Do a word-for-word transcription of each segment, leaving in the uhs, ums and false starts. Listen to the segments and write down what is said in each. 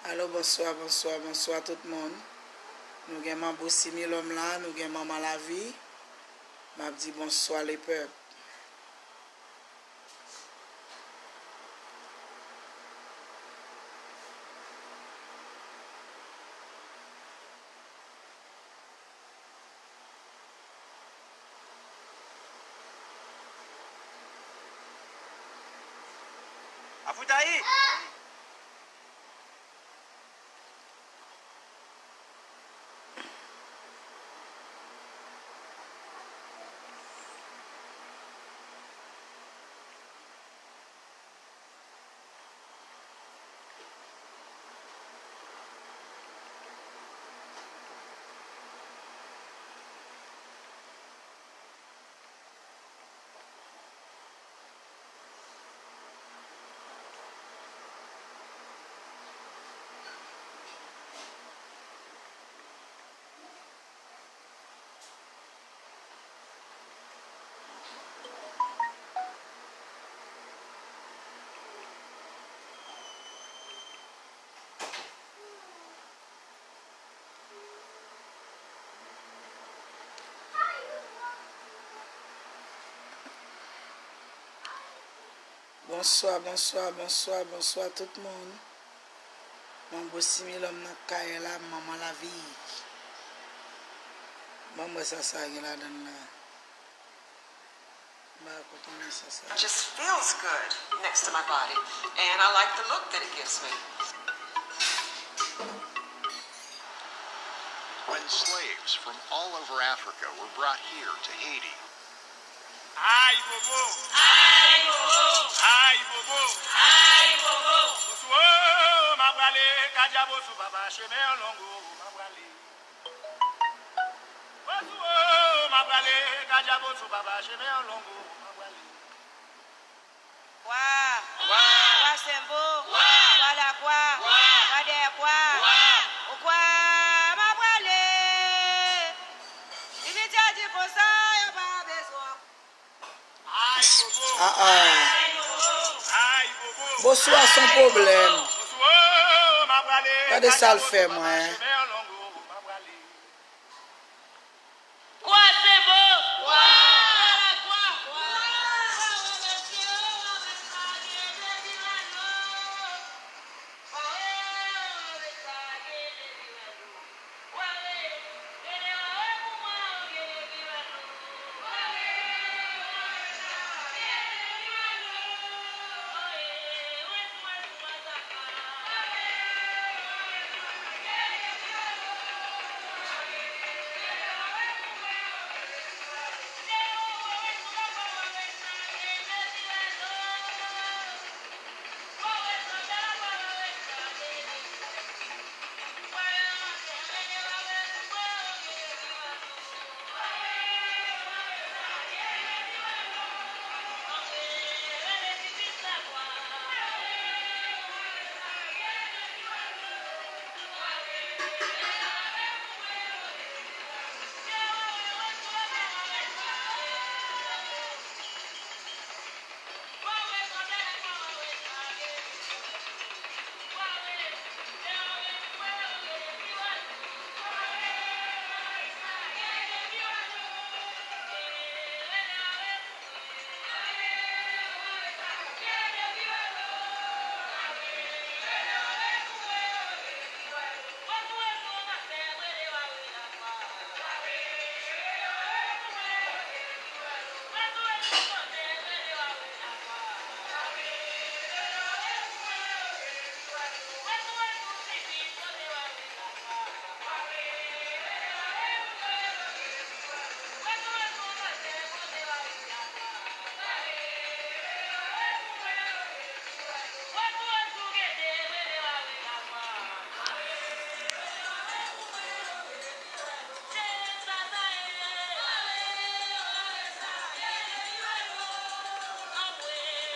Alo, bonswa, bonswa, bonswa tout moun. Nou gen Manbo Similòm la, nou gen Manman Lavi. M ap di bonswa lepèp. Apoutayi! Bonswa, bonswa, bonswa, bonswa tout moun. Manbo Similòm nan kay la, Manman Lavi. Ban m wè sa sa gen ladan l la. M pa ko konnen sa sa ye. Just feels good next to my body, and I like the look that it gives me. When slaves from all over Africa were brought here to Haiti, Ayibobo! Ayibobo! Ayibobo! Ayibobo! Oswo, m a prale, Kadjab Oswo papa, chemen an long o, m a prale. Oswo, m a prale, Kadjab Oswo papa, chemen an long o, m a prale. Kwa, kwa Senbo, kwa Lakwa, kwa dèyè kwa, okwa m a prale. Li vin di konsa, yo pa bezwen. Ah, ah. Boswa se yon pwoblèm. Gade sa l fè mwen.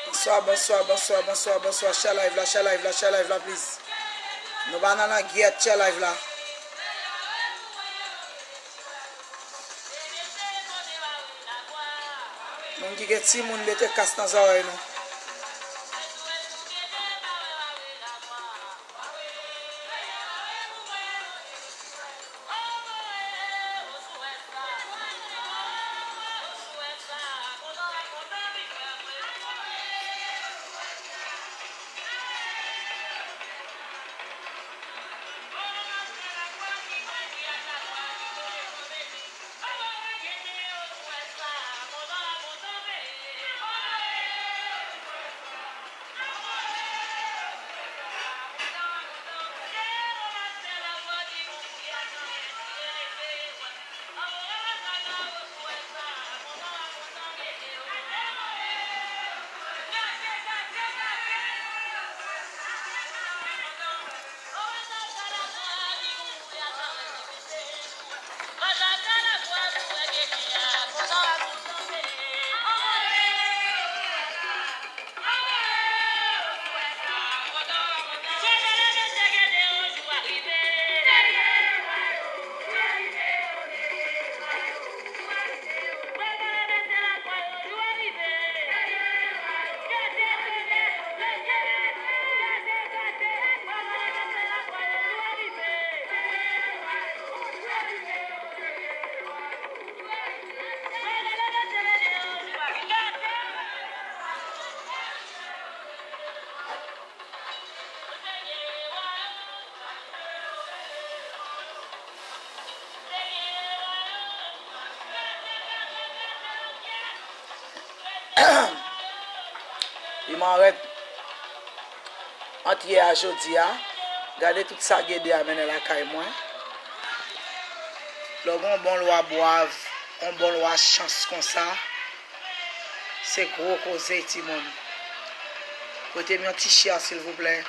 Bonswa, bonswa, bonswa, bonswa, bonswa. Share live la, share live la, share live la, please. Nou pa nan langyèt, share live la. Moun ki gen timoun, mete kas nan zòrèy nou. Li manrèt. Ant yè a jodi a, gade tout sa Gede a mennen lakay mwen. Lè w gen yon bon lwa bwav, yon bon lwa chans konsa, se gwo koze, timoun. Prete m yon ti share, silvouplè.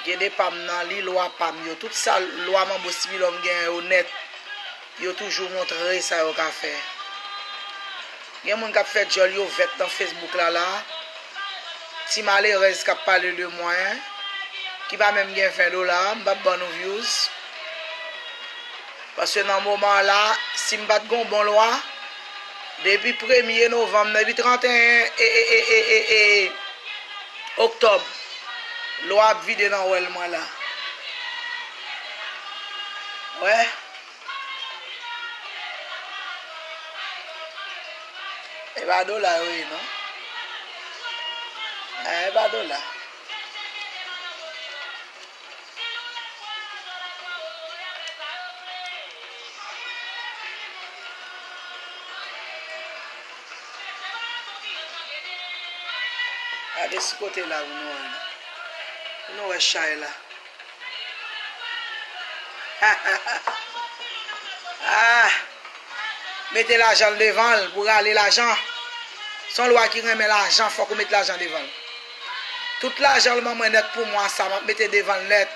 Gede pa m nan, li lwa pa m yo. Tout sa lwa manbo sibilòm gen yo nèt, yo toujou montre sa yo ka fè. Gen moun k ap fè djòl yo vèt nan Facebook la, la. Ti malerèz k ap pale de mwen, ki pa menm gen ven dola, m p ap ban nou views. Paske nan moman la, si m pa t gon bon lwa, depi premye novanm, depi tranteyen e, e, e, e, e, e, oktòb, lwa ap vide nan wèl mwen la. Wè. E pa dola yo ye, non. Eh, e pa dola. Gade sou kote la pou nou wè la. Pou nou wè chay la. Ah! Mete lajan l devan l pou rale lajan. Se yon lwa ki renmen lajan, fòk ou met lajan devan l. Tout lajan l ban mwen nèt pou mwa sa, m ap mete devan l nèt.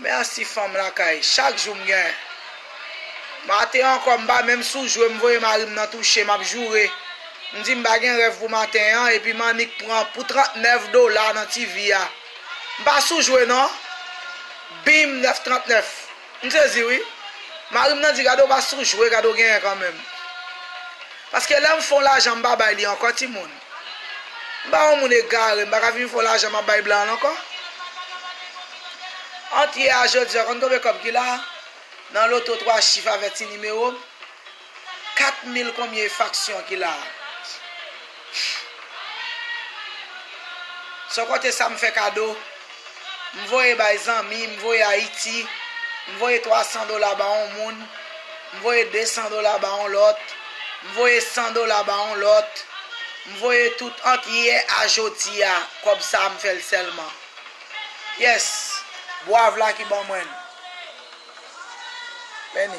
Mèsi fanm lakay, chak jou m gen. Maten ankò, m pa menm sou jwe, m voye mari m nan touche, m ap joure. M di m pa gen rèv pou maten an, epi m annik pran pou trannèf dola nan T V a. M pa sou jwe non. Bim, nèf trannèf. M sezi wi. Mari m nan di, gade w pa sou jwe, gade w genyen kanmenm. Paske lè m fè yon lajan, m pa bay li ankò, timoun. M pa yon moun egare, m pa ka vin fè yon lajan, m ap bay blan l ankò. Ant yè a jodi a, konn konbyen kòb ki la? Nan loto twa chif avè ti nimewo m, kat mil konbyen efaksyon ki la? San konte sa m fè kado, m voye bay zanmi, m voye Ayiti, m voye twa san dola ba yon moun, m voye de san dola ba yon lòt, m voye san dola ba yon lòt, m voye tout ant yè a jodi a, kòb sa a m fè l sèlman. Yes, bwav la ki ban mwen l. Beni.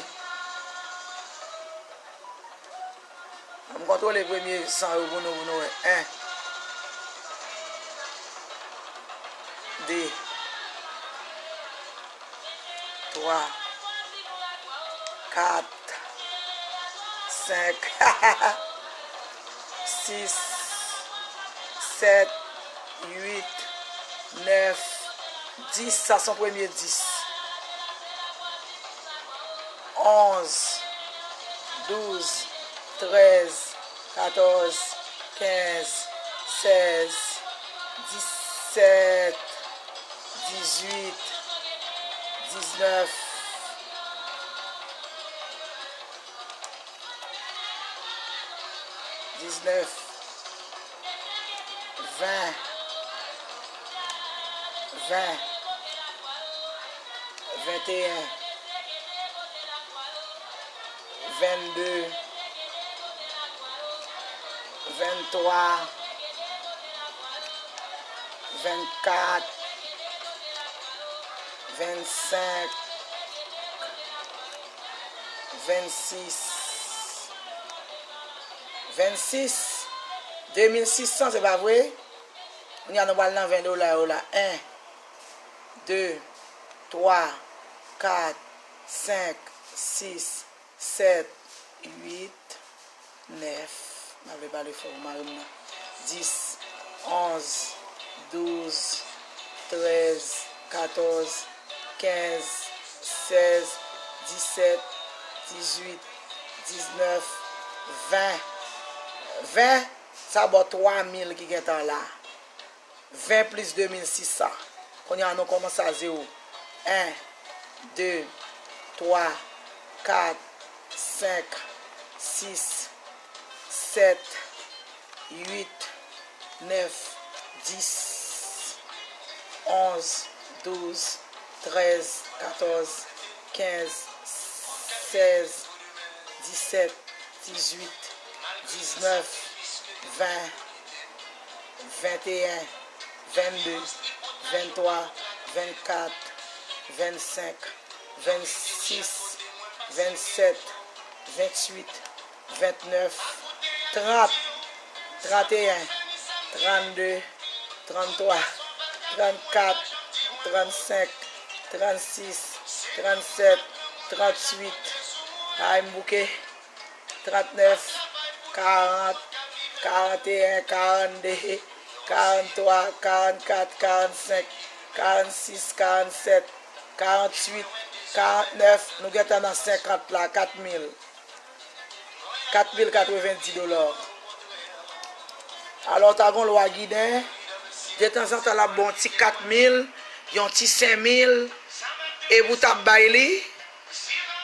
An m kontwole premye san yo pou nou, pou nou wè. En. De. Twa. Kat. Senk. Sis. Sèt. Uit. Nèf. Dis. Sa se yon premye dis. Onz, douz, trèz, katòz, kenz, sèz, disèt, dizuit, diznèf, diznèf, ven, ven, venteyen, vennde, venntwa, vennkat, vennsenk, vennsis, vennsis, de mil sis san, se pa vre? Kounye a nou pral nan ven dola yo la. En, de, twa, kat, senk, sis, sèt, uit, nèf. M ap pale fò pou mari m nan. Dis, onz, douz, trèz, katòz, kenz, sèz, disèt, dizuit, diznèf, ven. Ven, sa ba w twa mil ki gentan la. Ven plis de mil sis san. Kounye a nou kòmanse a zewo. En, de, twa, kat, senk, sis, sèt, uit, nèf, dis, onz, douz, trèz, katòz, kenz, sèz, disèt, dizuit, diznèf, ven, venteyen, vennde, venntwa, vennkat, vennsenk, vennsis, vennsèt, vennuit, ventnèf, trant, tranteyen, trannde, tranntwa, trannkat, trannsenk, trannsis, trannsèt, trannuit. Ay, m bouke. Trannèf, karant, karanteyen, karannde, karanntwa, karannkat, karannsenk, karannsis, karannsèt, karannuit, karannèf. Nou gentan nan senkant la, kat mil. Kat mil katrevendi dola. Alò, w ta gon lwa ginen, detanzantan l ap ba w yon ti kat mil, yon ti senk mil, epi w t ap bay li,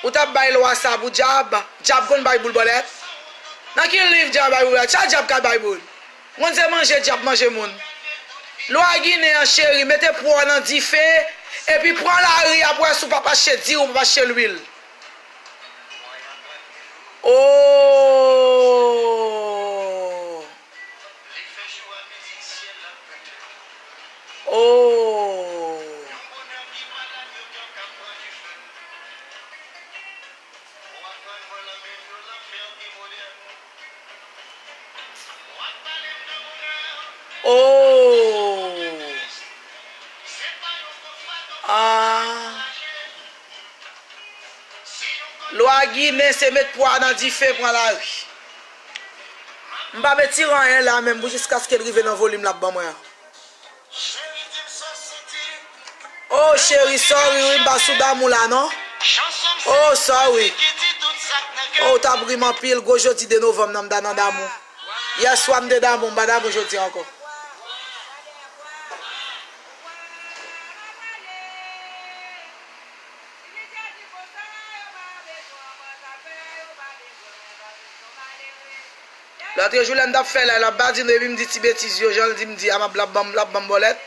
ou t ap bay lwa sa pou dyab, dyab konn bay boul bòlèt? Nan ki liv dyab bay boul bòlèt? Sa dyab ka bay boul? Moun se manje dyab manje moun. Lwa ginen an, cheri, mete pwa w nan dife, epi pran lari a pou wè si w p ap achte diri, ou p ap achte lwil. Oh! Oh! Oh! Ah! Lwa ginen se met pwa nan dife, pran lari. M p ap etire anyen la menm pou jiskaske l rive nan volim l ap ban mwen an. Oh, cheri, sorry, wi, m pa sou damou la, non. Oh, sorry. Oh, w t ap ri m anpil, gwo jodi de novanm nan, m ta nan damou. Yèswa, m te damou, m pa damou jodi ankò. Lòt jou lè m t ap fè live la, m pa di nou, epi m di ti betiz yo, jan l di m di a, m ap, l ap ban m, l ap ban m bòlèt.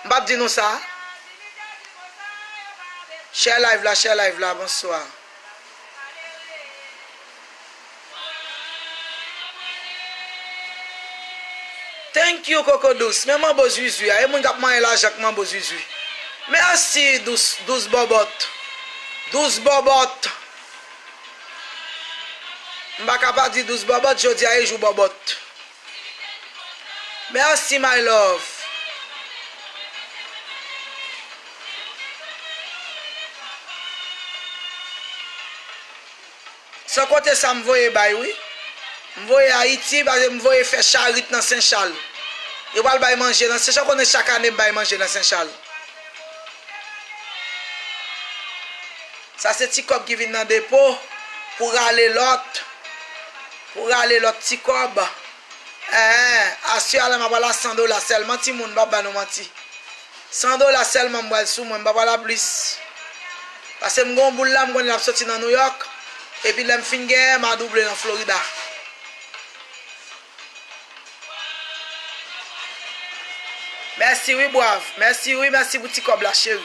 M p ap di nou sa. Share live la, share live la, bonswa. Thank you, Koko Dous. Men manbo zuizui a. E moun k ap manyen lajan k manbo zuizui. Mèsi, Dous, Dous Bòbòt. Dous Bòbòt. M pa ka pa di Dous Bòbòt, jodi a e jou Bòbòt. Mèsi, my love. San konte sa m voye bay, wi. M voye Ayiti, paske m voye fè charit nan Sen Chal. Yo pral bay manje nan Sen Chal, konnen chak ane m bay manje nan Sen Chal. Sa se ti kòb ki vin nan depo pou rale lòt, pou rale lòt ti kòb. Èè, aswè a la m ap pral a san dola sèlman, timoun, m p ap ba nou manti. San dola sèlman m pral sou mwen, m pa pral a plis. Paske m gen yon boul la, m konnen l ap soti nan Nouyòk. Epi lè m fin genyen, m a double nan Florida. Mèsi wi, Bwav. Mèsi wi, mèsi pou ti kòb la, cheri.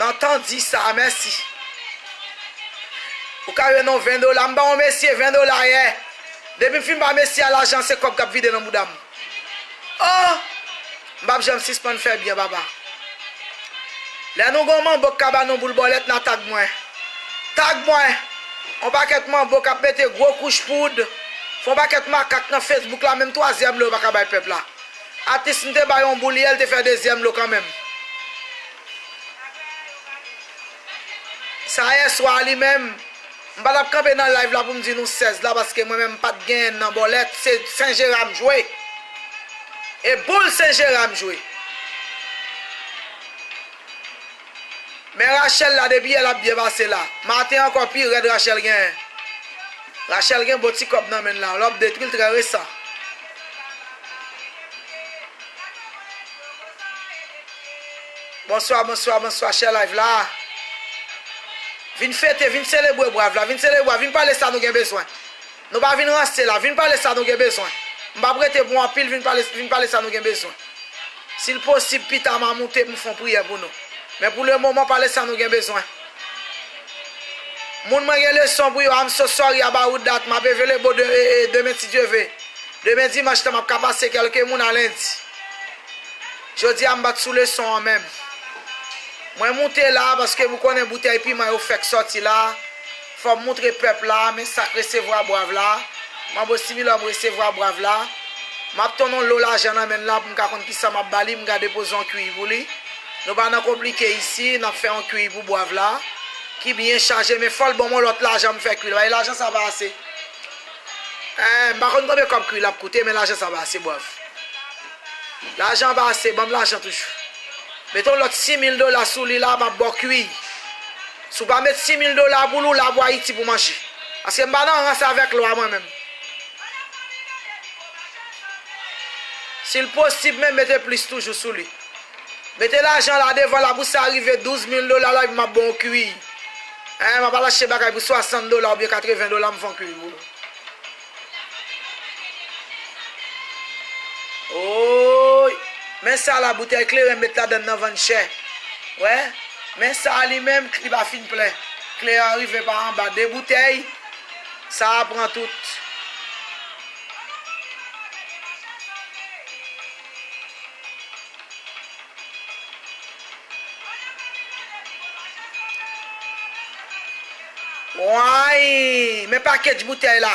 Nan tan di sa, mèsi. Ou ka jwenn yon ven dola. M ba yon mesye ven dola yè. Depi m fin ba mesye a lajan, se kòb k ap vide nan bouda m. Oh! M p ap janm sispann fè byen, papa. Lè nou gon manbo k ka ba nou boul bòlèt, n a tag mwen. Tag mwen. On pakèt manbo k ap mete gwo kouch poud. Fè on pakèt makak nan Facebook la, menm twazyèm lo yo pa ka bay pèp la. Atis m te bay on boul yè, l te fè dezyèm lo kanmenm. Sa yè swa a li menm, m pa t ap kanpe nan live la pou m di nou sèz la, paske mwen menm m pa t genyen nan bòlèt, se Sen Jera m jwe. E boul Sen Jera m jwe. Men Rachel la, depi yè l ap byen pase la. Maten ankò pi rèd Rachel genyen. Rachel gen bon ti kòb nan men l la. L ap detwi l trè resan. Bonswa, bonswa, bonswa, share live la. Vin fete, vin selebre Bwav la, vin selebre Bwav, vin pale sa nou gen bezwen. Nou pa vin ranse la, vin pale sa nou gen bezwen. M p ap rete pou anpil, vin pale, vin pale sa nou gen bezwen. Si l posib, pita m a moute pou m fè yon priyè pou nou. Men pou lemoman, pale sa nou gen bezwen. Moun, mwen gen leson pou yo. I'm so sorry about that. M ap available de, e, e, demen, si Dye ve. Demen dimanch lan, m ap ka pase kèlke moun a lendi. Jodi a, m pa t sou leson an menm. Mwen moute la paske ou konnen boutèy piman yo fèk sòti la. Fò m moutre pèp la, men sa k resevwa bwav la. Manbo Similòm resevwa bwav la. M ap tann yon lo lajan nan men l la pou m ka konn kisa m ap ba li, m ka depoze yon kiwi pou li. Nou pa nan konplike isi, n ap fè yon kiwi pou bwav la. Ki byen chaje, men fò l ban m yon lòt lajan m fè kiwi l. Paske lajan sa pa ase. Eh, m pa konn konbyen kòb kiwi l ap koute, men lajan sa pa ase, bwav. Lajan pa ase, ban m lajan toujou. Mete yon lòt sis mil dola sou li la, m ap ba w kiwi. Si w pa met sis mil dola pou li, w la pou Ayiti pou manje. Paske m pa nan rans avèk lwa mwen menm. Si l posib, men mete plis toujou sou li. Mete lajan la devan la pou sa rive douz mil dola la, epi m ap ba w kiwi. Eh, m ap al achte bagay pou swasant dola oubyen katreven dola, m fè yon kiwi pou ou. Oy! Men sa la, boutèy kleren m met ladann nan vann chè. Wè? Men sa a li menm, li pa fin plen. Kleren an rive pa anba. De boutèy, sa a pran tout. Way! Men pakèt boutèy la.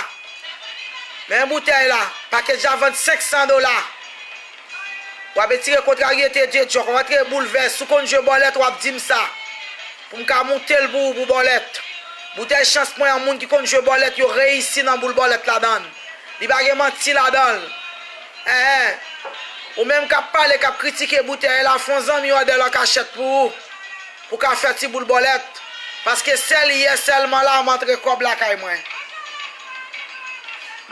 Men boutèy la. Pakèt la vann senk san dola. W ap etire kontraryete Dye djòk. W ap etire boulvès. Si w konn jwe bòlèt, w ap di m sa. Pou m ka moute l pou ou, pou bòlèt. Boutèy chans mwen an, moun ki konn jwe bòlèt, yo reyisi nan boul bòlèt ladann. Li pa gen manti ladan l. Enhen. Ou menm k ap pale, k ap kritike boutèy la, fè yon zanmi w andèl an kachèt pou ou. Pou w ka fè ti boul bòlèt. Paske sèl yè sèlman la, m antre kòb lakay mwen.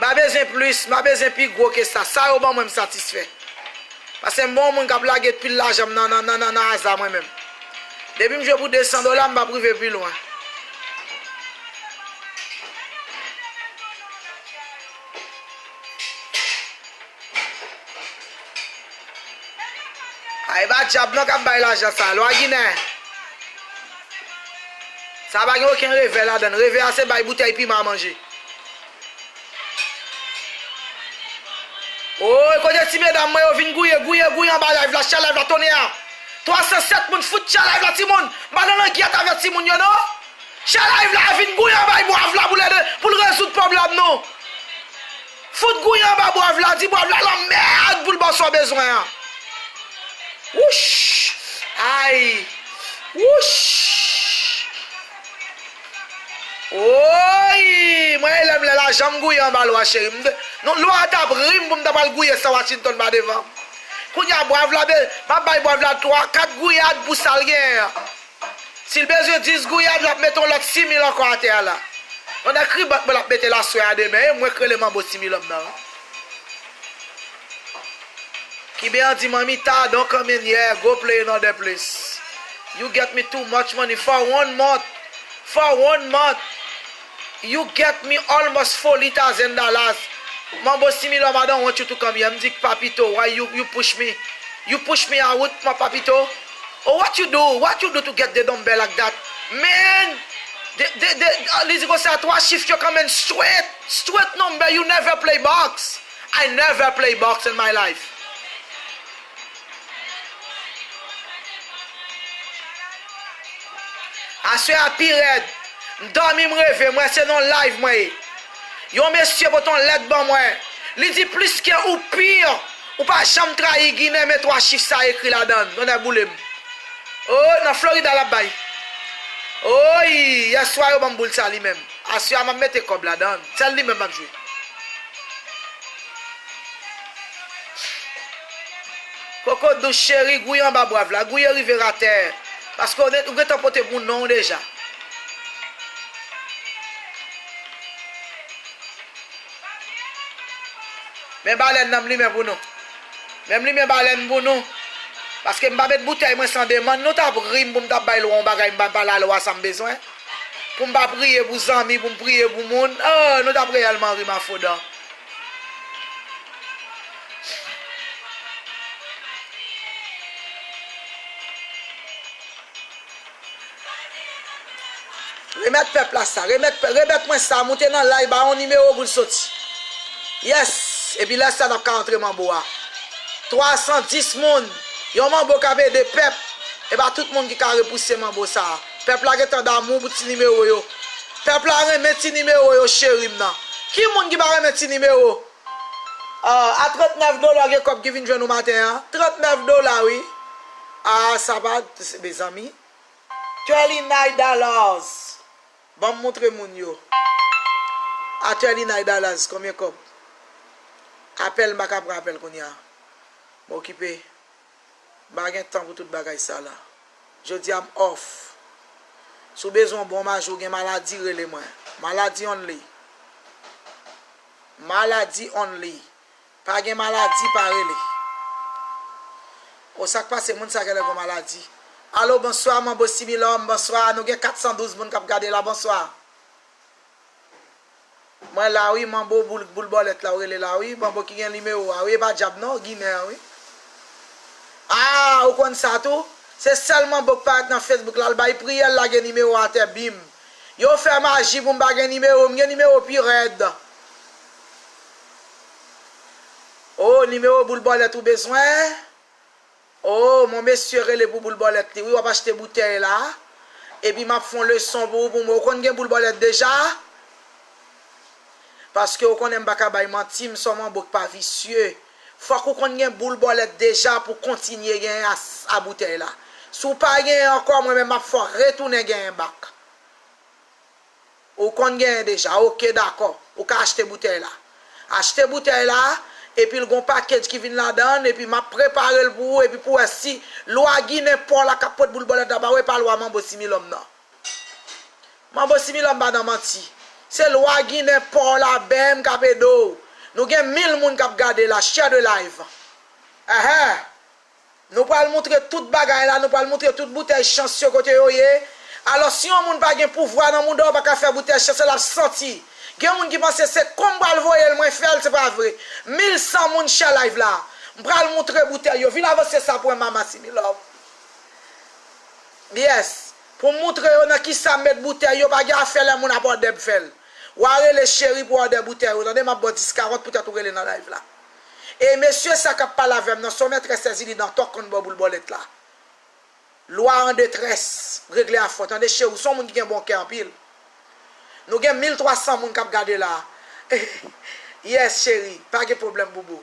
M pa bezwen plis, m pa bezwen pi gwo ke sa. Sa yo ban mwen, m satisfè. Paske m pa yon moun k ap lage pil lajan m nan, nan, nan, nan, nan aza mwen menm. Depi m jwe pou de san dola, m p ap rive pi lwen. Ay, pa dyab non k ap bay lajan sa. Lwa Ginen. Sa pa gen okenn revè ladan l. Revè a se bay boutèy piman manje. Oy, kote ti medam mwen yo vin gouye, gouye, gouye anba live la, share live la, tonnè a. Twa san sèt moun, fout share live la, timoun. M pa nan langyèt avè timoun yo, non. Share live la, vin gouye anba bwav la pou l ede, pou l rezoud pwoblèm nou. Fout gouye anba bwav la, di bwav la lanmèd pou l ba w sa w bezwen an. Wouch! Ay! Wouch! Oy! Mwen, e lè m lè lajan m gouye anba lwa, cheri. M te, non, lwa a t ap ri m pou m ta pral gouye san Washington pa devan. Kounye a, bwav la, be, m ap bay bwav la twa, kat gouyad pou sa l genyen an. Si l bezwen dis gouyad, l ap mete yon lòt sis mil ankò atè a la. Yon nèg ribank mwen l ap mete l aswè a demen, e mwen k rele manbo sis mil lòm nan. Kiben an di, "Manmi, ta, don't come in here, go play another place. You get me too much money for one month. For one month, you get me almost forty thousand dollars. Manbo sis mil lòm, I don't want you to come here." M di, "Papito, why you, you push me? You push me out, my papito." Oh, what you do? What you do to get the number like that? Man, the, the, the, uh, li di konsa, twa chif yo kanmenm straight, straight number, you never play box. I never play box in my life. Aswè a pi rèd. M dòmi, m reve, m wè se nan live mwen ye. Yon mesye pote yon lèt ban mwen. Li di, "Plis ke ou pir, ou pa janm trayi Ginen, men twa chif sa ekri ladan l." Tonnè boule m. Oh, nan Florida l ap bay. Oy, yèswa yo ban m boul sa li menm. Aswè a m ap mete kòb ladan l. Sèl li menm m ap jwe. Koko dous cheri, gouye anba bwav la, gouye rive atè. Paske w, ou gentan pote pou non w deja. Men balèn nan m limen pou nou. Men m limen balèn pou nou. Paske m pa met boutèy mwen san demann. Nou t ap ri m pou m t ap bay lwa yon bagay, m pa pale a lwa sa m bezwen. Pou m pa priye pou zanmi, pou m priye pou moun. Oh, nou t ap reyèlman ri m a fodan. Remèt pèp la sa, remèt, remèt mwen sa, moute nan live, ba yon nimewo pou l soti. Yes! Epi lè sa n ap ka antre manbo a. Twa san dis moun, yon manbo k ap ede pèp, e pa tout moun ki ka repouse manbo sa. Pèp la gentan damou pou ti nimewo yo. Pèp la renmen ti nimewo yo, cheri m nan. Ki moun ki pa renmen ti nimewo? Ah, a trannèf dola gen kòb ki vin jwenn ou maten an. Trannèf dola, wi. Ah, sa pa, mezanmi. Thirty-nine dollars. Ban m montre moun yo. A thirty-nine dollars, konbyen kòb? Apèl, m pa ka pran apèl kounye a. M okipe. M pa gen tan pou tout bagay sa la. Jodi a m off. Si w bezwen yon bon maji, w gen maladi, rele mwen. Maladi only. Maladi only. Pa gen maladi, pa rele. O, sa k pase, moun sa genlè gon maladi. Alo, bonswa, manbo Similòm, bonswa. Nou gen kat san douz moun k ap gade la, bonswa. Mwen la wi, manbo boul, boul bòlèt la, ou rele la wi, manbo ki gen nimewo a wi, e pa dyab non, ginen an wi. Ah, ou konn sa tou? Se sèl manbo k parèt nan Facebook la, l bay priyè, l lage nimewo atè, bim. Yo fè maji pou m pa gen nimewo, m gen nimewo pi rèd. Oh, nimewo boul bòlèt ou bezwen? Oh, mon mesye rele pou boul bòlèt li. Wi, w ap achte boutèy la. Epi m ap fè yon leson pou ou, pou mwen. Ou konn gen boul bòlèt deja? Paske ou konnen m pa ka bay manti, m se yon manbo k pa visye. Fòk ou konn gen boul bòlèt deja pou kontinye genyen a, a boutèy la. Si w pa genyen ankò, mwen menm m ap fè w retounen genyen back. Ou konn genyen deja, oke, dakò. Ou ka achte boutèy la. Achte boutèy la, epi l gon package ki vin ladan l, epi m ap prepare l pou ou, epi pou wè si lwa ginen pa w la k ap pot boul bòlèt la ba ou, e pa lwa manbo Similòm nan. Manbo Similòm pa nan manti. Se lwa ginen pa w la, bèm k ap ede w. Nou gen mil moun k ap gade la, share the live. Ehè. Nou pral moutre tout bagay la, nou pral moutre tout boutèy chans yo kote yo ye. Alò, si yon moun pa gen pouvwa nan mouda, w pa ka fè boutèy chans la, l ap santi. Gen moun ki panse se kon m pral voye l, mwen fè l, se pa vre. Mil san moun share live la. M pral moutre boutèy yo. Vin avanse sa pou mwen, mama Similòm. Yes. Pou m moutre yo nan kisa m met boutèy yo, pa gen afè lè moun ap òdè m fè l. W a rele cheri pou òdè boutèy ou, tande, m ap ba w dis karant poutèt ou rele nan live la. E mesye sa k ap pale avè m nan, se yon mètrès Èzili Dantò k konn ba w boul bòlèt la. Lwa an detrès, regle afè w, tande cheri, w se yon moun ki gen bon kè anpil. Nou gen mil twa san moun k ap gade la. Yes, cheri, pa gen pwoblèm, boubou.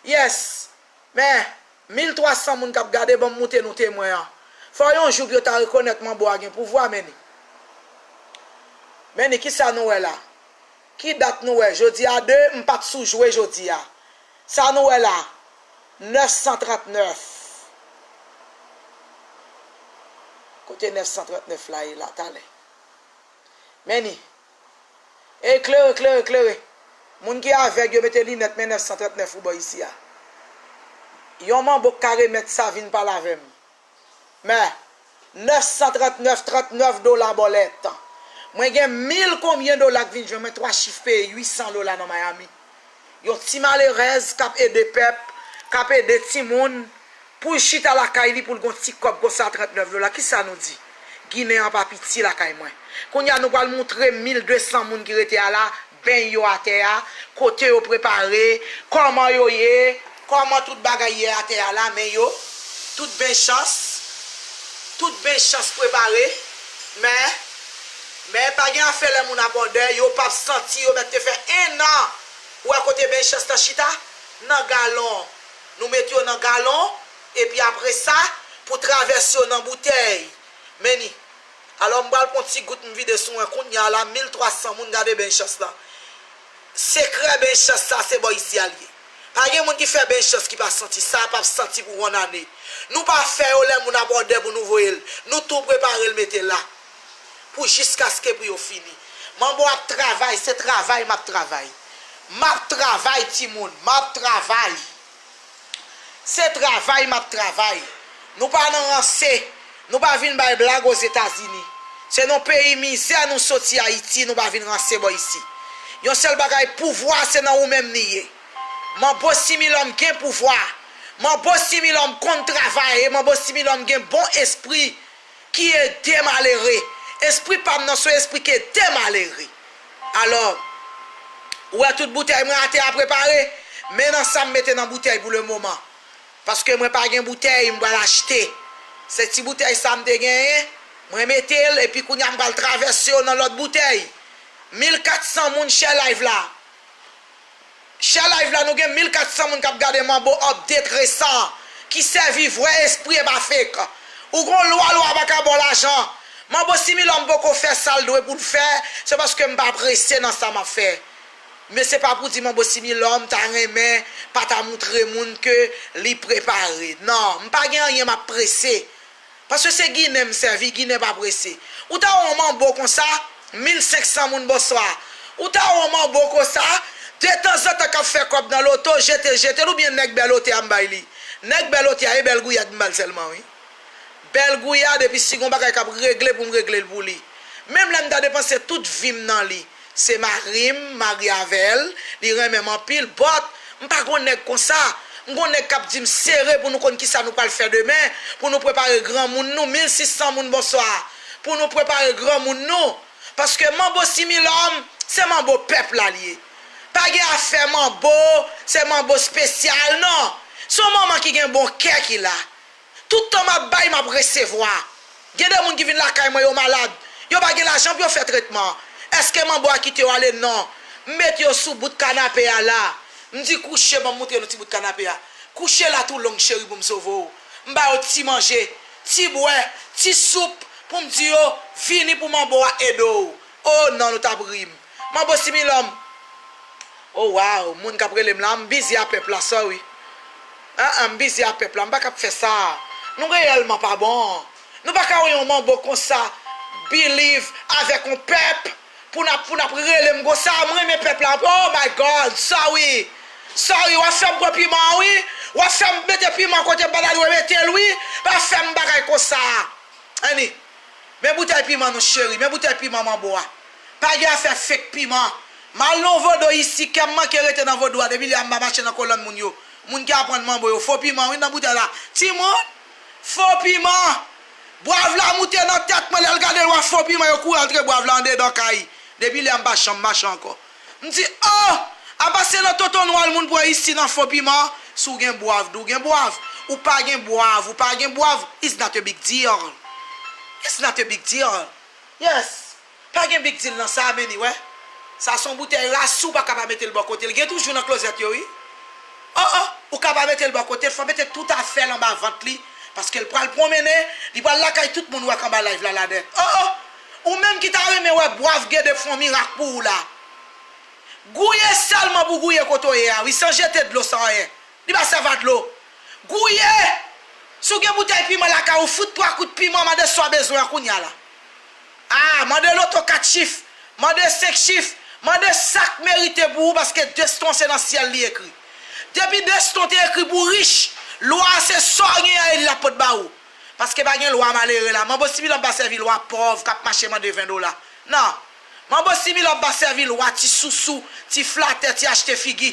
Yes. Men, mil twa san moun k ap gade, ban m moute nou temwen an. Fò yon jou pou yo ta rekonèt manbo a gen pouvwa, men ni. Men ni, kisa nou wè la? Ki dat nou wè? Jodi a de, m pa t sou jwe jodi a. Sa nou wè la? Nèf san trannèf. Kote nèf san trannèf la ye la, talè? Men ni. Ey, klere, klere, klere. Moun ki avèg yo mete linèt, men nèf san trannèf ou bò isi a. Yon manbo k ka remèt sa vin pale avè m. Men, nèf san trannèf, trannèf dola bòlèt. Mwen gen mil konbyen dola k vin jwenn mwen, twa chif peye uit san dola nan Miami. Yon ti malerèz k ap ede pèp, k ap ede timoun, pou l chita lakay li pou l gon ti kòb konsa, trannèf dola. Kisa nou di? Ginen an pa piti lakay mwen. Kounye a nou pral moutre mil de san moun ki rete a la, beny yo atè a, kote yo prepare, kòman yo ye, kòman tout bagay ye atè a la, men yo, tout beny chans, tout beny chans prepare, men, men pa gen afè lè moun ap òdè, yo p ap santi, yo mèt te fè en an. Ou wè kote beny chans lan chita? Nan galon. Nou met yo nan galon, epi apre sa, pou travèse yo nan boutèy. Men ni. Alò, m pral pran ti gout, m vide sou mwen kounye a la, mil twa san moun gade beny chans lan. Sekrè beny chans sa, se bò isi a l ye. Pa gen moun ki fè beny chans ki pa santi. Sa p ap santi pou yon ane. Nou pa fè yo lè moun ap òdè pou nou voye l. Nou tou prepare l mete la. Pou jiskaske pou yo fini. Manbo ap travay, se travay m ap travay. M ap travay, timoun, m ap travay. Se travay m ap travay. Nou pa nan ranse. Nou pa vin bay blag Ozetazini. Se nan peyi mizè nou soti, Ayiti, nou pa vin ranse bò isi. Yon sèl bagay, pouvwa se nan ou menm li ye. Manbo Similòm gen pouvwa. Manbo Similòm konn travay e Manbo Similòm gen bon espri ki ede malere, Espri pa m nan se yon espri ke de malere. Alò, ou wè tout boutèy mwen atè a prepare, men nan sa m mete nan boutèy pou lemoman. Paske mwen pa gen boutèy, m pral achte. Se ti boutèy sa m te genyen, mwen mete l, epi kounye a m pral travèse yo nan lòt boutèy. Mil kat san moun share live la. Share live la, nou gen mil kat san moun k ap gade Manbo update resan, ki sèvi vrè espri e pa fake. Ou gon lwa, lwa pa ka ba w lajan. Manbo Similòm poko fè sa l dwe pou l fè, se paske m pa prese nan sa m ap fè. Men se pa pou di Manbo Similòm ta renmen pa ta moutre moun ke li prepare. Non, m pa gen anyen m ap prese. Paske se Ginen m sèvi, Ginen pa prese. Ou ta wè yon manbo konsa, mil senk san moun bonswa. Ou ta wè yon manbo konsa, detanzantan k ap fè kòb nan loto, jete, jete l, oubyen nèg Bèl Ote a m bay li. Nèg Bèl Ote a, e bèl gouyad m ba l sèlman, wi. Bèl gouyad, epi si gon bagay k ap regle pou m regle l pou li. Menm lè m ta depanse tout vi m nan li. Se mari m, m marye avè l, li renmen m anpil, but m pa gon nèg konsa. M gon nèg k ap di m sere pou nou konn kisa nou pral fè demen, pou nou prepare granmoun nou, mil sis san moun bonswa, pou nou prepare granmoun nou. Paske Manbo Similòm, se manbo pèp la l ye. Pa gen afè manbo, se manbo espesyal, non. Se yon manman ki gen bon kè ki la. Tout tan m ap bay, m ap resevwa. Gen de moun ki vin lakay mwen, yo malad. Yo pa gen lajan pou yo fè tretman. Èske manbo a kite yo ale? Non. M mete yo sou bout kanape a la. M di, "Kouche, ban m moutre nou ti bout kanape a. Kouche la tou long, cheri, pou m sove w." M ba yo ti manje, ti bwè, ti soup, pou m di yo, "Vini pou manbo a ede w." Oh non, nou t ap ri m. Manbo Similòm. Oh wow, moun k ap rele m la, m bizi a pèp la, sorry. An an, m bizi a pèp la, m pa ka ap fè sa. Nou reyèlman pa bon. Nou pa ka wè yon manbo konsa, believe avèk yon pèp, pou n ap, pou n ap rele m konsa. M renmen pèp la, oh my God, sorry. Sorry, w ap fè m pran piman an, wi. W ap fè m mete piman kote m pa ta dwe mete l, wi. Pa fè m bagay konsa. Annie, men boutèy piman nou cheri, men boutèy piman manbo a. Pa gen afè fake piman. M al nan yon vodou isi, kè m manke rete nan vodou a, depi lè a m pa mache nan kolonn moun yo. Moun ki aprann manbo yo, fo piman wi nan boutèy la. Timoun, fo piman. Bwav la moute nan tèt mwen, lè l gade l wè fo piman, yo kouri antre bwav la andedan kay. Depi lè a m pa janm mache ankò. M di, oh! Apa se nan tonton nwal moun pran isi nan fo piman? Si w gen bwav, di w gen bwav. Ou pa gen bwav, ou pa gen bwav, it's not a big deal. It's not a big deal. Yes. Pa gen big deal nan sa, men li wè. Sa se yon boutèy rasi, ou pa ka pa mete l bò kote l. Gen toujou nan klozèt yo, wi. Oh, oh, ou ka pa mete l bò kote l, fò mete tout afè l anba vant li. Paske l pral pwonmennen, li pral lakay tout moun wè k anba live la ladan. Oh, oh! Ou menm ki ta renmen wè Bwav Gede fè yon mirak pou ou la. Gouye sèlman pou gouye kote w ye a, wi, san jete dlo, san anyen. Li pa sèvi a dlo. Gouye! Si w gen boutèy piman lakay ou, fout twa kout piman, mande sa w bezwen an kounye a la. Ah, mande loto kat chif, mande senk chif, mande sa k merite pou ou, paske destin w se nan syèl li ekri. Depi destin w te ekri pou w rich, lwa a se sa w genyen a, li l ap pot ba ou. Paske pa gen lwa malere la. Manbo Similòm pa sèvi lwa pòv k ap mache mande ven dola. Non. Manbo Similòm pa sèvi lwa ti sousou, ti flatè, ti achte figi.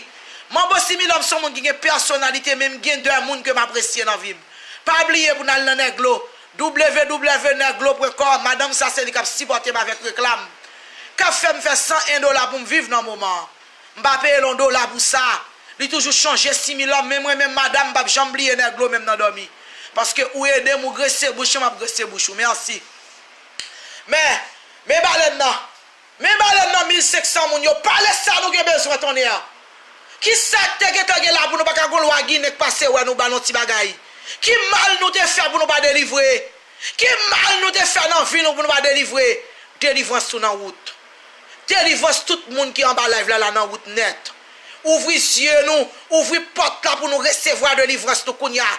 Manbo Similòm se yon moun ki gen pèsonalite, men m gen de moun ke m apresye nan vi m. Pa bliye pou n al nan Nèglo, w w w nèglo pwen kòm, madanm sa se li k ap sipòte m avèk reklam. K ap fè m fè san en dola pou m viv nan moman an. M pa peye l yon dola pou sa. Li toujou chonje Similòm, men mwen menm madanm m p ap janm bliye Nèglo menm nan dòmi. Paske ou ede m, ou grese bouch mwen, m ap grese bouch ou. Mèsi. Men, men balèn nan. Men balèn nan mil senk san moun yo. Pale sa nou gen bezwen tonnè. Kisa k te gentan gen la pou nou pa ka gon lwa Ginen k pase wè nou ba l yon ti bagay? Ki mal nou te fè pou nou pa delivre? Ki mal nou te fè nan vi nou pou nou pa delivre? Delivrans tou nan wout. Delivrans tout moun ki anba live la, la nan wout nèt. Ouvri zye nou, ouvri pòt la pou nou resevwa delivrans nou kounye a.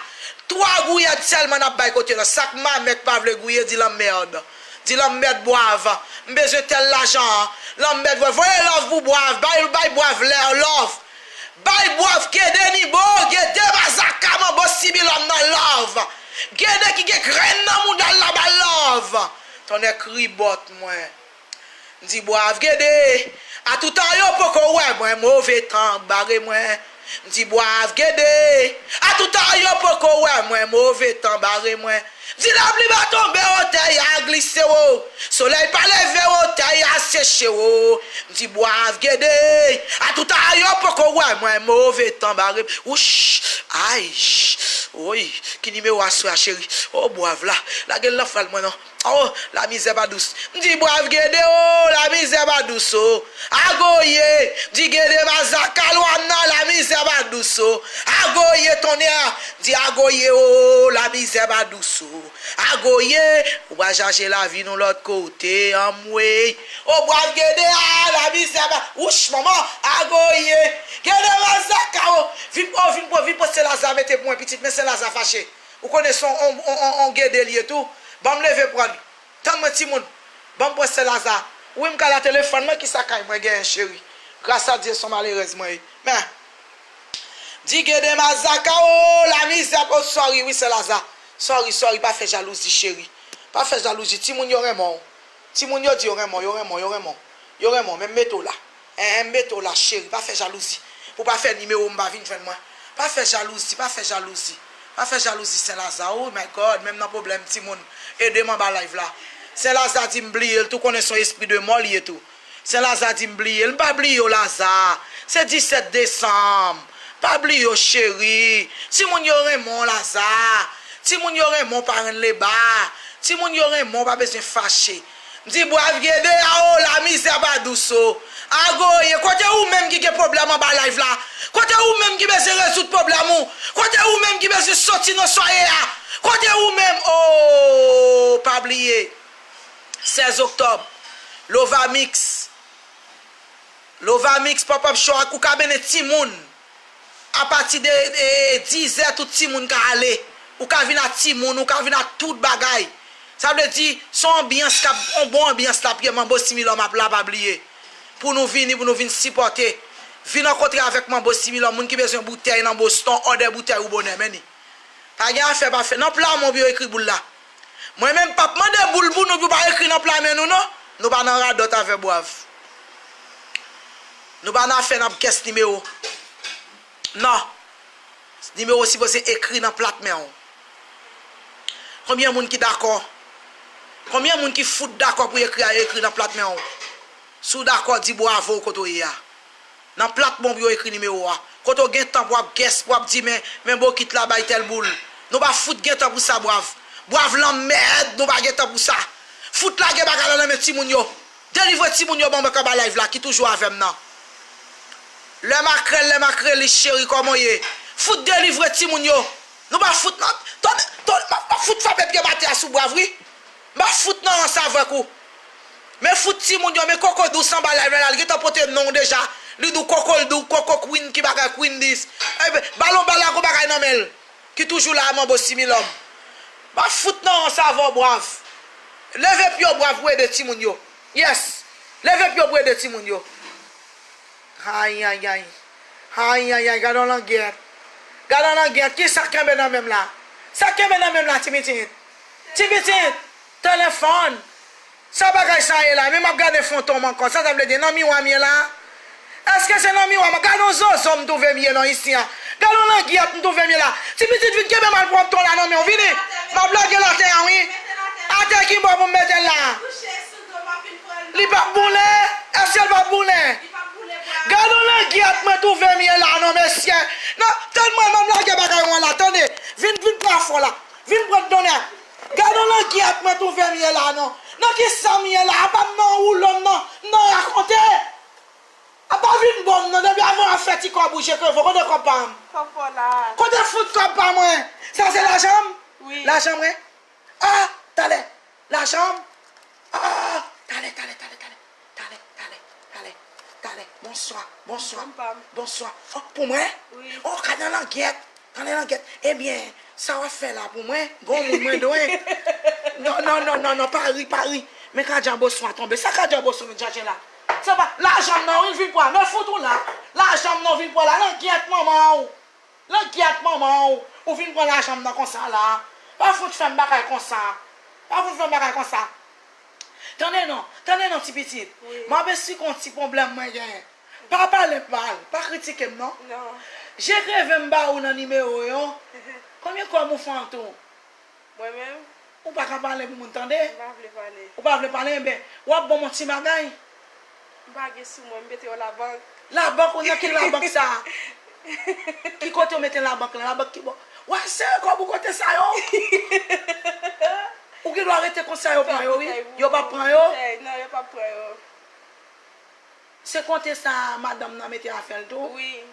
Twa gouyad sèlman n ap bay kote la. Sa k mamèt pa vle gouye, di lanmèd. Di lanmèd Bwav. M bezwen tèl lajan an. Lanmèd voye, voye love pou Bwav. Bay, bay Bwav lè, love. Bay Bwav Gede Nibo, Gede Bazaka, Manbo Similòm nan love. Gede ki gen grenn nan mouda l la ba l love. Tonnè kribòt mwen. M di Bwav Gede, atoutan yo poko wè mwen, move tan bare mwen. M di Bwav Gede, atoutan yo poko wè mwen, move tan bare mwen. M di lapli pa tonbe, wotèy a glise wo. Solèy pa leve, wotèy a seche wo. M di bwav Gede, a tout a yo poko wè mwen, move tan bare m. Wouch, ay, woy, ki nimewo aswè a cheri? O bwav la, lage l nan fral mwen non. O, lamizè pa dous. M di bwav Gede, o, lamizè pa dous o. Agoye, m di Gede mazaka lwanna, lamizè pa dous o. Agoye tonnè, m di agoye o, lamizè pa dous o. Agoye, ou pral chache lavi nou lòt kote, anmwey. O bwav Gede a, lamizè pa, wouch manman, agoye. Gede mazaka o. Vin, o, vin pran, vin pran Sen Laza mete pou mwen pitit, men Sen Laza fache. Ou konnen se on, on, on, on, on Gede li ye tou. Ban m leve pran l. Tann mwen timoun. Ban m pran Sen Laza. Wi, m ka la telefòn mwen, kisa kay mwen genyen cheri? Gras a Dye se on malerèz mwen ye. Men, di Gede mazaka o, lamizè, o, sorry wi Sen Laza. Sorry, sorry, pa fè jalouzi cheri. Pa fè jalouzi, timoun yo renmen w. Timoun yo di yo renmen w, yo renmen w, yo renmen w. Yo renmen w, men m mete w la. Enhen, m mete w la cheri, pa fè jalouzi. Pou pa fè nimewo m pa vin jwenn mwen. Pa fè jalouzi, pa fè jalouzi. Pa fè jalouzi Sen Laza, oh my God, menm nan pwoblèm timoun. Ede m anba live la. Sen Laza di m bliye l tou, konnen se on espri de mò li ye tou. Sen Laza di m bliye l, m pa bliye w Laza. Se disèt desanm. Pa bliye w cheri. Timoun yo renmen w Laza. Timoun yo renmen w pa rann leba. Timoun yo renmen w pa bezwen fache. M di bwav Gede a o, lamizè pa dous o. Agoye, kote ou menm ki gen pwoblèm anba live la? Kote ou menm ki bezwen rezoud pwoblèm ou? Kote ou menm ki bezwen soti nan sa w ye a? Kote ou menm? O, pa bliye. Sèz oktòb, Lovamix. Lovamix pop up show ak ou ka mennen timoun. Apati de, de dizè, tout timoun ka ale. Ou ka vin ak timoun, ou ka vin ak tout bagay. Sa vle di, se on anbyans k ap, on bon anbyans l ap ye, Manbo Similòm ap la, pa bliye. Pou nou vini, pou nou vin sipòte. Vin rankontre avèk Manbo Similòm, moun ki bezwen boutèy nan Boston, òdè boutèy ou bonè, men ni. Pa gen afè pa fè. Nan pla men w pou yo ekri boul la. Mwen menm, p ap mande boul pou nou, pou pa ekri nan pla men nou, non. Nou pa nan radòt avè bwav. Nou pa nan afè n ap guess nimewo. Non. Nimewo sipoze ekri nan plat men w. Konbyen moun ki dakò? Konbyen moun ki fout dakò pou ekri a ekri nan plat men w? Si w dakò, di bwavo kote w ye a. Nan plat men w pou yo ekri nimewo a. Kote w gen tan pou w ap guess, pou w ap di, men, men bokit la bay tèl boul. Nou pa fout gen tan pou sa, bwav. Bwav lanmèd, nou pa gen tan pou sa. Fout lage bagay la nan men timoun yo. Delivre timoun yo ban mwen k anba live la, ki toujou avè m nan. Lè makrèl, lè makrelis, cheri, kòman w ye? Fout delivre timoun yo. Nou pa fout nan, tande, tande, m ap, m ap fout frape pye m atè a sou bwav, wi. M ap fout nan rans avèk ou. Men fout timoun yo, men koko dous anba live la, li gentan pote non w deja. Li di w koko, li di w koko queen, ki bagay queen dis. Ebyen, balon bal la gon bagay nan men l. Ki toujou la, Manbo Similòm. M ap fout nan rans avè w, bwav. Leve pye w, bwav, pou ede timoun yo. Yes. Leve pye w pou ede timoun yo. Ayayay. Ayayay, gad on langyèt. Gad on langyèt, kisa k kenbe nan men m la? Sa k kenbe nan men m la, ti pitit? Ti pitit, telefòn. Sa bagay sa ye la? Men m ap gade fantom ankò. Sa sa vle di? Nan miwa m ye la? Èske se nan miwa m? Gad on zozo m twouve m ye non isi a. Gad on langyèt m twouve m ye la. Ti pitit, vin kenbe malpwòpte w la nan men w. Vini. M ap lage l atè a, wi. Atè ki bò pou m mete l la? Li p ap boulen? Èske l p ap boulen? Gad on langyèt mwen twouve m ye la non, mesye. Non, tann mwen, m ap lage bagay mwen la, tande. Vin, vin pran afè w la. Vin pran donnè. Gad on langyèt mwen twouve m ye la non. Nan kisa m ye la? Apa m nan woulo m nan, m nan rakonte. Apa vin bon m non, depi avan w ap fè ti kò bouje, kreve w, kote kòb pa m? Kòb pa w la. Kote fout kòb pa mwen? Sa se lajan m? Wi. Lajan mwen? Ah, talè. Lajan m? Ah, talè, talè, talè, talè. Talè, talè, talè, talè. Bonswa, bonswa, bonswa. Oh, pou mwen? Wi. Oh, gad on langyèt. Talè langyèt. Ebyen, sa w ap fè la pou mwen? Gon moun mwen dwe. Non, non, non, non, non, pa ri, pa ri. Men kadjan boswa tonbe. Sa kadjan boswa vin chache la? Se pa lajan m nan, wi, vin pran. Men fout ou la. Lajan m nan, vin pran la. Langyèt manman w. Langyèt manman w, ou vin pran lajan m nan konsa la. Pa fout fè m bagay konsa. Pa fout fè m bagay konsa. Tande non, tande non, ti pitit. Wi. M ap esplike w yon ti pwoblèm mwen genyen. Pa pale m mal, pa kritike m non. Non. Je kreve m ba ou nan nimewo yo. Konbyen kòb ou fè an tou? Mwen menm? Ou pa ka pale pou moun tande? M pa vle pale. Ou pa vle pale? Enben, w ap ban m yon ti bagay. M pa gen sou mwen, m mete yo labank. Labank ou nan ki labank sa a? Ki kote ou mete labank la? Labank ki bò? W al sere kòb ou kote sa yo? Ou gen dwa rete konsa yo pran yo, wi. Yo p ap pran yo? Non, yo p ap pran yo. Se konte sa madanm nan mete afè l tou? Wi.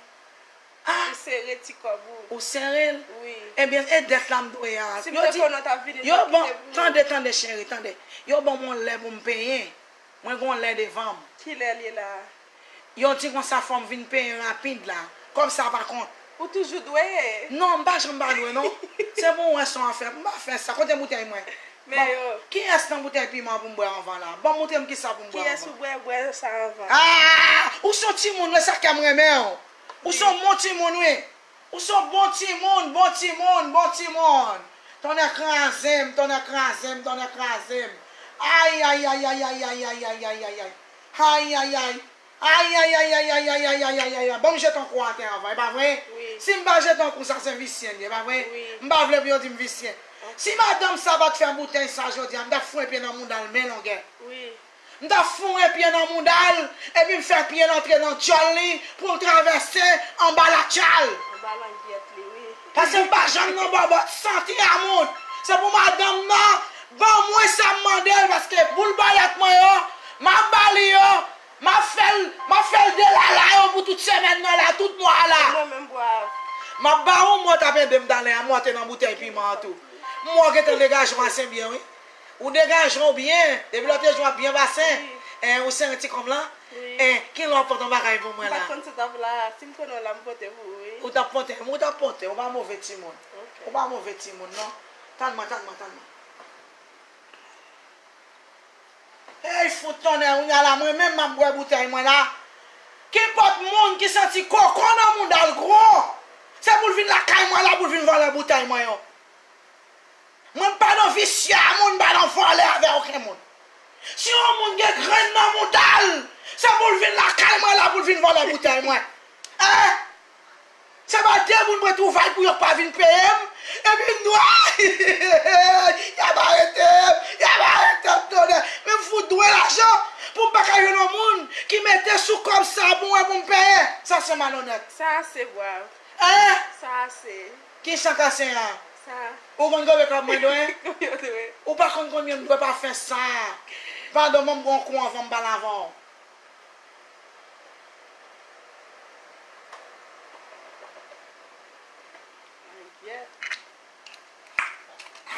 Ah! Ou sere ti kòb ou. Ou sere l? Wi. Ebyen, e dèt la m dwe a. Si m te konnen w t ap vini, m t ap kite pou ou. Tande, tande, cheri, tande. Yo ban m yon lè pou m peye. Mwen gen yon lè devan m. Kilè l ye la a? Yo di konsa fò m vin peye rapid la. Kòb sa pa kont. Ou toujou dwe. Non, m pa janm pa dwe, non. Se pou w wè se yon afè. M pa fè sa. Kote boutèy mwen? Men yo. Kiyès nan boutèy piman pou m bwè anvan la? Bon, montre m kisa pou m bwè anvan. Kiyès ou bwè, bwè sa anvan. Ah! Ou se yon timoun, wi, sa k fè m renmen w. Ou se yon bon timoun, wi. Ou se yon bon timoun, bon timoun, bon timoun. Tonnè kraze m, tonnè kraze m, tonnè kraze m. Ay, ay, ay, ay, ay, ay, ay, ay, ay, ay, ay, ay. Ay, ay, ay. Ay, ay, ay, ay, ay, ay, ay, ay, ay, ay, ay. Ban m jete yon kou atè anvan, e pa vre? Wi. Si m pa jete yon kou, sa se visye l ye, e pa vre? Wi. M pa vle pou yo di m visye. Ok. Si madanm sa pa t fè boutèy sa jodi a, m t ap foure pye nan mouda l men longè. Wi. M t ap foure pye nan mouda l, epi m fè pye l antre nan djòl li pou l travèse anba latcha l. Anba langyèt li, wi. Paske m pa janm nan bòbòt santi a moun. Se pou madanm nan ban mwen sa m mande l, paske boul bayòt mwen yo, m ap ba li yo, m ap fè l, m ap fè l delala yo pou tout semèn nan la, tout mwa a la. Mwen menm bwav. M ap ba ou mò t ap ede m talè a, mò te nan boutèy piman an tou. Mò gentan degaje w ase byen, wi. Ou degaje w byen, depi lòt jou w ap byen pase. Wi. En, ou sere ti kòb la? Wi. En, kilè w ap pote yon bagay pou mwen la? M pa t konn si w t ap la. Si m konnen w la, m pote pou ou, wi. Ou t ap pote, ou t ap pote. Ou pa move timoun. Ok. Ou pa move timoun, non. Tann mwen, tann mwen, tann mwen. Ey, fout tonnè, kounya la, mwen menm m ap bwè boutèy mwen la. Kenpòt moun ki santi koko nan mouda l gwo, se pou l vin lakay mwen la, pou l vin vòlè boutèy mwen yo. Mwen m pa nan visye a moun, m pa nan vòlè avè okenn moun. Si yon moun gen grenn nan mouda l, se pou l vin lakay mwen la, pou l vin vòlè boutèy mwen. Hein? Se pa de moun mwen twouve pou yo pa vin peye m, epi m dwe, y ap arete m, y ap arete m, tonnè. Men m fout dwe lajan pou m pa ka jwenn yon moun ki mete sou kòb sa pou mwen pou m peye. Sa se malonèt. Sa ase, bwav. Hein? Sa ase. Ki sa k ase a? Sa. Ou konn konbyen kòb mwen dwe? Konbyen w dwe? Ou pa konn konbyen m dwe pa fè sa. Padon, ban m pran yon kou anvan m pale avè w.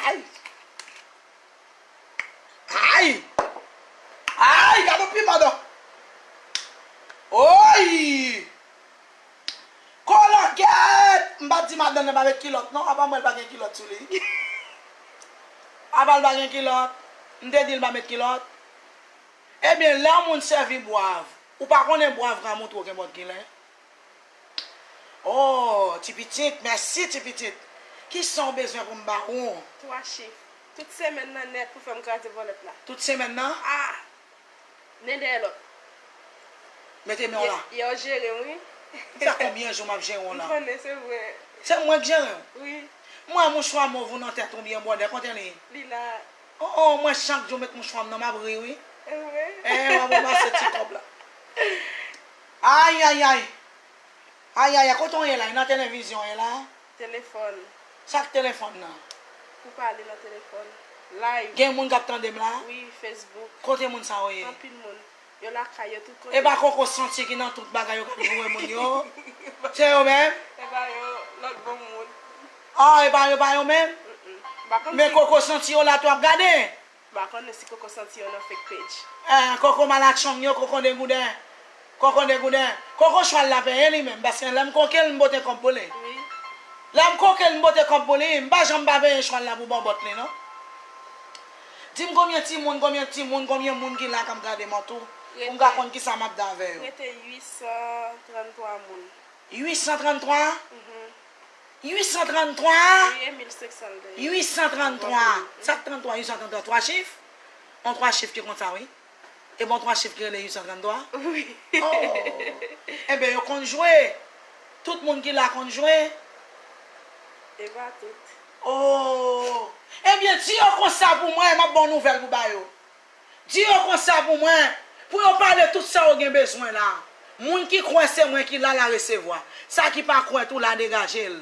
Ay! Ay! Ay! Gade yon piman dan. Oy! Kolangèt! M pa t di madanm nan pa met kilòt, non. Apa mwen l pa gen kilòt sou li? Apa l pa gen kilòt? M te di l pa met kilòt? Ebyen, lè yon moun sèvi bwav, ou pa konnen bwav ka montre w kenpòt kilè? Oh, ti pitit, mèsi ti pitit. Kisa w bezwen pou m ba ou? Twa chif. Tout semèn nan nèt pou fè m kraze vòlèt la. Tout semèn nan? Ah! Nen dèyè lòt. Mete men w la. Yè, yè w jere m, wi. Sa konbyen jou m ap jere w la? M konnen, se vre. Se mwen k jere w? Wi. M wè mouchwa mov ou nan tèt ou byen bwòdè, kote li? Li la. Oh, oh, mwen chak jou met mouchwa m nan, m ap ri, wi. E vre? Eh, w ap ranmase ti kòb la. Ay, ay, ay. Ay, ay, ay, kote w ye la? Nan televizyon w ye la? Telefòn. Sa k telefòn nan? Pou pale nan telefòn. Live. Gen moun k ap tande m la? Wi, Facebook. Kote moun sa yo ye? Anpil moun. Yo lakay yo tout kote. E pa koko santi ki nan tout bagay yo k ap joure moun yo? Se yo menm? E pa yo, lòt bon moun. Ah, e pa yo, pa yo menm? Mm-mm. M pa konn si. Men koko santi yo la tou ap gade? M pa konnen si koko santi yo nan fake page. Eh, koko malatchong yo, koko degouden. Koko degouden. Koko chwal la peye li menm, paske lè m koke l, m pote kòb pou li. Wi. Lè m koke l, m pote kòb pou li, m pa janm pa peye chwal la pou bòbòt li, non. Di m konbyen timoun, konbyen timoun, konbyen moun ki la k ap gade m an tou, pou m ka konn kisa m ap di avè yo. Rete uit san tranntwa moun. Uit san tranntwa? Mhm. Uit san tranntwa? Wi, e mil senk san l te ye. Uit san tranntwa. Sa k tranntwa, uit san tranntwa, twa chif? Yon twa chif ki konsa, wi. E bon twa chif ki rele uit san tranntwa? Wi. Oh. Enben, yo konn jwe. Tout moun ki la konn jwe. E pa tout. Oh. Ebyen, di yo konsa pou mwen, m ap ba w nouvèl pou ba yo. Di yo konsa pou mwen, pou yo pale tout sa yo gen bezwen la. Moun ki kwè se mwen ki la, la resevwa. Sa ki pa kwè tou, la degaje l.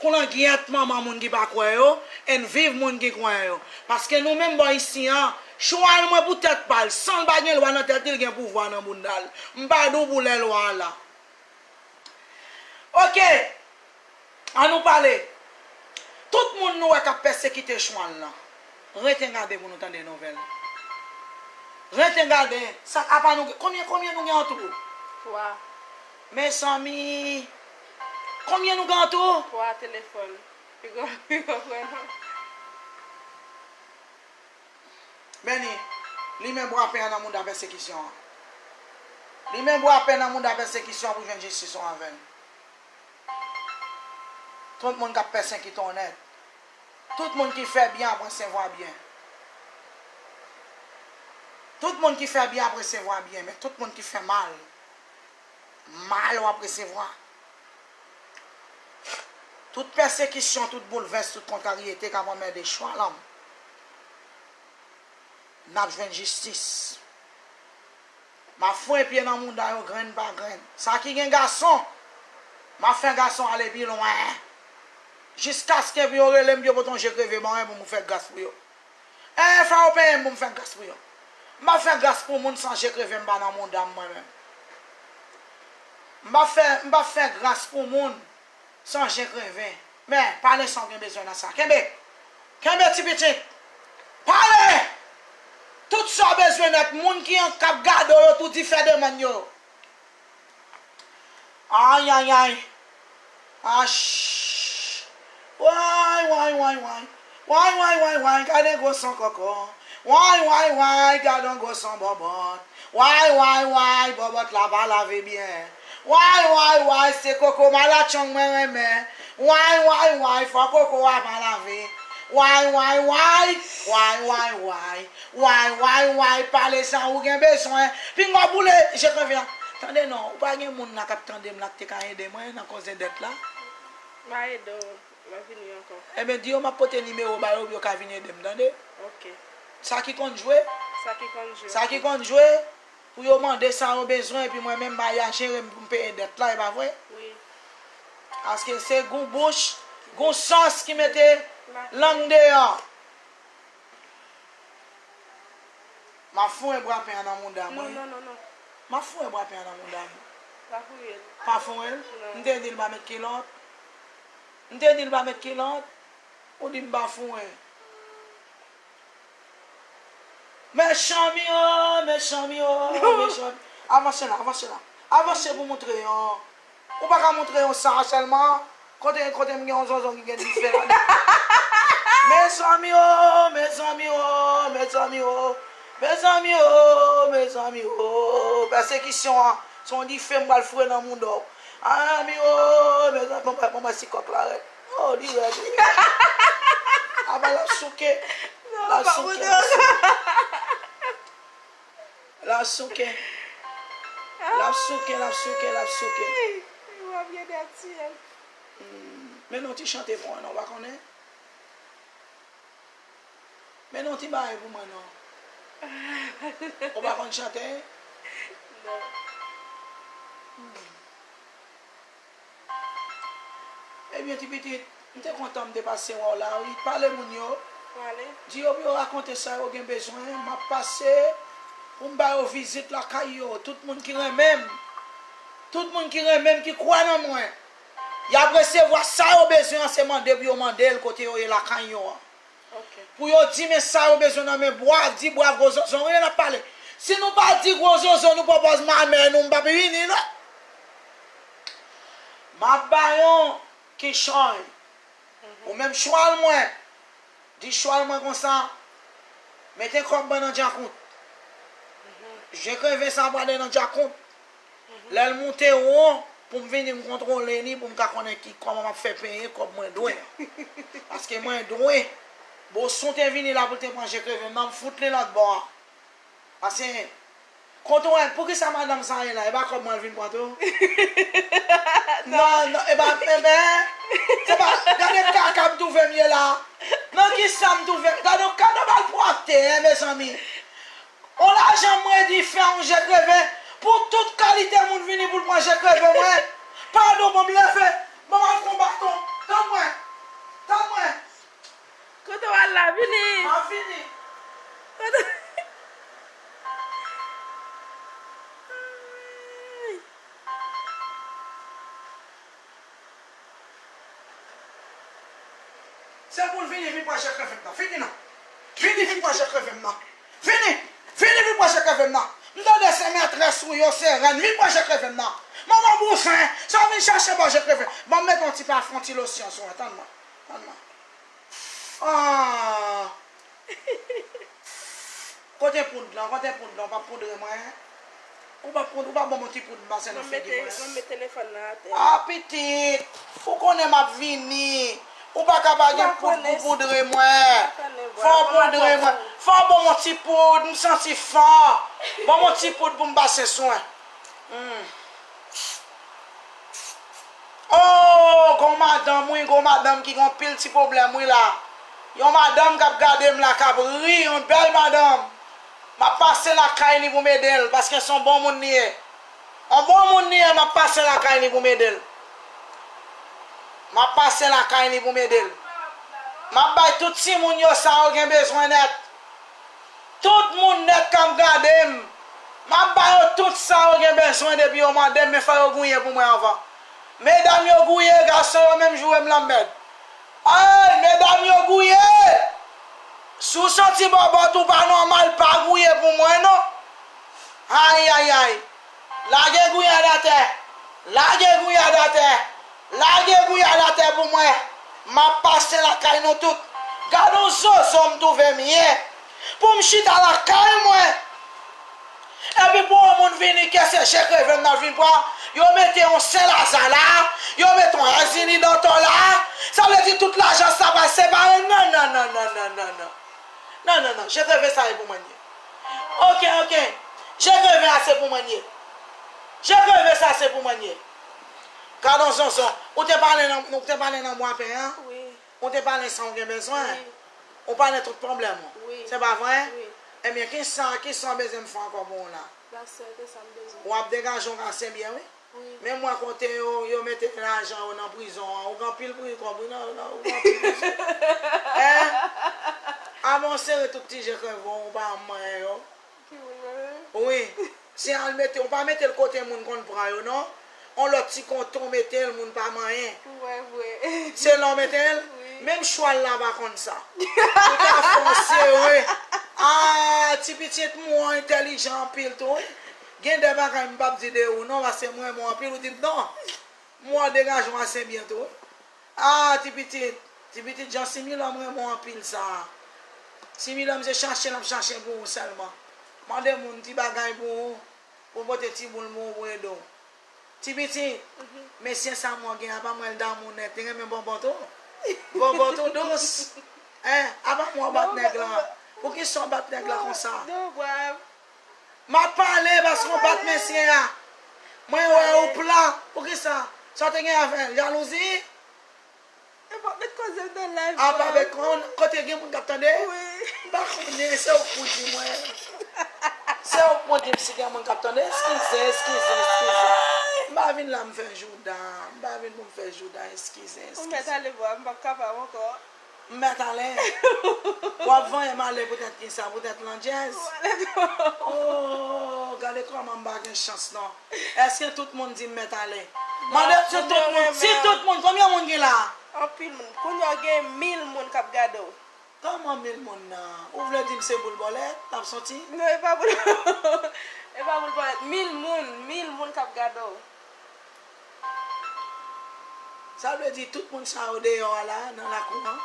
Kou langyèt manman moun ki pa kwè yo, and viv moun ki kwè yo. Paske nou menm bò isi an, chwal mwen pou tèt pa l, san l pa gen lwa nan tèt li, l gen pouvwa nan bounda l. M pa di w pou lè lwa a la. Oke, ann nou pale. Tout moun nou wè k ap pèsekite chwal lan, rete gade pou nou tande nouvèl. Rete gade. Sa, apa nou gen, konbyen, konbyen nou gen an tou? Twa. Mezanmi, konbyen nou gen an tou? Twa telefòn. Pi gran, pi gran frè nou. Beni, limen bwa pen an nan mouda pèsekisyon an. Limen bwa pen nan mouda pèsekisyon an pou jwenn jistis ou avè l. Tout moun k ap pèsekite w nèt. Tout moun ki fè byen ap resevwa byen. Tout moun ki fè byen ap resevwa byen, men tout moun ki fè mal, mal w ap resevwa. Tout pèsekisyon, tout boulvès, tout kontraryete k ap anmède chwalanm, n ap jwenn jistis. M ap fouye pye nan mouda yo grenn pa grenn. Sa ki gen gason, m ap fè gason ale pi lwen. Jiskaske pou yo rele m, pou yo pote yon je kreve ban mwen pou m fè gras pou yo. Eh, fò yo peye m pou m fè gras pou yo. M p ap fè gras pou moun san je kreve m pa nan mouda m mwen menm. M p ap fè, m p ap fè gras pou moun san je kreve. Men, pale sa w gen bezwen nan sa. Kenbe! Kenbe, ti pitit! Pale! Tout sa w bezwen nèt, moun ki an k ap gade w yo tou di fè demann yo. Ayayay. Ach. Way, way, way, way. Way, way, way, way, gade gwo san kòkò. Way, way, way, gade yon gwo san bòbòt. Way, way, way, bòbòt la pa lave byen. Way, way, way, se koko malatchong mwen renmen. Way, way, way, fò koko a pa lave. Way, way, way, way, way, way. Way, way, way, pale sa ou gen bezwen. Pinga w boule, je kreve an. Tande non, ou pa gen moun la k ap tande m la k te ka ede mwen nan koze dèt la? M a ede w, m a vini ankò. Ebyen, di yo m ap pote nimewo ba yo pou yo ka vin ede m, tande? Ok. Sa ki konn jwe? Sa ki konn jwe. Sa ki konn jwe, pou yo mande sa yo bezwen, epi mwen menm, m a jere m pou m peye dèt la, e pa vre? Wi. Paske se gon bouch, gon sans ki mete lang deyò. M ap fouye bwa pen an nan mouda mwen. Non, non, non, non. M ap fouye bwa pen an nan mouda mwen. Pa fouye l. Pa fouye l? Non. M te di l pa met kilòt. M te di l pa met kilòt. Ou di m pa fouye. Mechan m yo, mechan m yo, mechan. Avanse la, avanse la. Avanse pou montre yo. Ou pa ka montre yo sa sèlman. Kote, kote m gen yon zonzon ki gen dife ladan. Mezanmi o, mezanmi o, mezanmi o. Mezanmi o, mezanmi o. Pèsekisyon an, se yon dife m pral foure nan mouda w. Anmi o, mezanmi, bon, bon, bon, si kòk la rèd. Oh, li rèd, wi. Apa l ap souke. L ap souke, l ap souke. L ap souke. L ap souke, l ap souke, l ap souke. Ou ap gen dèt sou yo. Hmm. Men non ti chante pou mwen non, ou pa konnen? Men non ti bagay pou mwen non. Ou pa konn chante? Non. Hmm. Ebyen, ti pitit, m te kontan m te pase wè w la, wi. Pale moun yo. Pale. Di yo pou yo rakonte sa yo gen bezwen. M ap pase pou m ba yo vizit lakay yo. Tout moun ki renmen m, tout moun ki renmen m, ki kwè nan mwen, y ap resevwa sa yo bezwen an, se mande pou yo mande l kote yo ye lakay yo an. Ok. Pou yo di men sa yo bezwen nan men Bwav, di Bwav gwo zonzon, wi, n ap pale. Si nou pa di gwo zonzon, nou pran pòz mamè nou, m p ap vini, non. M ap ba yon kichòy. Mhm. Ou menm chwal mwen. Di chwal mwen konsa, mete kòb mwen nan djakout. Mhm. Je kreve sa prale nan djakout. Mhm. Lè l moute won, pou m vini m kontwole li, pou m ka konnen ki, kòman m ap fè peye kòb mwen dwe. Paske mwen dwe. Boson te vini la pou l te pran je kreve m nan, m fout li lòt bò a. Paske Kote w wè, poukisa madanm sa ye la? E pa kòb mwen l vin pran tou? Non, non, e pa, e ben, se pa, gade kaka m twouve m ye la. Nan kisa m twouve m? Gade, gade yon bal pwòpte, mezanmi. On lajan m redi fè yon je kreve. Pou tout kalite moun vini pou l pran je kreve mwen. Padon, ban m leve. Ban m al fè yon baton. Tann mwen. Tann mwen. Kote w al la? Vini. M ap vini. Kote Se pou l vini, vin pran je kreve m nan. Vini non. Vini, vin pran je kreve m nan. Vini. Vini, vin pran je kreve m nan. M tande se mètrès ou yo, se rèn. Vin pran je kreve m nan. Manman bouzen, sa w vin chache bò je kreve. Ban m mete yon ti pafon, yon ti losyon sou mwen. Tann mwen. Tann mwen. Ah. Kote poud lan? Kote poud lan? Ou pa poudre mwen? Ou pa poud, ou pa ban m yon ti poud m pase nan figi mwen? Ban m met telefòn nan atè. Ah, pitit! Ou konnen m ap vini. Ou pa ka pa gen poud pou poudre mwen. Fò w poudre mwen. Fò w ban m yon ti poud, m santi fò. Ban m yon ti poud pou m pase swen. Hmm. Oh, gon madanm wi, gon madanm ki gon pil ti pwoblèm wi la. Yon madanm k ap gade m la k ap ri, yon bèl madanm. M ap pase lakay li pou m ede l, paske se yon bon moun li ye. Yon bon moun li ye, m ap pase lakay li pou m ede l. M ap pase lakay li pou m ede l. M ap bay tout timoun yo sa yo gen bezwen nèt. Tout moun nèt k ap gade m, m ap ba yo tout sa yo gen bezwen depi yo mande m, men fò yo gouye pou mwen anvan. Medam yo gouye, gason yo menm joure m lanmèd. Ay, medam yo gouye! Si w santi bòbòt ou pa nòmal, pa gouye pou mwen non. Ay, ay, ay. Lage gouyad atè. Lage gouyad atè. Lage gouyad atè pou mwen. M ap pase lakay nou tout. Gade yon zozo m twouve m ye. Pou m chita lakay mwen. Epi pou yon moun vini ke se je kreve m nan vin pran. Yo mete yon Sen Laza la. Yo mete yon Èzini Dantò la. Sa vle di tout lajan sa pral separe. Non, non, non, non, non, non, non. Non, non, non. Je kreve sa e pou mwen ye. Ok, ok. Je kreve a se pou mwen ye. Je kreve sa se pou mwen ye. Gadon zonzon. Ou te pale nan, ou te pale nan bwapen an? Wi. Ou te pale san ou gen bezwen? Wi. Ou pale tout pwoblèm ou? Wi. Se pa vre? Wi. Ebyen, kisa, kisa w bezwen m fè ankò pou ou la? Pastè, se sa m bezwen. W ap degaje yon kase byen, wi. Wi. Men mwen kote yo, yo mete lajan yo nan prizon an. Ou gen anpil pri kòb, wi, nan, nan, ou gen anpil prizon. Hein? Avan w sere tout ti je kreve w, ou pa manyen yo. Ki moun mwen menm? Wi. Se al mete, ou pa mete l kote moun konn pran yo, non. On lòt ti konton mete l, moun pa manyen. Ou wè vre. Se la w mete l? Wi. Menm chwal la pa konn sa. Ou ta fè w sere. Ah, ti pitit mwen entèlijan anpil tou, wi. Gen de bagay m p ap di de ou non, paske m renmen w anpil, ou di m non. Mwen degaje w ase byen tou. Ah, ti pitit, ti pitit jan Similòm renmen w anpil sa. Similòm se chache l ap chache pou ou sèlman. Mande moun ti bagay pou ou, pou pote ti boul pou ou, pou ede w. Ti pitit, mesye sa mwen gen, apa mwen l damou nèt, li renmen bonbon tou. Bonbon tou dous. Hein, apa mwen w bat nèg la? Poukisa w bat nèg la konsa? Non, non, non, non, non. M ap pale paske w bat mesye a. Mwen wè ou plan. Poukisa? Sa w te gen avè l? Jalouzi? E pa met koze m nan live. A pa met kon, kote gen moun k ap tande? Wi. M pa konnen, se ou k pou di mwen. Se ou k pou di m si gen moun k ap tande. Eskize, eskize, eskize. M pa vin la m fè jouda. M pa vin pou m fè jouda. Eskize, eskize. Ou mèt ale bwa, m p ap kapab ankò. M mèt ale. W ap vanyen m ale poutèt kisa? Poutèt landjèz? Oh, gade kòman m pa gen chans non. Èske tout moun di m mèt ale? Mande si tout moun, si tout moun, konbyen moun ki la? Anpil moun. Kounye a gen mil moun k ap gade w. Kòman mil moun nan? Ou vle di m se boul bòlèt m ap santi? Non, e pa boul, e pa boul bòlèt. Mil moun, mil moun k ap gade w. Sa vle di tout moun sa yo deyò a la, nan lakou an?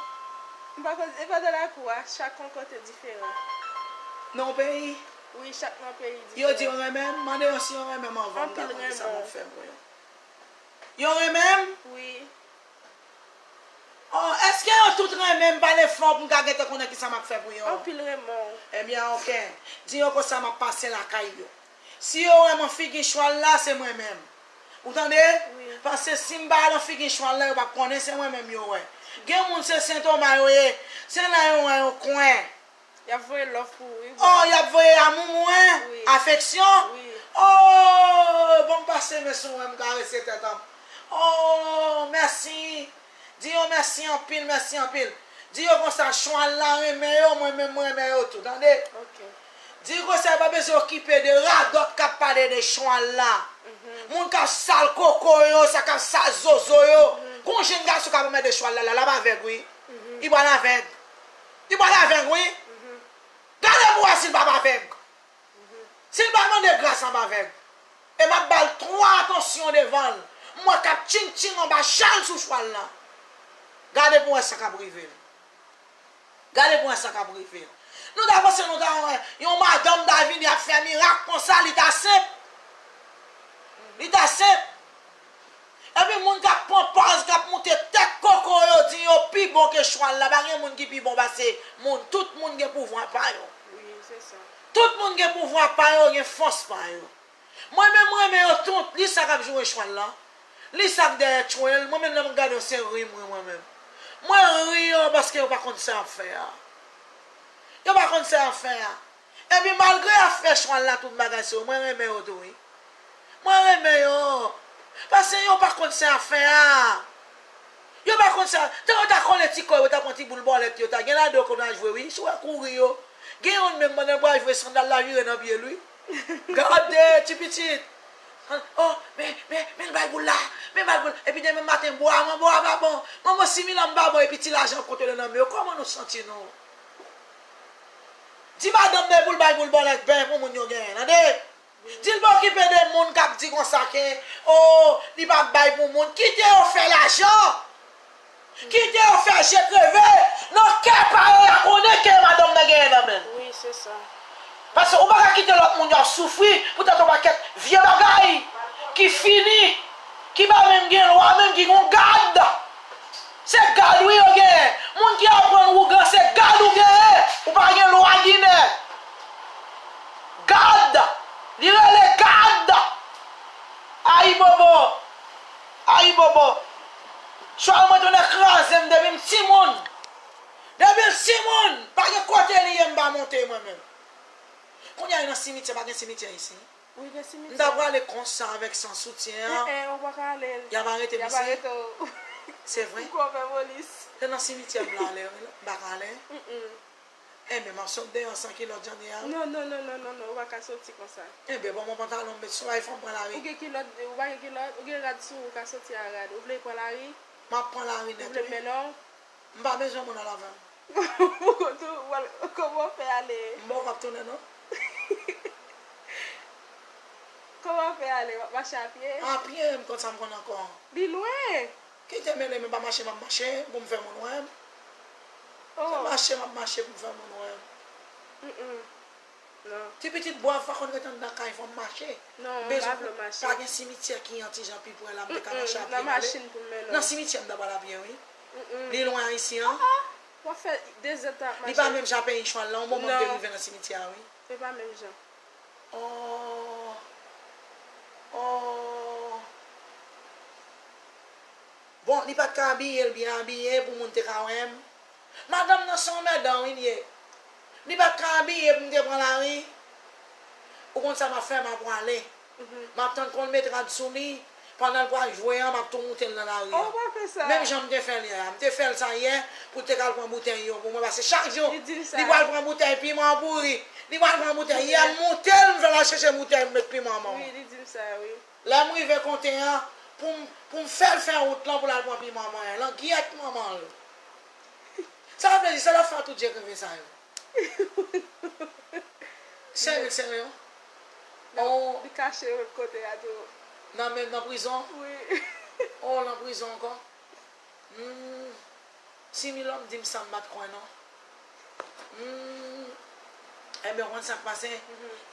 M pa koz, e pa nan lakou a, chak yon kote diferan. Nan yon peyi? Wi, chak nan yon peyi diferan. Yo di yo renmen m? Mande yo si yo renmen m anvan m ta konn kisa pou m fè pou yo. Yo renmen m? Wi. Oh, èske yo tout renmen m? Pale fò pou m ka gentan konnen kisa m ap fè pou yo. Anpil renmen w. Ebyen, ok. Di yo konsa m ap pase lakay yo. Si yo wè m an figi chwal la, se mwen menm. Ou tande? Paske si m pa al an figi chwal la, yo p ap konnen se mwen menm yo wè. Gen moun se sentoma yo ye, se la yo wè yon kwen. Y ap voye love pou ou, wi. Oh, y ap voye amou mwen, afeksyon. Oh, bon, m pase men sou mwen, m karese tèt an. Oh, mèsi. Di yo mèsi anpil, mèsi anpil. Di yo konsa, chwal la renmen yo, mwen menm mwen renmen yo tou, tande? Di yo konsa, yo pa bezwen okipe de radòt k ap pale de chwal la. Moun k ap sal koko yo, sa k ap sal zozo yo. Gon jenn gason k ap anmède chwal la, la, l ap avèg, wi. Li pral avèg. Li pral avèg, wi. Gade pou wè si l p ap avèg. Si l pa mande gras, l ap avèg. E m ap ba l twa atansyon devan l. M wè k ap tching tching anba chal sou chwal la. Gade pou wè sa k ap rive l. Gade pou wè sa k ap rive l. Nou ta panse nou ta wè yon madanm ta vini ap fè mirak konsa, li ta senp. Li ta senp. Epi moun k ap pran pòz, k ap moute tèt koko yo, di yo pi bon ke chwal la. Pa gen moun ki pi bon pase moun. Tout moun gen pouvwa pa yo. Wi, se sa. Tout moun gen pouvwa pa yo, gen fòs pa yo. Mwen menm, mwen renmen yo tout. Li sa k ap joure chwal la. Li sa k dèyè tchwen l. Mwen menm, lè m gade yo, se ri m ri mwen menm. Mwen ri yo paske yo pa konn sa y ap fè a. Yo pa konn sa y ap fè a. Epi malgre y ap fè chwal la tout bagay sou yo, mwen renmen yo tou wi. Mwen renmen yo. Paske yo pa konn sa y ap fè a. Yo pa konn sa. Tan yo ta kole ti kò yo, ta pran ti boul bòlèt yo, ta gen ladan yo konn al jwe wi. Si w wè kouri yo. Gen youn menm pandan l pral jwe sandal la vire nan pye l wi. Gade ti pitit. Oh, men, men, men l bay boul la. Men l bay boul. Epi demen maten, bwa, mwen bwa pa bon. Manman si Milan m pa bon epi ti lajan ap konte nan men yo. Kòman nou santi nou? Di madanm de pou l bay pou l bòlèt ben pou moun yo genyen, tande? Di l pa okipe de moun k ap di konsa ke, o, li p ap bay pou moun. Kite yo fè lajan. Kite yo fè je kreve. Nan kè pa yo, y a konnen ke madanm nan genyen nan men l. Wi, se sa. Paske ou pa ka kite lòt moun yo ap soufri poutèt yon pakèt vye bagay ki fini. Ki pa menm gen lwa menm, ki gon gad. Se gad wi yo genyen. Moun ki aprann wougan se gad ou genyen. Ou pa gen lwa Ginen. Gad. Li rele gad. Ayibobo. Ayibobo. Chwal mwen tounen kraze m depi m timoun. Depi m timoun. Pa gen kote li ye m pa monte mwen menm. Kounye a nan simityè, pa gen simityè isi. Wi, gen simityè. M ta prale konsa avèk san soutyen an. En, en, ou pa ka ale. Y ap arete m isi? Y ap arete w. Se vre? Ou kwè w pè polis? Se nan simityè m prale, wi, m pa ka ale. Mm, mm. Enben, m ap sot deyò san kilòt jan de a, wi. Non, non, non, non, non, non, ou pa ka soti konsa. Enben, ban mwen pantalon m met sou la, fò m pran lari. Ou gen kilòt, ou pa gen kilòt, ou gen rad sou ou, ou ka soti a rad. Ou vle pran lari? M ap pran lari nèt, wi. Ou vle m mennen w? M pa bezwen moun al avè m. Pou konn tou, w al, kòman w fè ale? M poko ap tounen non. Kòman w fè ale? W ap mache a pye? A pye, m konn sa m konn ankò. Li lwen. Kite mele m, m pa mache, m ap mache pou m fè moun wè m. Se mache m ap mache pou m fè moun wè m. Mm, mm. Non. Ti pitit bwa pa konn ret anndan kay, fò m mache. Non, m pa vle mache. Pa gen simityè ki yon ti jan pi pre la, m te ka mache a pye m ale. Nan machin pou m mennen w. Nan simityè m ta pral a pye, wi. Li lwen a isi an. Ah, ah. W ap fè dezè tan ap mache. Li pa menm jan peyi chwal la, yon moman m te rive nan simityè a, wi. Se pa menm jan. Oh. Oh. Bon, li pa t ka abiye l byen abiye pou moun te ka wè m. Madanm nan se yon mèdan wi l ye. Li pa t ka abiye pou m te pran lari. Ou konn sa m ap fè, m ap prale. M ap tann kon l met rad sou li. Pandan l pral jwe an, m ap tou moute l nan lari an. Oh, w pa fè sa. Menm jan m te fè l yè a. M te fè l sa yè pou l te ka al pran boutèy yo pou mwen. Paske chak jou, li pral pran boutèy piman an pouri. Li pral pran boutèy. Yè m moute l, m fè l al chèche boutèy, m met piman an ban mwen. Wi, li di m sa, wi. Lè m rive kote an, pou m, pou m fè l fè wout lan pou l al pran piman manyen. Langyèt manman l. Sa vle di, se lè w fè tout je kreve sa yo. Serye, serye. Oh. Li kache lòt kote a tou. Nan men, nan prizon? Wi. Oh, nan prizon ankò? Hmm. Si Milòm di m sa, m pa t kwè non. Hmm. Enben, w konn sa k pase?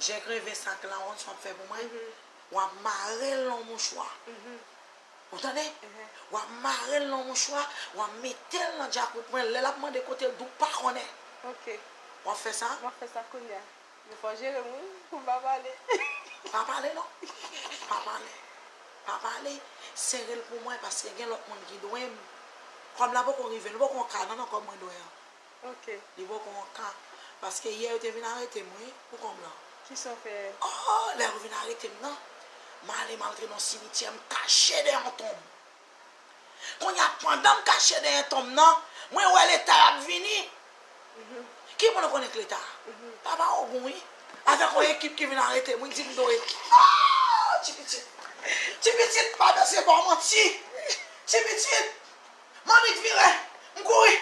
Je kreve sa k la, w konn sa w ap fè pou mwen? W ap mare l nan yon mouchwa. Ou tande? W ap mare l nan yon mouchwa, w ap mete l nan djakout mwen. Lè l ap mande kote l, di w pa konnen. Ok. W ap fè sa? M ap fè sa kounye a. Men fò w jere m wi, pou m pa pale. Pa pale non. Pa pale. Pa pale. Sere l pou mwen paske gen lòt moun ki dwe m. Kòb la poko rive, nou poko ka nan, nan kòb mwen dwe an. Ok. Li poko ka. Paske yè yo te vin arete m, wi, pou kòb la. Kisa w fè? Oh, lè yo vin arete m nan, m ale m antre nan simityè, m kache dèyè yon tonm. Kounye a, pandan m kache dèyè tonm nan, mwen wè Leta ap vini. Ki moun ou konnen k Leta? Papa Ogon, wi. Avèk yon ekip ki vin arete m, wi, di m dwe. Oh, ti pitit. Ti pitit, pa danse ba w manti. Ti pitit. Manmi vire. M kouri.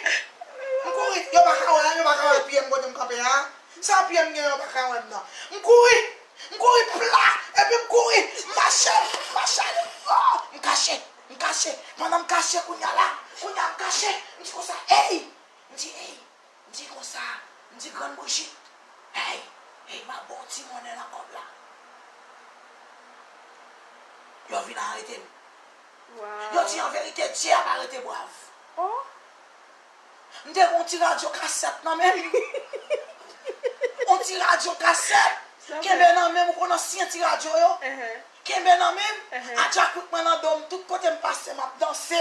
M kouri. Yo pa ka wè, yo pa ka wè pye m kote m kanpe a. Sa pye m gen, yo pa ka wè m nan. M kouri. M kouri pla. Epi m kouri. M mache. M mache. Oh, m kache. M kache. Pandan m kache kounye a la, kounye a m kache, m di konsa, ey! M di, ey! M di konsa, m di grann Brijit, ey! Ey, m ap ba w ti monnen nan kòb la. Yo vin arete m. Yo di an verite, Dye ap arete Bwav. M te gen yon ti radyo kasèt nan men m. Yon ti radyo kasèt. Kenbe nan men m, ou konn ansyen ti radyo yo. Kenbe nan men m. Adjakwik mwen nan do m, tout kote m pase, m ap danse,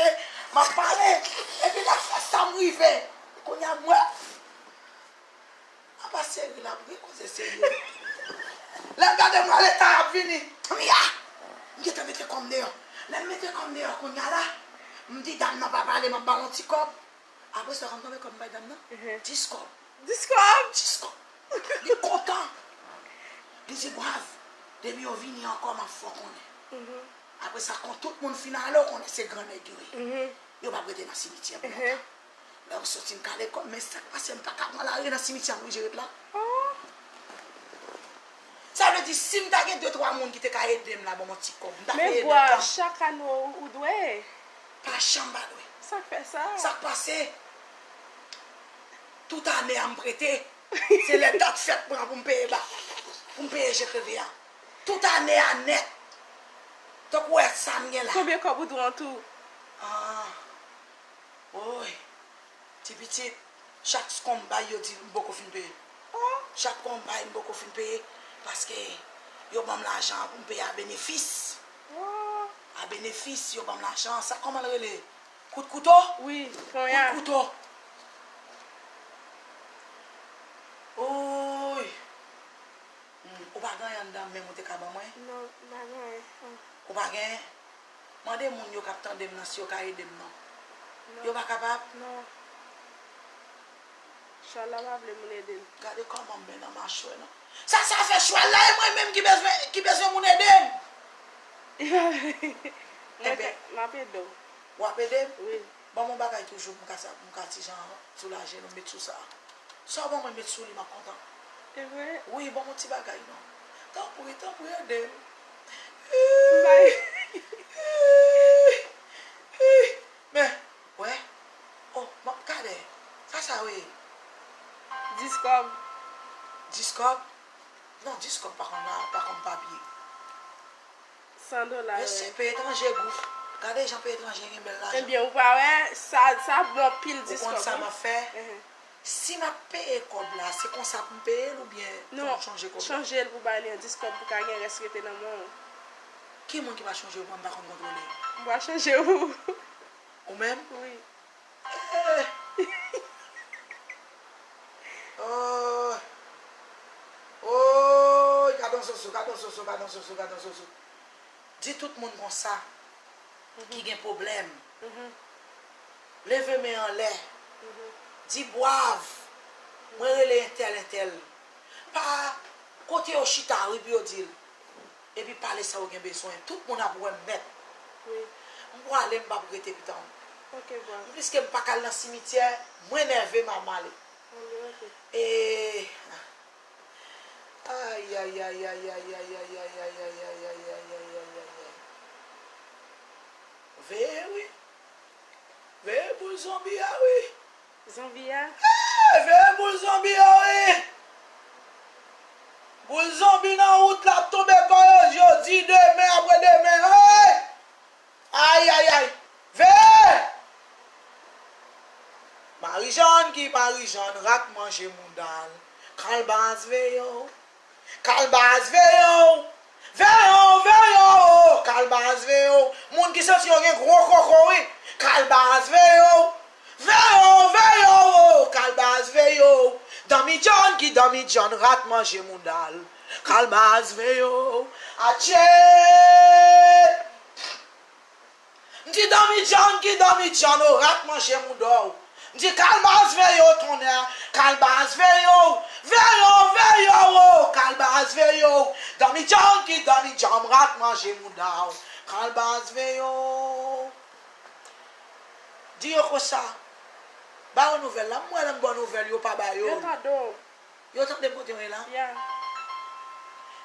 m ap pale. Epi lè frè Sam rive, kounye a m wè. Apa seri l ap ri, koze serye. Lè m gade m wè Leta ap vini. Anmya! M gentan mete kò m deyò. Lè m mete kò m deyò kounye a la, m di dam nan pa pale, m ap ba l yon ti kòb. Apre sa, konn konbyen kòb m bay dam nan? Dis kòb. Dis kòb? Dis kòb. Li kontan. Li di, Bwav, depi yo vini ankò, m ap fè w konnen. Apre sa, kon tout moun fin ale, w konnen se gran nèg yo ye. Yo p ap rete nan simityè pou lontan. Lè yo soti, m kale kò m, men sa k pase, m pa ka pran lari nan simityè, m oblije ret la. Sa vle di, si m ta gen de twa moun ki te ka ede m la, ban m yon ti kòb, m ta fè ede m. Men Bwav, chak ane ou, ou dwe. Pa janm pa dwe. Sa k fè sa? Sa k pase? Tout ane a m prete. Se lè dat fèt mwen an pou m peye ba, pou m peye je kreve a. Tout ane a nèt. Tankou wè sa m gen la. Konbyen kòb ou dwe an tou? Ah. Woy. Ti pitit, chak kòb m bay yo di m poko fin peye. Chak kòb m bay m poko fin peye, paske yo ban m lajan an pou m peye a benefis. A benefis, yo ban m lajan an. Sa kòman l rele? Kout kouto? Wi, kounye a. Kout kouto. Woy. Hmm, ou pa gen anyen anndan menm ou te ka ban mwen? Non, m pa gen anyen. Ou pa gen? Mande moun yo k ap tande m nan si yo ka ede m non. Non. Yo pa kapab? Non. Chwal la pa vle moun ede l. Gade kòman m men nan machwè non. Sa, sa fè chwal la e mwen menm ki bezwen, ki bezwen moun ede m. Mwen ka, m ap ede w. W ap ede m? Wi. Ban m yon bagay toujou pou m ka sa, pou m ka ti jan soulaje nou, met sou sa. Sa w ban mwen met sou li, m ap kontan. E vre? Wi, ban m yon ti bagay non. Tanpri, tanpri, ede m. M bay. Men, wè. Oh, m ap gade. Sa sa yo ye? Dis kòb. Dis kòb? Non, dis kòb pa konn la, pa konn papye. San dola, wi. Mesye, peyi etranje gou. Gade jan peyi etranje gen bèl lajan. Ebyen, ou pa wè, sa, sa bon anpil dis kòb, wi. Ou konn sa m ap fè? Si m ap peye kòb la, se konsa pou m peye l oubyen pou m chanje kòb la? Non, chanje l pou bay li an dis kòb pou ka gen rès rete nan men w. Ki moun ki pa chanje w, mwen m pa konn kontwole? M pa chanje w. Ou menm? Wi. Eh! Oh! Oh! Gad on soso, gad on soso, gad on soso, gad on soso. Di tout moun konsa ki gen pwoblèm. Leve men anlè. Di, Bwav, mwen rele entèl, entèl. Pa kote yo chita, wi, pou yo di l. Epi pale sa yo gen bezwen. Tout moun ap wè m nèt. Wi. M pwale, m p ap rete pitan. Ok, Bwav. Pliske m pa ka al nan simityè, mwen nève m al, m ale. Anben, ok. E, ayayay. Veye wi. Veye boul zonbi a wi. Zonbi a? Eh, veye boul zonbi a wi. Boul zonbi nan wout la ap tonbe kò yo jodi, demen, apre demen. Hey! Ayayay! Veye! Marijòn ki Marijòn, rat manje mouda l. Kalbas veye w. Kalbas veye w. Veye w, veye w, o, Kalbas veye w. Moun ki santi yo gen gwo koko, wi. Kalbas veye w. Veye w, veye w, o, Kalbas veye w. Danmi John ki Danmi John, rat manje mouda l. Kalbas veye w. Atchè! M di Danmi John ki Danmi John, o, rat manje mouda w. M di Kalbas veye w, tonnè. Kalbas veye w. Veye w, veye w, o, Kalbas veye w. Danmi John ki Danmi John, rat manje mouda w. Kalbas veye w. Di yo konsa. Ba yo nouvèl la. M wè lè m ba w nouvèl, yo pa ba yo. Yo tande m kote yo ye la? Ya.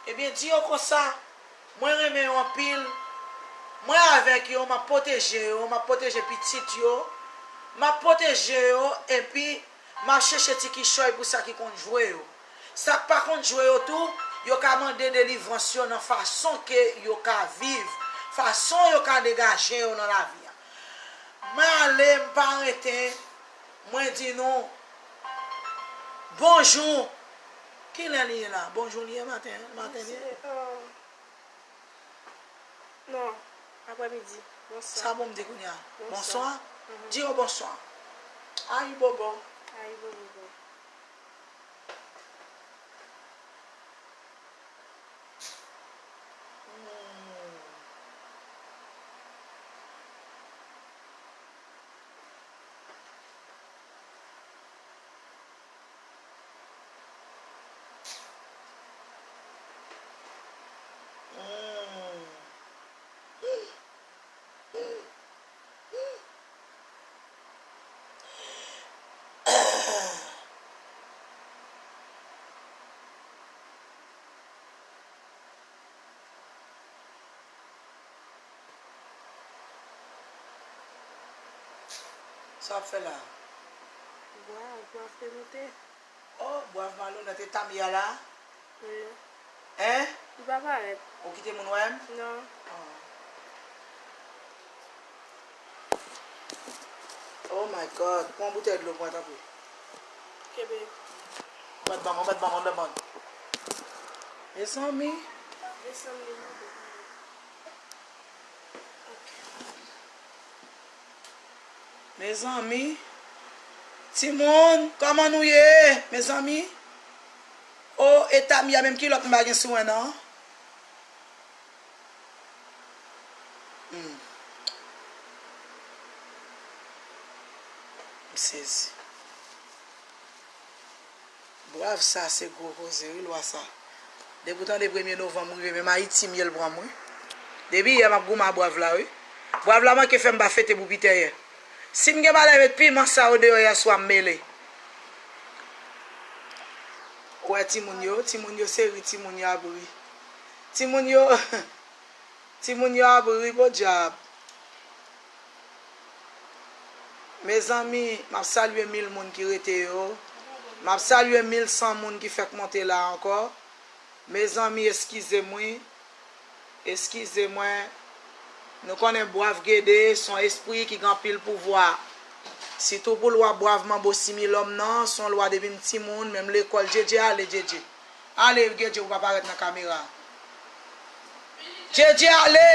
Ebyen, di yo konsa, mwen renmen yo anpil. Mwen avèk yo, m ap pwoteje yo, m ap pwoteje pitit yo. M ap pwoteje yo, epi m ap chèche ti kichòy pou sa ki konn jwe yo. Sa k pa konn jwe yo tou, yo ka mande delivrans yo nan fason ke yo ka viv, fason yo ka degaje yo nan lavi a. Mwen ale, m pa rete, mwen di nou, bonjou. Kilè li ye la? Bonjou li ye maten, maten li ye? Non, aprèmidi. Bonswa. Sa bon m di kounye a? Bonswa. Bonswa? Mhm. Di yo bonswa. Ayibobo. Ayibobo. Hmm. Hmm. Sa w ap fè la? Bwav, bwav te moute. Oh, bwav malonèt, e Tamia la? Wi. Hein? Li pa parèt. Ou kite moun wè m? Non. Oh. Oh my God. Pran boutèy dlo pou mwen, tanpri. Kenbe. Bat ban mwen, bat ban mwen, bat ban mwen. Mezanmi. Desann li, non. Mezanmi, timoun, kòman nou ye, mezanmi? O, e Tamia menm, kilòt m pa gen sou mwen nan? Hmm. M sezi. Bwav sa se gwo koze wi lwa sa. Depi w tande premye novanm rive, menm Ayiti m ye l pran m wi. Depi yè m ap goumen a bwav la wi. Bwav la manke fè m pa fete pou Pitè yè. Si m gen bagay met piman sa yo deyò yè swa m mele. Ou wè timoun yo, timoun yo se ri, timoun yo ap ri. Timoun yo, timoun yo ap ri podyab. Mezanmi, m ap salye mil moun ki rete yo. M ap salye mil san moun ki fèk monte la ankò. Mezanmi, eskize m wi. Eskize mwen. Nou konnen Bwav Gede se yon espri ki gen anpil pouvwa. Sitou pou lwa Bwav Manbo Similòm nan, se yon lwa depi m timoun, menm lekòl, Djedje ale, Djedje. Ale, Djedje, ou pa parèt nan kamera. Djedje ale!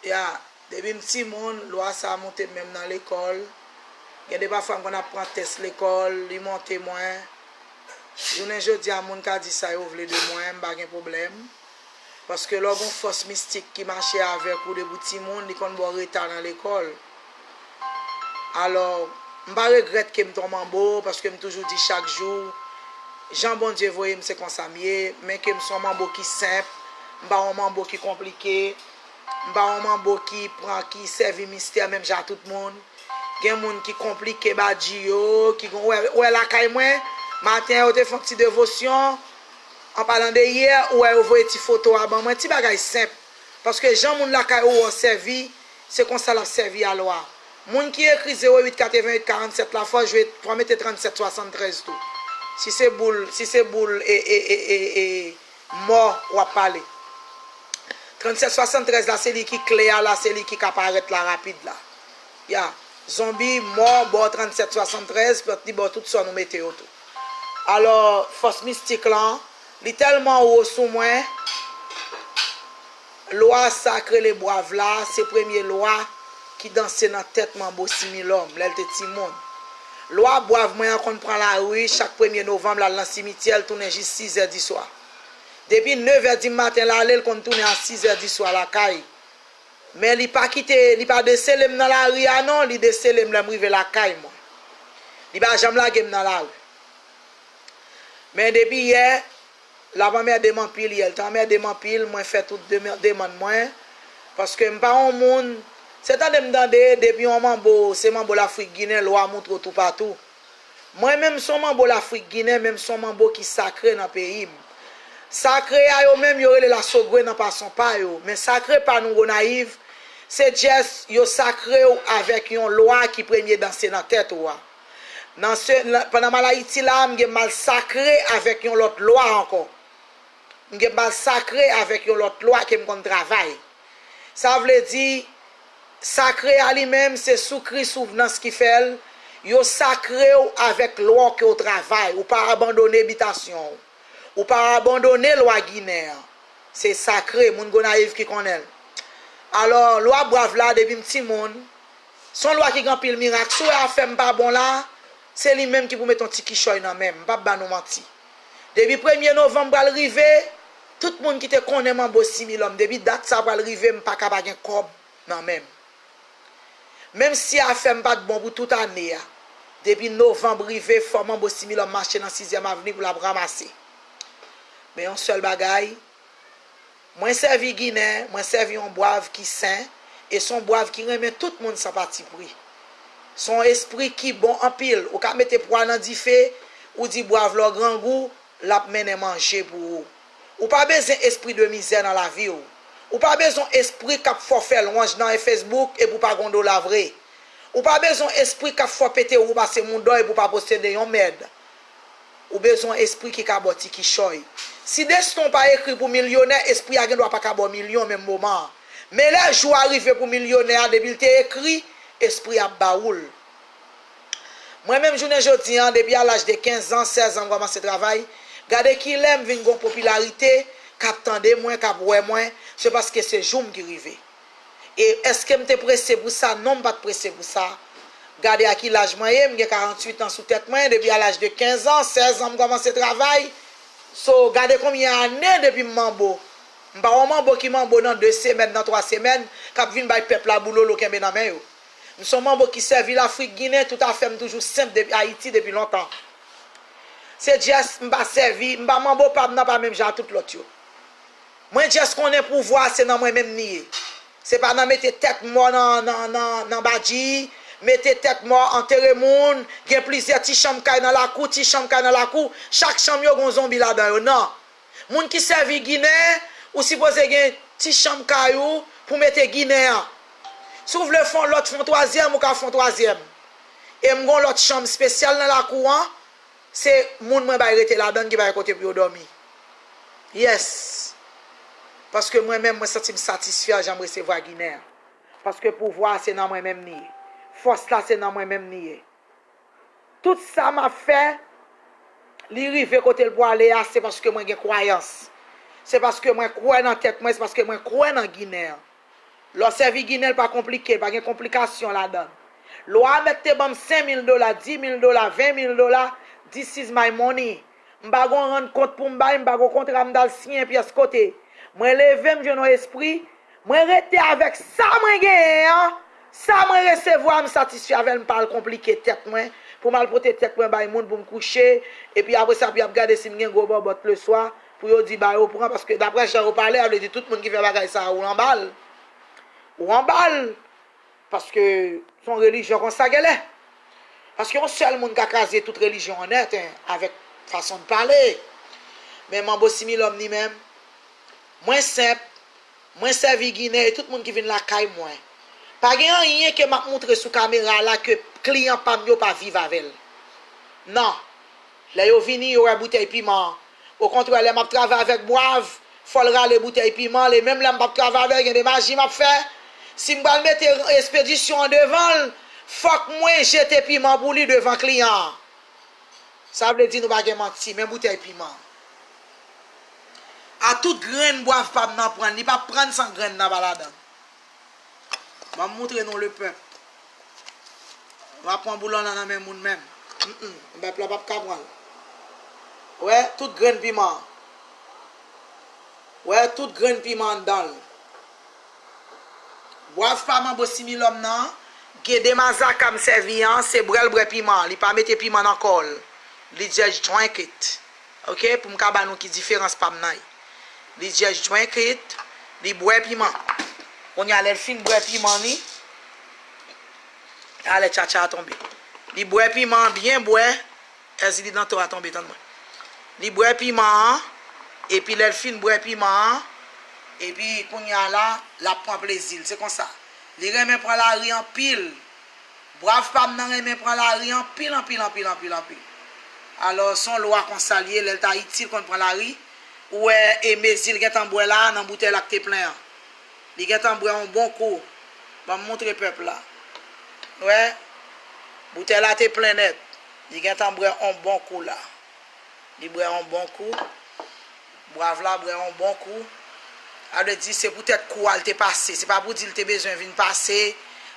Ya, depi m timoun, lwa sa a monte m menm nan lekòl. Gen de pafwa m konn ap pran tès lekòl, li monte mwen. Jounen jodi a, moun ka di sa yo vle de mwen, m pa gen pwoblèm. Paske lè w gen yon fòs mistik ki mache avèk ou depi w timoun, li konn ba w reta nan lekòl. Alò, m pa regrèt ke m te yon manbo, paske m toujou di chak jou, jan Bondye voye m, se konsa m ye, men ke m se yon manbo ki senp, m pa yon manbo ki konplike, m pa yon manbo ki pran, ki sèvi mistè menm jan a tout moun. Gen moun ki konplike badji yo, ki gon, ou wè, ou wè lakay mwen, maten yo te fè yon ti devosyon, an palan de yè, ou wè yo voye ti foto a ban mwen, ti bagay senp. Paske jan moun lakay ou wè w sèvi, se konsa l ap sèvi a lwa. Moun ki ekri zewo uit katreventuit karannsèt la, fò w jwe, fò w mete trannsèt swasanntrèz tou. Si se boul, si se boul e, e, e, e, e mò w ap pale. Trannsèt swasanntrèz la, se li ki kle a la, se li ki ka parèt la rapid la. Ya, zonbi, mò, ba w trannsèt swasanntrèz, plant li ba w tout sa w nou mete yo tou. Alò, fòs mistik lan, Li tèlman wo sou mwen. Lwa sa k rele Bwav la, se premye lwa ki danse nan tèt Manbo Similòm lè l te timoun. Lwa Bwav mwen an konn pran lari chak premye novanm, l al nan simityè, l tounen jis sizè di swa. Depi nevè di maten l ale, l konn tounen a sizè di swa lakay. Men li pa kite, li pa desele m nan lari a non, li desele m lè m rive lakay mwen. Li pa janm lage m nan lari. Men depi yè, l ap anmède m anpil, yè l te anmède m anpil, mwen fè tout demann mwen, paske m pa yon moun, se tande m tande, depi yon manbo, se manbo Lafrik Ginen, lwa moutre w toupatou. Mwen menm m se yon manbo Lafrik Ginen, men m se yon manbo ki sakre nan peyi m. Sakre a yo menm, yo rele l asogwe nan fason pa yo, men sakre pa nou Gonayiv, se just yo sakre w avèk yon lwa ki premye danse nan tèt ou a. Nan se, nan, pandan m al Ayiti la, m gen mal sakre avèk yon lòt lwa ankò. M gen mal sakre avèk yon lòt lwa ke m konn travay. Sa vle di, sakre a li menm, se soukri souvnans ki fè l. Yo sakre w avèk lwa ke w travay. Ou pa abandone bitasyon w. Ou pa abandone lwa Ginen an. Se sakre, moun Gonayiv ki konnen l. Alò, lwa Bwav la, depi m timoun, se yon lwa ki gen anpil mirak. Si w wè afè m pa bon la, se li menm ki pou mete yon ti kichòy nan men m. M p ap ba nou manti. Depi premye novanm pral rive, tout moun ki te konnen Manbo Similòm, depi dat sa pral rive, m pa ka pa gen kòb nan men m. Menm si afè m pa t bon pou tout ane a, depi novanm rive, fò Manbo Similòm mache nan Sizyèm Avni pou l ap ranmase. Men yon sèl bagay, mwen sèvi Ginen, mwen sèvi yon Bwav ki sen, e se yon Bwav ki renmen tout moun san patipri. Se yon espri ki bon anpil. Ou ka mete pwa nan dife, ou di Bwav la w grangou, l ap mennen manje pou ou. Ou pa bezwen espri de mizè nan lavi w. Ou pa bezwen espri k ap fè w fè lwanj nan Facebook epi w pa gen yon dola vre. Ou pa bezwen espri k ap fè w pete wou pase moudon epi w pa posede yon mèd. Ou bezwen espri ki ka ba w ti kichòy. Si desten w pa ekri pou milyonè, espri a gendwa pa ka ba w milyon menm moman an. Men lè jou a rive pou milyonè a, depi l te ekri, espri a ap ba ou l. Mwen menm jounen jodi an, depi a laj de kenz an, sèz an m kòmanse travay, gade kilè m vin gen yon popilarite, k ap tande mwen, k ap wè mwen, se paske se jou m ki rive. E èske m te prese pou sa? Non, m pa t prese pou sa. Gade a ki laj mwen ye, m gen karanntuit an sou tèt mwen, depi a laj de kenz an, sèz an m kòmanse travay. So, gade konbyen ane depi m manbo. M pa yon manbo ki manbo nan de semèn, nan twa semèn, k ap vin bay pèp la boulolo kenbe nan men yo. M se yon manbo ki sèvi Lafrik Ginen, tout afè m toujou senp depi Ayiti depi lontan. Se just m pa sèvi, m pa manbo pa m nan pa menm jan a tout lòt yo. Mwen just konnen pouvwa a se nan mwen menm li ye. Se pa nan mete tèt mò nan, nan, nan, nan badji, mete tèt mò antere moun, gen plizyè ti chanm kay nan lakou, ti chanm kay nan lakou, chak chanm yo gen yon zonbi ladan yo, non. Moun ki sèvi Ginen, ou sipoze gen ti chanm kay ou pou mete Ginen an. Si w vle fè yon lòt, fè yon twazyèm, ou ka fè yon twazyèm. E m gen yon lòt chanm espesyal nan lakou an, se moun mwen bay rete ladan l ki pa gen kote pou yo dòmi. Yes. Paske mwen menm, mwen santi m satisfè jan m resevwa Ginen an. Paske pouvwa a se nan mwen menm li ye. Fòs la se nan mwen menm li ye. Tout sa m ap fè, li rive kote l pwale a, se paske mwen gen kwayans. Se paske mwen kwè nan tèt mwen, se paske mwen kwè nan Ginen an. Lè w sèvi Ginen, l pa konplike, l pa gen konplikasyon ladan l. Lwa a mèt te ban m senk mil dola, dis mil dola, ven mil dola, this is my money. M pa gon rann kont pou m bay, m pa gon kontra m t al siyen pyès kote. Mwen leve, m jwenn yon espri, mwen rete avèk sa mwen genyen an, sa mwen resevwa, m satisfè avè l, m pa al konplike tèt mwen, pou m al pote tèt mwen bay moun pou m kouche, epi apre sa, pou y ap gade si m gen gwo bòbòt leswa, pou yo di ba yo pran, paske daprè jan yo pale a, vle di tout moun ki fè bagay sa a, ou anba l. Ou anba l. Paske se yon relijyon konsa genlè. Paske yon sèl moun ka kraze tout relijyon an nèt, en, avèk fason l pale. Men Manbo Similòm li menm, mwen senp, mwen sèvi Ginen e tout moun ki vin lakay mwen. Pa gen anyen ke m ap moutre sou kamera la ke kliyan pa m yo pa viv avè l. Non. Lè yo vini, yo wè boutèy piman an. Okontrè, lè m ap travay avèk Bwav, fò l rale boutèy piman l, e menm lè m p ap travay avè l, gen de maji m ap fè. Si m pral mete espedisyon an devan l, fòk mwen jete piman pou li devan kliyan an. Sa vle di nou pa gen manti, men boutèy piman. Tout grenn bwav pa m nan pran l, li p ap pran l san grenn nan pa ladan l. Ban m moutre nou lepèp. W ap pran boulon nan nan men moun menm. Mm, mm, pèp la p ap ka pran l. Wè, tout grenn piman. Wè, tout grenn piman anndan l. Bwav pa m an bo similòm nan, gen de mazaka m sèvi an, se bwè l bwè piman, li pa mete piman nan kò l. Li just drink it. Ok, pou m ka ba nou ki diferans pa m nan ye. Li just drink it, li bwè piman. Kounye a lè l fin bwè piman li, alè tchatcha a tonbe. Li bwè piman an byen bwè, èzili dan to a tonbe tann mwen. Li bwè piman an, epi lè l fin bwè piman an, epi kounye a la, l ap pran plezi l. Se konsa. Li renmen pran lari anpil. Bwav pa m nan renmen pran lari anpil, anpil, anpil, anpil, anpil. Alò, se yon lwa konsa l ye, lè l ta itil konn pran lari, ou wè, e mezi l gentan bwè la, nan boutèy la k te plen an. Li gentan bwè yon bon kou. Ban m moutre pèp la. Wè, boutèy la te plen nèt. Li gentan bwè yon bon kou la. Li bwè yon bon kou. Bwav la bwè yon bon kou. Sa vle di se poutèt kou a l te pase. Se pa pou di l te bezwen vin pase.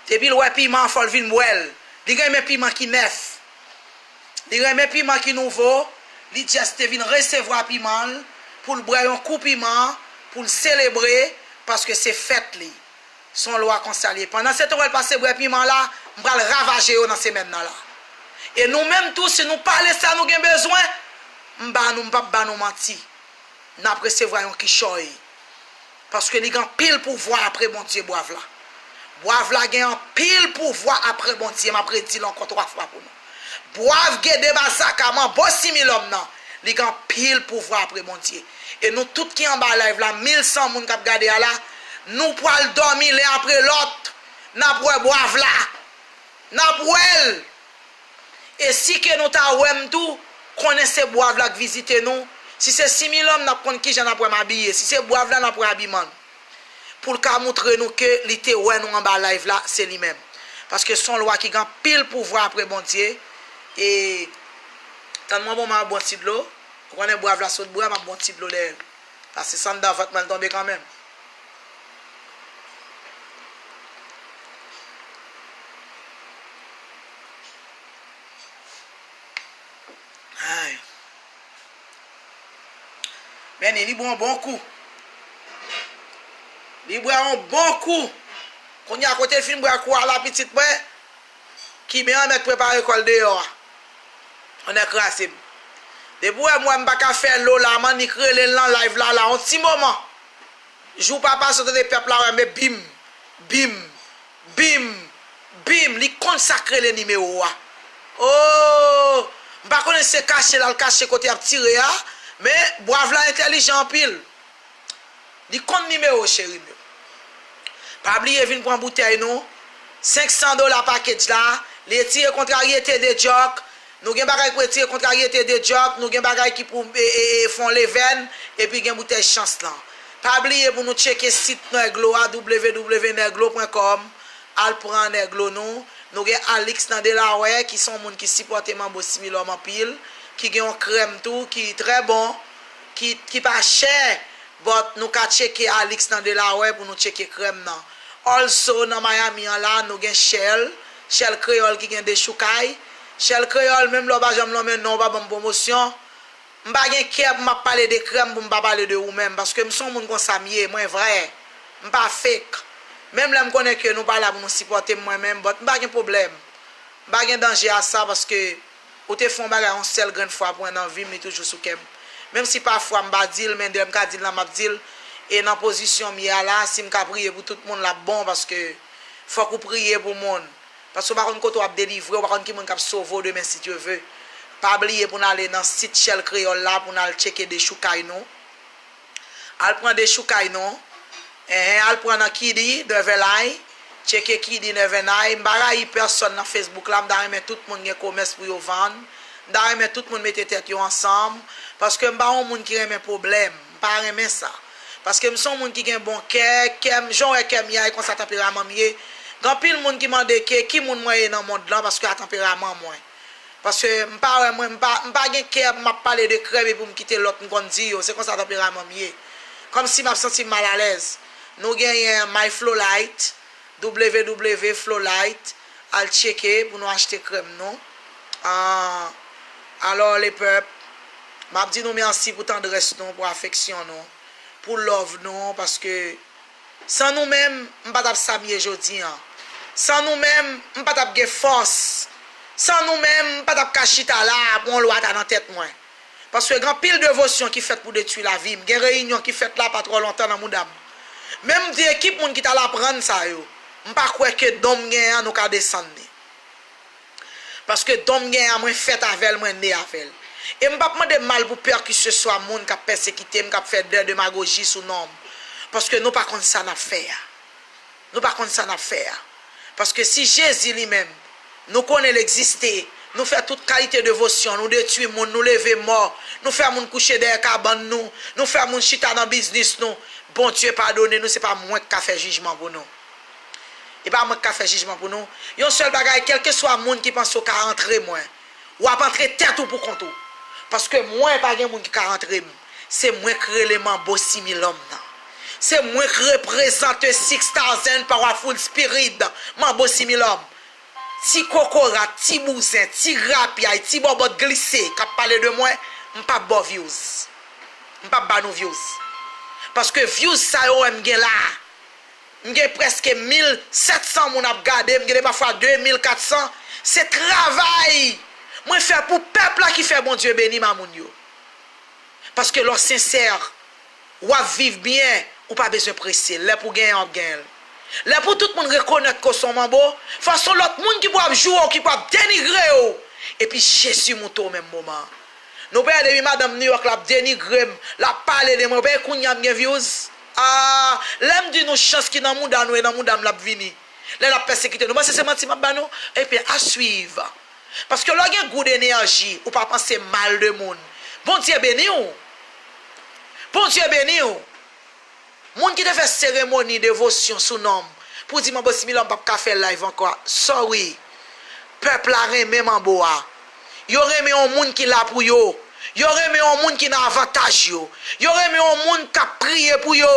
Depi l wè piman an, fò l vin bwè l. Li renmen piman ki nèf. Li renmen piman ki nouvo. Li just te vin resevwa piman l pou l bwè yon kou piman pou l selebre paske se fèt li. Se yon lwa konsa l ye. Pandan se tan w wè l pase bwè piman la, m pral ravaje yo nan semèn nan la. E nou menm tou, si nou pale sa nou gen bezwen, m ba nou, m p ap ba nou manti. N ap resevwa yon kichòy. Paske li gen anpil pouvwa apre Bondye, bwav la. Bwav la gen anpil pouvwa apre Bondye, m ap redi l ankò twa fwa pou nou. Bwav Gede Bazaka, manbo similòm nan, li gen anpil pouvwa apre Bondye. E nou tout ki anba live la, mil san moun k ap gade a la, nou pral dòmi len apre lòt, n ap wè bwav la, n ap wè l. E si ke nou ta wè m tou, konnen se bwav la k vizite nou. Si se similòm, n ap konn kijan n ap wè m abiye. Si se bwav la, n ap wè abiman l. Pou l ka moutre nou ke li te wè nou anba live la, se li menm. Paske se yon lwa ki gen anpil pouvwa apre Bondye. E tann mwen bon, m ap bon ti dlo. Ou konnen bwav la sot bwè, m ap bon ti dlo dèyè l. Paske se anndan vant mwen l tonbe kanmenm. Ay. Men ni, li bwè yon bon kou. Li bwè yon bon kou. Kounye a kote l fin bwè kou a la pitit mwen, Kiben an mèt prepare kò l deyò a. Annè kraze m. Depi w wè m wè m pa ka fè lo la, m annik rele l nan live la, la, yon ti moman. Jou pa pase, w tande pèp la wè, men bim, bim, bim, bim, li konn sa k rele nimewo a. Oh! M pa konnen si se kache l al kache kote y ap tire a, men bwav la entèlijan anpil. Li konn nimewo, cheri m yo. Pa bliye vin pran boutèy nou. Senk san dola package la. Li retire kontraryete de djòk. Nou gen bagay pou retire kontraryete de djòk, nou gen bagay ki pou, e, e, e, fè yon levèn, epi gen boutèy chans lan. Pa bliye pou nou tcheke sit Nèglo a, w w w nèglo pwen kòm. Al pran Nèglo nou. Nou gen Alix nan Delaware, ki se yon moun ki sipòte Manbo Similòm anpil, ki gen yon krèm tou, ki trè bon, ki, ki pa chè, but nou ka tcheke Alix nan Delaware pou nou tcheke krèm nan. Also, nan Miami an la, nou gen Shell, Shell Kreyòl ki gen dechoukay. Shell Kreyòl, menm lè w pa janm lonmen non, w pa ban m pwomosyon. M pa gen kè pou m ap pale de krèm pou m pa pale de ou menm, paske m se yon moun konsa m ye, mwen vrè. M pa fake. Menm lè m konnen ke nou pa la pou nou sipòte m mwen menm, but m pa gen pwoblèm. M pa gen danje a sa, paske ou te fè yon bagay yon sèl grenn fwa pou mwen nan vi m, li toujou sou kè m. Menm si pafwa m pa di l, men lè m ka di l la, m ap di l. E nan pozisyon m ye a la, si m ka priye pou tout moun, l ap bon, paske fòk ou priye pou moun. Paske w pa konn kote w ap delivre, w pa konn ki moun k ap sove w demen si Dye ve. Pa bliye pou n ale nan sit Shell Kreyòl la pou n al tcheke dechoukay nou. Al pran dechoukay nou. Enhen, al pran nan Kidi, Nevenay. Tcheke Kidi, Nevenay. M pa rayi pèsòn nan Facebook la, m ta renmen tout moun gen komès pou yo vann. M ta renmen tout moun mete tèt yo ansanm. Paske m pa yon moun ki renmen pwoblèm. M pa renmen sa. Paske m se yon moun ki gen bon kè, kè m, jan w wè kè m ye a, e konsa tanperaman m ye. Gen anpil moun ki mande ke ki moun mwen ye nan mond lan, paske a tanperaman mwen. Paske m pa wè mwen, m pa, m pa gen kè m ap pale de krèm epi pou m kite lòt m konn di yo. Se konsa tanperaman m ye. Kòmsi m ap santi m malalèz. Nou genyen My Flowlight, W W W Flowlight, al tcheke pou nou achte krèm nou. Ah, alò, lepèp, m ap di nou mèsi pou tandrès nou, pou afeksyon nou, pou love nou, paske san nou menm, m pa t ap sa m ye jodi an. San nou menm, m pa t ap gen fòs. San nou menm, m pa t ap ka chita la a pou yon lwa ta nan tèt mwen. Paske gen anpil devosyon ki fèt pou detwi lavi m. Gen reyinyon ki fèt la pa twò lontan nan mouda m. Menm di ekip moun ki t al aprann sa yo, m pa kwè ke don m genyen an nou ka desann li. Paske don m genyen an, mwen fèt avè l, mwen ne avè l. E m p ap mande mal pou pèkiseswa moun k ap pèsekite m, k ap fè dè demagoji sou non m. Paske nou pa konn sa n ap fè a. Nou pa konn sa n ap fè a. Paske si Jezi li menm, nou konnen l egziste, nou fè tout kalite devosyon, nou detwi moun, nou leve mò, nou fè moun kouche dèyè kabann nou, nou fè moun chita nan biznis nou, Bondye padone nou, se pa mwen k ka fè jijman pou nou. E pa mwen k ka fè jijman pou nou. Yon sèl bagay, kèlkeswa moun ki panse w ka antre mwen, w ap antre tèt ou pou kont ou. Paske mwen pa gen moun ki ka antre m. Se mwen k rele Manbo Similòm nan. Se mwen k reprezante Six Thousand Powerful Spirit, Manbo Similòm. Ti kokorat, ti bouzen, ti rapyay, ti bòbòt glise k ap pale de mwen, m p ap ba w views. M p ap ba nou views. Paske views sa yo wè m gen la a, m gen prèske mil sèt san moun ap gade m, gen de pafwa de mil kat san. Se travay mwen fè pou pèp la ki fè Bondye beni m a moun yo. Paske lè w sensè, w ap viv byen, ou pa bezwen prese. Lè pou genyen, w ap genyen l. Lè pou tout moun rekonèt ke w se yon manbo, fò se yon lòt moun ki pou ap joure w, ki pou ap denigre w. Epi Jezi moute w menm moman an. Nou pa wè depi madanm New York la ap denigre m, l ap pale de mwen, ou pa wè kounye a m gen views? Ah, lè m di nou chans ki nan mouda nou e nan mouda m l ap vini. Lè l ap pèsekite nou, panse se manti m ap ba nou? Ebyen, a suivre. Paske lè w gen good energy, ou pa panse mal de moun. Bondye beni w. Bondye beni w. Moun ki te fè seremoni devosyon sou non m, pou di Manbo Similòm p ap ka fè live ankò, sorry. Pèp la renmen Manbo a. Yo renmen yon moun ki la pou yo. Yo renmen yon moun ki nan avantaj yo. Yo renmen yon moun k ap priye pou yo.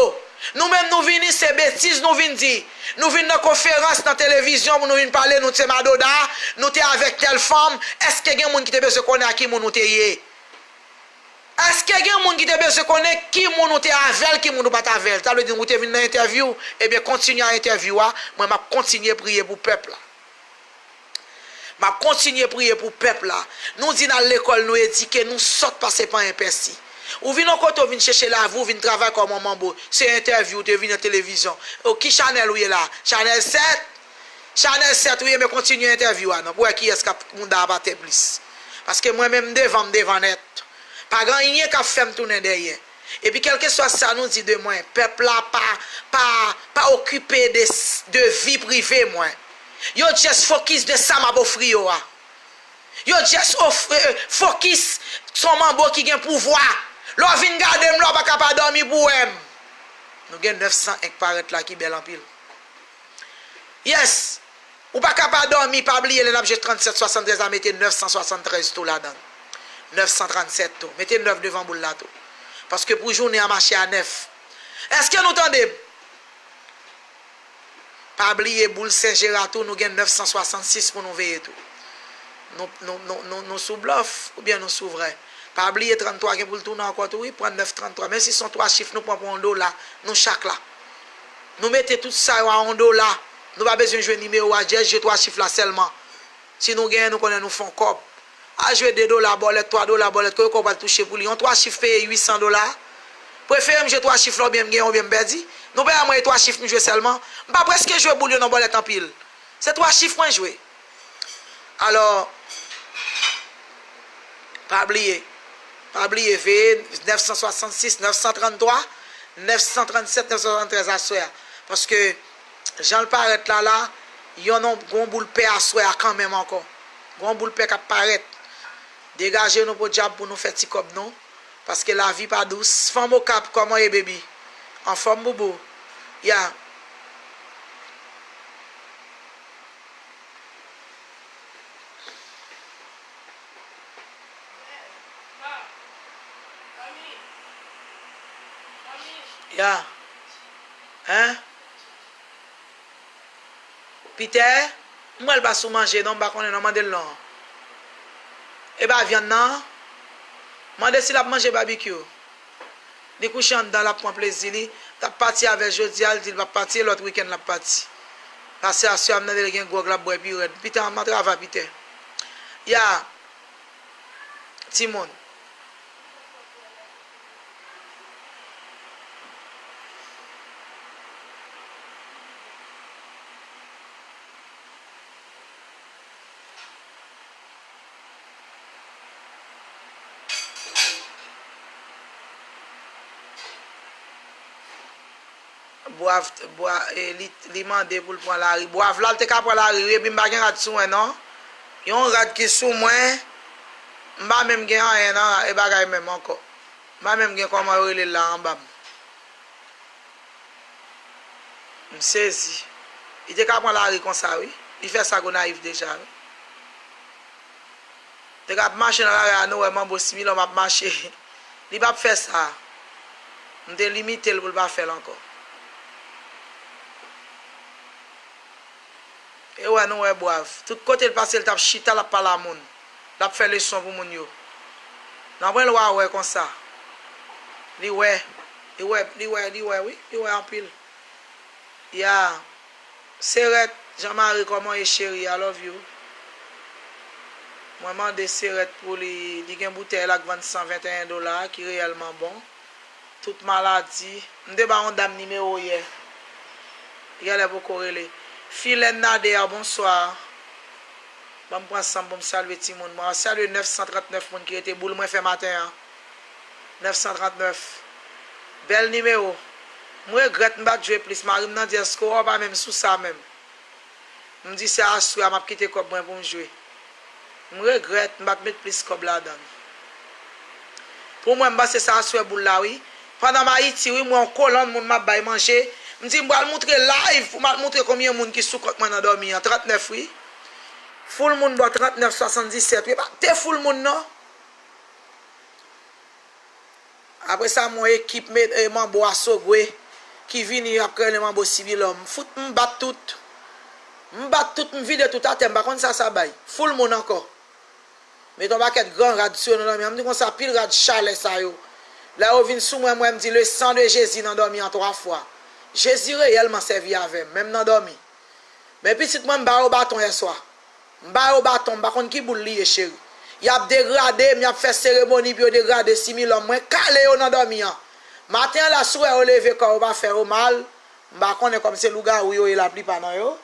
Nou menm nou vini, se betiz nou vin di. Nou vin nan konferans, nan televizyon, pou nou vin pale, nou te madoda, nou te avèk tèl fanm. Èske gen moun ki te bezwen konnen a ki moun ou te ye? Èske gen moun ki te bezwen konnen ki moun ou te avè l, ki moun ou pa t avè l? Sa vle di ou te vin nan entèvyou? Ebyen, kontinye a entèvyou a, mwen m ap kontinye priye pou pèp la. M ap kontinye priye pou pèp la. Nou di n al lekòl, nou edike, nou sòt pase pa enpèsi. Ou vin yon kote, ou vin chèche lavi, ou vin travay kòm yon manbo. Se entèvyou, ou te vin nan televizyon. O, ki chanèl ou ye la? Chanèl sèt? Chanèl sèt ou ye, men kontinye entèvyou a non, pou wè kiyès k ap mouda ap atè plis. Paske mwen menm m devan, m devan nèt. Pa gen anyen k ap fè m tounen dèyè. Epi kèlkeswa sa nou di de mwen, pèp la pa, pa, pa okipe de, de vi prive mwen. Yo just focus de sa m ap ofri yo a. Yo just of, eh, focus sou manbo ki gen pouvwa. Lè w vin gade m la, w pa ka pa dòmi pou w wè m. Nou gen nèf san en k parèt la ki bèl anpil. Yes! Ou pa ka pa dòmi, pa bliye lè n ap jwe trannsèt swasanntrèz la, mete nèf san swasanntrèz tou ladan l. Nèf san trannsèt tou. Mete nèf devan boul la tou. Paske pou jounen an mache a nèf. Èske nou tande m? Pa bliye boul Sen Jera tou, nou gen nèf san swasannsis pou nou veye tou. Nou, nou, nou, nou, nou sou blòf oubyen nou sou vrè? Pa bliye tranntwa gen pou l tounen ankò tou wi, pran nèf tranntwa. Menm si se yon twa chif nou pran pou yon dola, nou chak la. Nou mete tout sa yo a yon dola. Nou pa bezwen jwe nimewo a, just jwe twa chif la sèlman. Si nou genyen, nou konnen nou fè yon kòb. Al jwe de dola bòlèt, twa dola bòlèt, kote kòb pral touche pou li? Yon twa chif peye uit san dola. Prefere m jwe twa chif la oubyen m genyen oubyen m pèdi. Nou pa wè mwen e twa chif m jwe sèlman. M pa prèske jwe boul yo nan bòlèt anpil. Se twa chif mwen jwe. Alò, pa bliye. Pa bliye, veye nèf san swasannsis, nèf san tranntwa, nèf san trannsèt, nèf san swasanntrèz aswè a. Paske, jan l parèt la la, yon non, gon boul pè aswè a kanmenm ankò. Gon boul pè k ap parèt. Degaje nou podyab pou nou fè ti kòb nou. Paske lavi pa dous. Fanm Okap, kòman ye, baby? Anfòm, boubou? Ya. Ya. Hein? Pitè, m wè l pa sou manje non, m pa konnen non, mande l non. E pa vyann nan? Mande si l ap manje babikyou. Li kouche anndan, l ap pran plezi li. T ap pati avè l jodi a, l di l p ap pati, e lòt wikenn l ap pati. Pase aswè a, m tande l gen gwòg, l ap bwè pi rèd. Pitè, m an travay, Pitè. Ya, timoun. Bwav, bwa, e, li, li mande pou l pran lari. Bwav la, l te ka pran lari, wi, epi m pa gen rad sou mwen, non. Yon rad ki sou mwen, m pa menm gen anyen nan e bagay menm ankò. M pa menm gen kòman yo rele l la anba m. M sezi. Li te ka pran lari konsa, wi. Li fè sa Gonayiv deja, wi. Te ka ap mache nan lari a, nou wè manbo Similòm ap mache. Li p ap fè sa. M te limite l pou l pa fè l ankò. E wè, nou wè Bwav. Tout kote l pase, l t ap chita, l ap pale a moun. L ap fè leson pou moun yo. Nan pwen lwa wè konsa. Li wè. Li wè, li wè, li wè, wi. Li wè anpil. Ya. Serèt, Jean Marie, kòman ye, cheri? I love you. Mwen mande Serèt pou li, li gen boutèy la k vann san venteyen dola, ki reyèlman bon. Tout maladi. M te ba yon dam nimewo yè. Li genlè poko rele. Filèn Nader, bonswa. Ban m pran san m pou m salye timoun. Mwen salye nèf san trannèf moun ki rete boul mwen fè maten an. Nèf san trannèf. Bèl nimewo. M regrèt m pa t jwe plis. Mari m nan di, èske w pa menm sou sa menm? M di, se aswè a m ap kite kòb mwen pou m jwe. M regrèt m pa t met plis kòb ladan l. Pou mwen, m panse se aswè boul la, wi. Pandan m Ayiti, wi, m wè yon kolonn moun m ap bay manje. M di, m pral moutre live pou m al moutre konbyen moun ki sou kont mwen nan dòmi an. Trannèf, wi. Foul moun bò trannèf, swasanndisèt, wi. E pa te foul moun, non. Apre sa, m wè ekip me-, e, manbo a Sogwe ki vini, y ap rele manbo Sibilòm. M fout, m bat tout. M bat tout, m vide tout atè, m pa konn sa sa bay. Foul moun ankò. Met yon pakèt gran rad sou yo nan dòmi an. M di konsa, pil rad chalè sa yo. Lè yo vin sou mwen, mwen, m di, le sang de Jésus nan dòmi an twa fwa. Jezi reyèlman sèvi avè m, menm nan dòmi. Men pitit mwen, m ba yo baton yèswa. M ba yo baton, m pa konn ki boul li ye, cheri. Y ap degrade m, y ap fè seremoni pou yo degrade Similòm. Mwen kale yo nan dòmi an. Maten an la, si w wè yo leve kò yo pa fè yo mal, m pa konnen kòm se lougawou yo ye laplipa nan yo.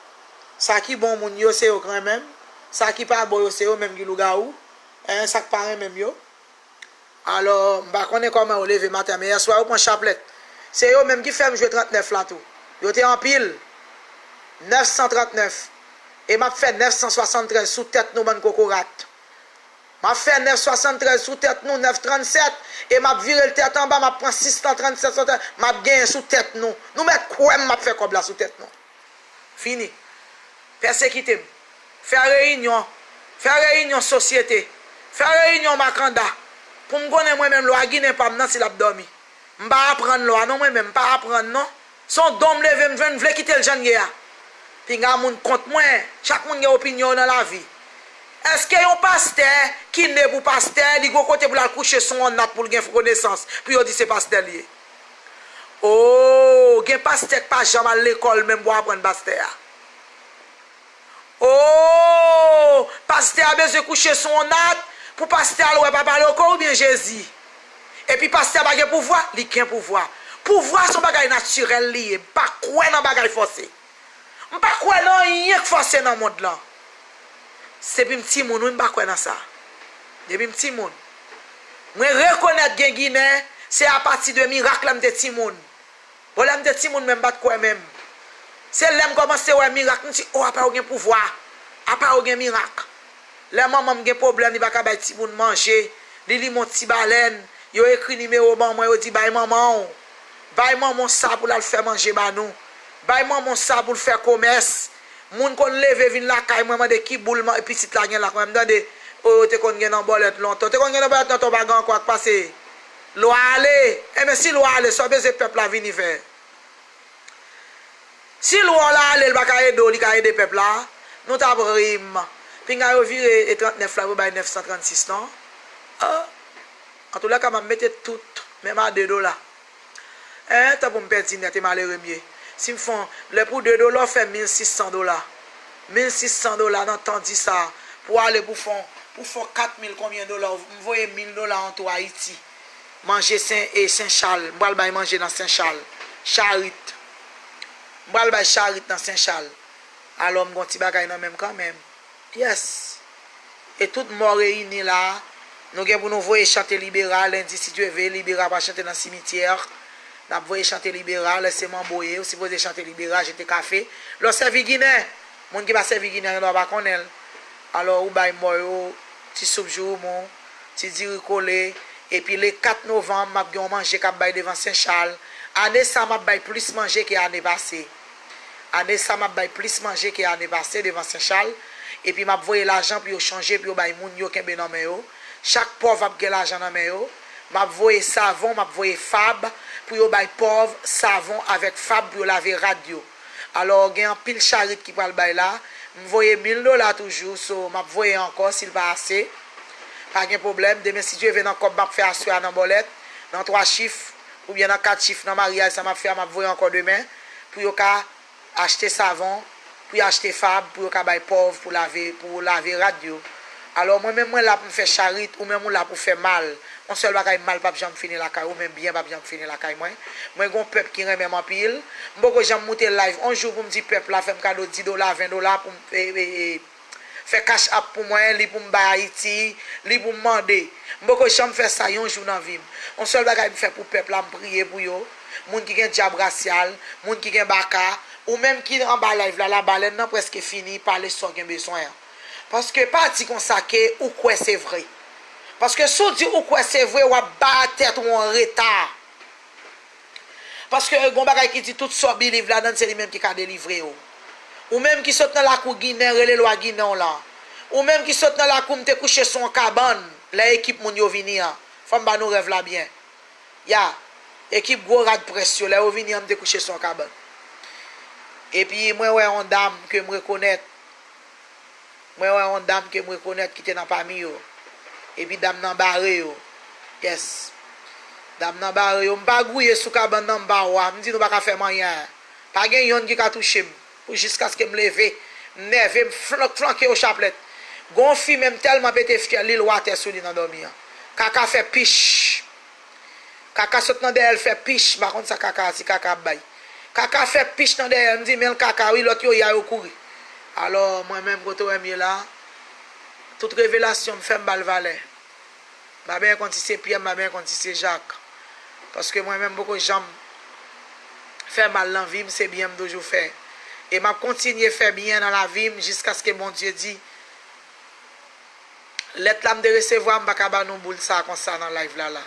Sa ki bon moun yo, se yo k renmen m. Sa ki pa bon yo, se yo menm ki lougawou. En, sa k pa renmen m yo. Alò, m pa konnen kòman yo leve maten an, men yèswa yo pran chaplèt. Se yo menm ki fè m jwe trannèf la tou. Yo te anpil. Nèf san trannèf. E m ap fè nèf san swasanntrèz sou tèt nou, bann kokorat. M ap fè nèf swasanntrèz sou tèt nou, nèf trannsèt. E m ap vire l tèt anba, m ap pran sis san trannsèt sou tèt. M ap genyen sou tèt nou. Nou mèt kwè m, m ap fè kòb la sou tèt nou. Fini. Pèsekite m. Fè reyinyon. Fè reyinyon sosyete. Fè reyinyon makanda. Pou m konnen mwen menm lwa Ginen pa m nan si l ap dòmi. M pa aprann lwa non mwen menm, m pa aprann non. Se yon don m leve m jwenn, m vle kite l jan l ye a. Pinga moun kont mwen, chak moun gen opinyon yo nan lavi. Èske yon pastè ki ne pou pastè, li gon kote pou l al kouche sou yon nat pou l gen konesans, pou yo di se pastè l ye? O, gen pastè k pa janm al lekòl menm pou aprann pastè a. O, pastè a bezwen kouche sou yon nat pou pastè a al wè Papa Loko oubyen Jezi. Epi pastè a pa gen pouvwa, li gen pouvwa. Pouvwa se yon bagay natirèl li ye, m pa kwè nan bagay fòse. M pa kwè nan anyen k fòse nan mond lan. Depi m timoun, wi, m pa kwè nan sa. Depi m timoun. Mwen rekonèt gen Ginen, se apati de mirak lè m te timoun. Bon, lè m te timoun menm, m pa t kwè menm. Se lè m kòmanse wè mirak, m di, o, apa yo gen pouvwa. Apa yo gen mirak. Lè manman m gen pwoblèm, li pa ka bay timoun manje, li limen yon ti balèn, yo ekri nimewo ban mwen, yo di, bay manman w. Bay manman w sa pou l al fè manje ba nou. Bay manman w sa pou l fè komès. Moun konn leve vin lakay mwen mande ki boul man-, pitit la gen la, kòm m tande, o, yo te konn gen nan bòlèt lontan. Yo te konn gen nan bòlèt lontan, w pa gen ankò ak pase. Lwa ale. Enben, si lwa ale, sa w bezwen pèp la vini fè? Si lwa w la ale, l pa ka ede w, li ka ede pèp la, nou t ap ri m. Pinga yo vire e trannèf la pou bay nèf san trannsis non. Ah. Antoulèka, m ap mete tout, menm a de dola. En, tanpri m pèdi nèt e malere m ye. Si m fè yon, lè pou de dola, w fè mil sis san dola. Mil sis san dola nan tan di sa, pou ale pou fè, pou fè kat mil konbyen dola, m voye mil dola an tou Ayiti. Manje Sen, e Sen Chal. M pral bay manje nan Sen Chal. Charit. M pral bay charit nan Sen Chal. Alò, m gon ti bagay nan men m kanmenm. Yes. E tout mò reyini la, nou gen pou nou voye chante Libera, lendi, si Dye ve, Libera pral chante nan simityè. N ap voye chante Libera, lè se manbo ye, ou sipoze chante Libera, jete kafe. Lè w sèvi Ginen, moun ki pa sèvi Ginen, gen dwa pa konnen l. Alò, ou bay mò yo ti soup joumoun, ti diri kole, epi le kat novanm, m ap gen yon manje k ap bay devan Sen Chal. Ane sa, m ap bay plis manje ke ane pase. Ane sa, m ap bay plis manje ke ane pase devan Sen Chal, epi m ap voye lajan pou yo chanje, pou yo bay moun yo kenbe nan men yo. Chak pòv ap gen lajan nan men yo. M ap voye savon, m ap voye fab pou yo bay pòv savon avèk fab pou yo lave rad yo. Alò, gen anpil charit ki pral bay la. M voye mil dola toujou, so m ap voye ankò si l pa ase. Pa gen pwoblèm. Demen, si Dye ve, nan kòb m ap fè aswè a nan bòlèt, nan twa chif, oubyen nan kat chif nan maryaj sa m ap fè a, m ap voye ankò demen, pou yo ka achte savon, pou yo achte fab, pou yo ka bay pòv, pou lave, pou lave rad yo. Alò, mwen menm, mwen la pou m fè charit, ou menm ou la pou fè mal. Yon sèl bagay, mal p ap janm fini lakay ou, men byen p ap janm fini lakay mwen. Mwen gon pèp ki renmen m anpil. M poko janm moute live yon jou pou m di pèp la fè m kado di dola, ven dola pou m, e, e, e, fè cash app pou mwen, li pou m bay Ayiti, li pou m mande. M poko janm fè sa yon jou nan vi m. Yon sèl bagay m fè pou pèp la, m priye pou yo. Moun ki gen dyab rasyal, moun ki gen baka, ou menm ki anba live la, la balèn nan prèske fini, pale sa w gen bezwen an. Paske pa di konsa ke ou kwè se vre. Paske si w di ou kwè se vre, w ap ba tèt ou yon reta. Paske gon bagay ki di tout sa w believe ladan l, se li menm ki ka delivre w. Ou menm ki sot nan lakou Ginen, rele lwa Ginen w lan. Ou menm ki sot nan lakou m te kouche sou yon kabann, lè ekip moun yo vini an. Fò m ba nou rèv la byen. Ya, ekip gwo rad près yo, lè yo vini an, m te kouche sou yon kabann. Epi mwen wè yon dam ke m rekonèt. Mwen wè yon dam ke m rekonèt ki te nan pami yo. Epi dam nan bare yo. Yes. Dam nan bare yo. M pa gouye sou kabann nan, m pa wa. M di nou pa ka fè m anyen. Pa gen yonn ki ka touche m. Pou jiskaske m leve. M nève, m flank, flanke yo chaplèt. Gon fi menm tèlman pete fyèl li, l watè sou li nan dòmi an. Kaka fè pich. Kaka sot nan dèyè l fè pich, m pa konn sa kaka a, si kaka ap bay. Kaka fè pich nan dèyè l, m di, men l kaka wi, lòt yo ya yo kouri. Alò, mwen menm kote w wè m ye la, tout revelasyon m fè m ba l valè. M pa benyen konn si se Pyè, m pa benyen konn si se Jak. Paske mwen menm m poko janm fè mal nan vi m, se byen m toujou fè. E m ap kontinye fè byen nan lavi m jiskaske Bondye di, lèt la m te resevwa, m pa ka ba nou boul sa konsa nan live la la.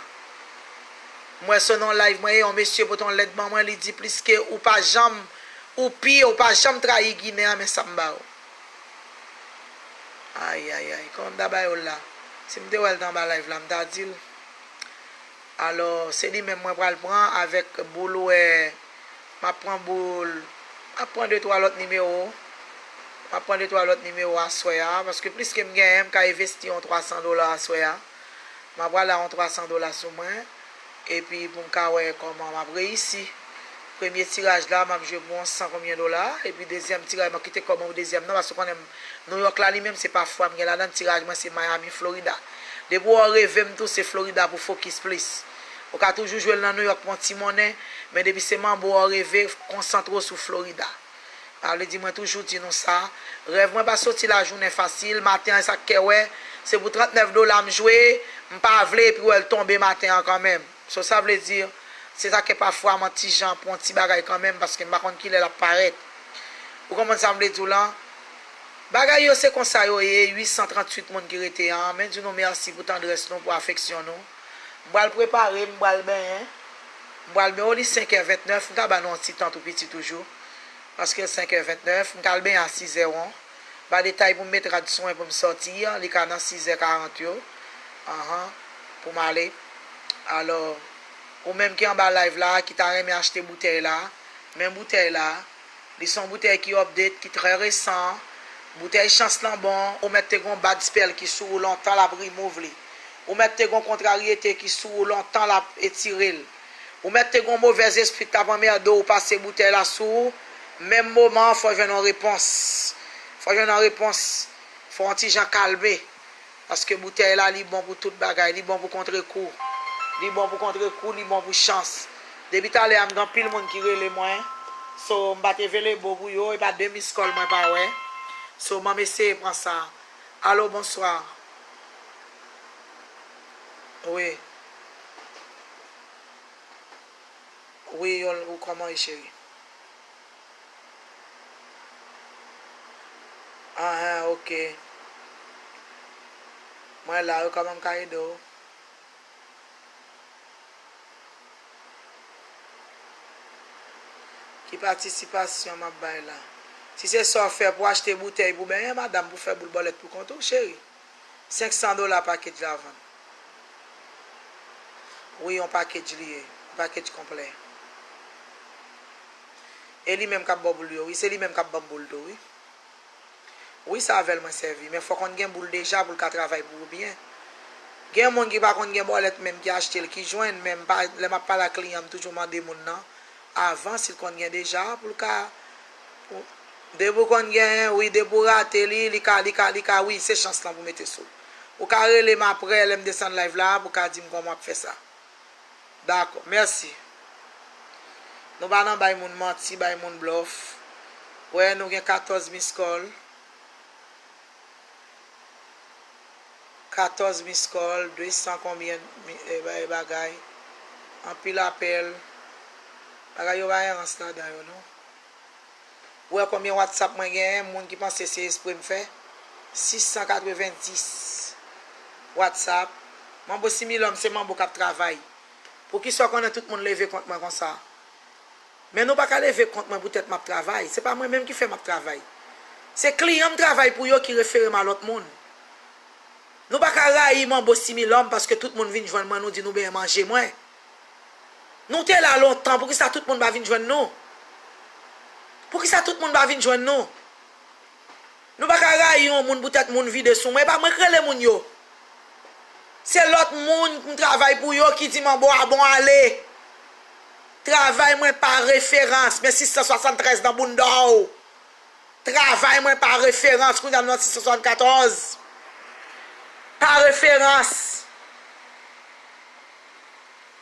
M wè se nan live mwen ye, yon mesye pote yon lèt ban mwen, li di pliske ou pa janm, ou pi, ou pa janm trayi Ginen an, men sa m ba ou. Ay, ay, ay, kòman m ta ba yo l la? Si m te wè l t anba live la, m ta di l. Alò, se li menm mwen pral pran avèk boul wè. M ap pran boul, m ap pran de twa lòt nimewo. M ap pran de twa lòt nimewo aswè a, paske plis ke m genyen, m ka envesti yon twa san dola aswè a. M ap prale a yon twa san dola sou mwen, epi pou m ka wè kòman m ap reyisi. Premye tiraj la, m ap jwe pou yon san konbyen dola, epi dezyèm tiraj, m ap kite kòb mwen pou dezyèm nan, paske w konnen m, Nouyòk la li menm, se pa fwa m gen ladan l, tiraj mwen se Miami, Florida. Depi w reve m tou, se Florida pou fokis plis. Ou ka toujou jwe l nan Nouyòk pou yon ti monnen, men depi se manbo w reve, konsantre w sou Florida. Sa vle di mwen toujou di nou sa, rèv mwen pa soti lajounen fasil, maten an sa k kè wè, se pou trannèf dola m jwe, m pa vle epi w wè l tonbe maten an kanmenm. So sa vle di, se sa k kè pafwa m an ti jan pran ti bagay kanmenm paske m pa konn kilè l ap parèt. Ou konprann sa m vle di w lan? Bagay yo se konsa yo ye, uit san tranntuit moun ki rete an, men di nou mèsi pou tandrès nou, pou afeksyon nou. M pral prepare, m pral benyen. M pral benyen, o li senk è ventnèf, m ka ba nou yon ti tan tou piti toujou. Paske l senk è ventnèf, m ka al benyen a sizè won. Ba detay pou m met rad sou mwen pou m sòti an, li ka nan sizè karant yo. Anhan, pou m ale. Alò, ou menm ki anba live la, ki ta renmen achte boutèy la, men boutèy la, li se yon boutèy ki update, ki trè resan. Boutèy chans lan bon, ou mèt te gon bad spell ki sou ou lontan, l ap remove li. Ou mèt te gon kontraryete ki sou ou lontan, l ap etire l. Ou mèt te gon movèz espri k t ap anmède w, ou pase boutèy la sou ou, menm moman an, fò jwenn yon repons. Fò jwenn yon repons. Fò yon ti jan kalme. Paske boutèy la, li bon pou tout bagay. Li bon pou kontre kou. Li bon pou kontre kou, li bon pou chans. Depi talè a, m gen anpil moun ki rele mwen. So, m pa t available pou yo, e pa de miss call mwen pa wè. So, ban m eseye pran sa. Alo, bonswa. Wi. Wi, yo, ou kòman ye, cheri? Ahan, ok. Mwen la wi, kòman m ka ede w? Ki patisipasyon m ap bay la? Si se sa w fè pou achte boutèy pou benyen, madanm, pou fè boul bòlèt pou kont ou, cheri. Senk san dola package la vann. Wi, yon package li ye. Yon package konplè. E li menm k ap ba w boul yo, wi. Se li menm k ap ban m boul tou, wi. Wi, se avè l mwen sèvi. Men fò konn gen boul deja pou l ka travay pou ou byen. Gen moun ki pa konn gen bòlèt menm ki achte l, ki jwenn, men m pa, lè m ap pale ak kliyan, m toujou mande moun nan avan si l konn gen deja pou l ka, pou, depi w konn genyen, wi, depi w rate li, li ka, li ka, li ka, wi, se chans lan pou mete sou. Ou ka rele m aprè, lè m desann live la, pou w ka di m kòman w ap fè sa. Dakò, mèsi. Nou pa nan bay moun manti, bay moun blòf. Wè, nou gen katòz miss call. Katòz miss call, de san konbyen mi-, e, ba-, e bagay. Anpil apèl. Bagay yo pa gen rans ladan yo, non. Ou wè konbyen WhatsApp mwen genyen, moun ki panse se espre m fè? Sis san katrevenndis WhatsApp. Manbo Similòm, se manbo k ap travay. Poukisa w konnen tout moun leve kont mwen konsa? Men nou pa ka leve kont mwen poutèt m ap travay. Se pa mwen menm ki fè m ap travay. Se kliyan m travay pou yo ki refere m a lòt moun. Nou pa ka rayi manbo Similòm paske tout moun vin jwenn mwen, nou di nou benyen manje mwen. Nou te la lontan, poukisa tout moun pa vin jwenn nou? Poukisa tout moun pa vin jwenn nou? Nou pa ka rayi yon moun poutèt moun vide sou mwen. E pa mwen k rele moun yo. Se lòt moun m travay pou yo ki di manbo a bon ale. Travay mwen pa referans. Men sis san swasanntrèz nan bounda w. Travay mwen pa referans. Kounye a nou nan sis san swasannkatòz. Pa referans.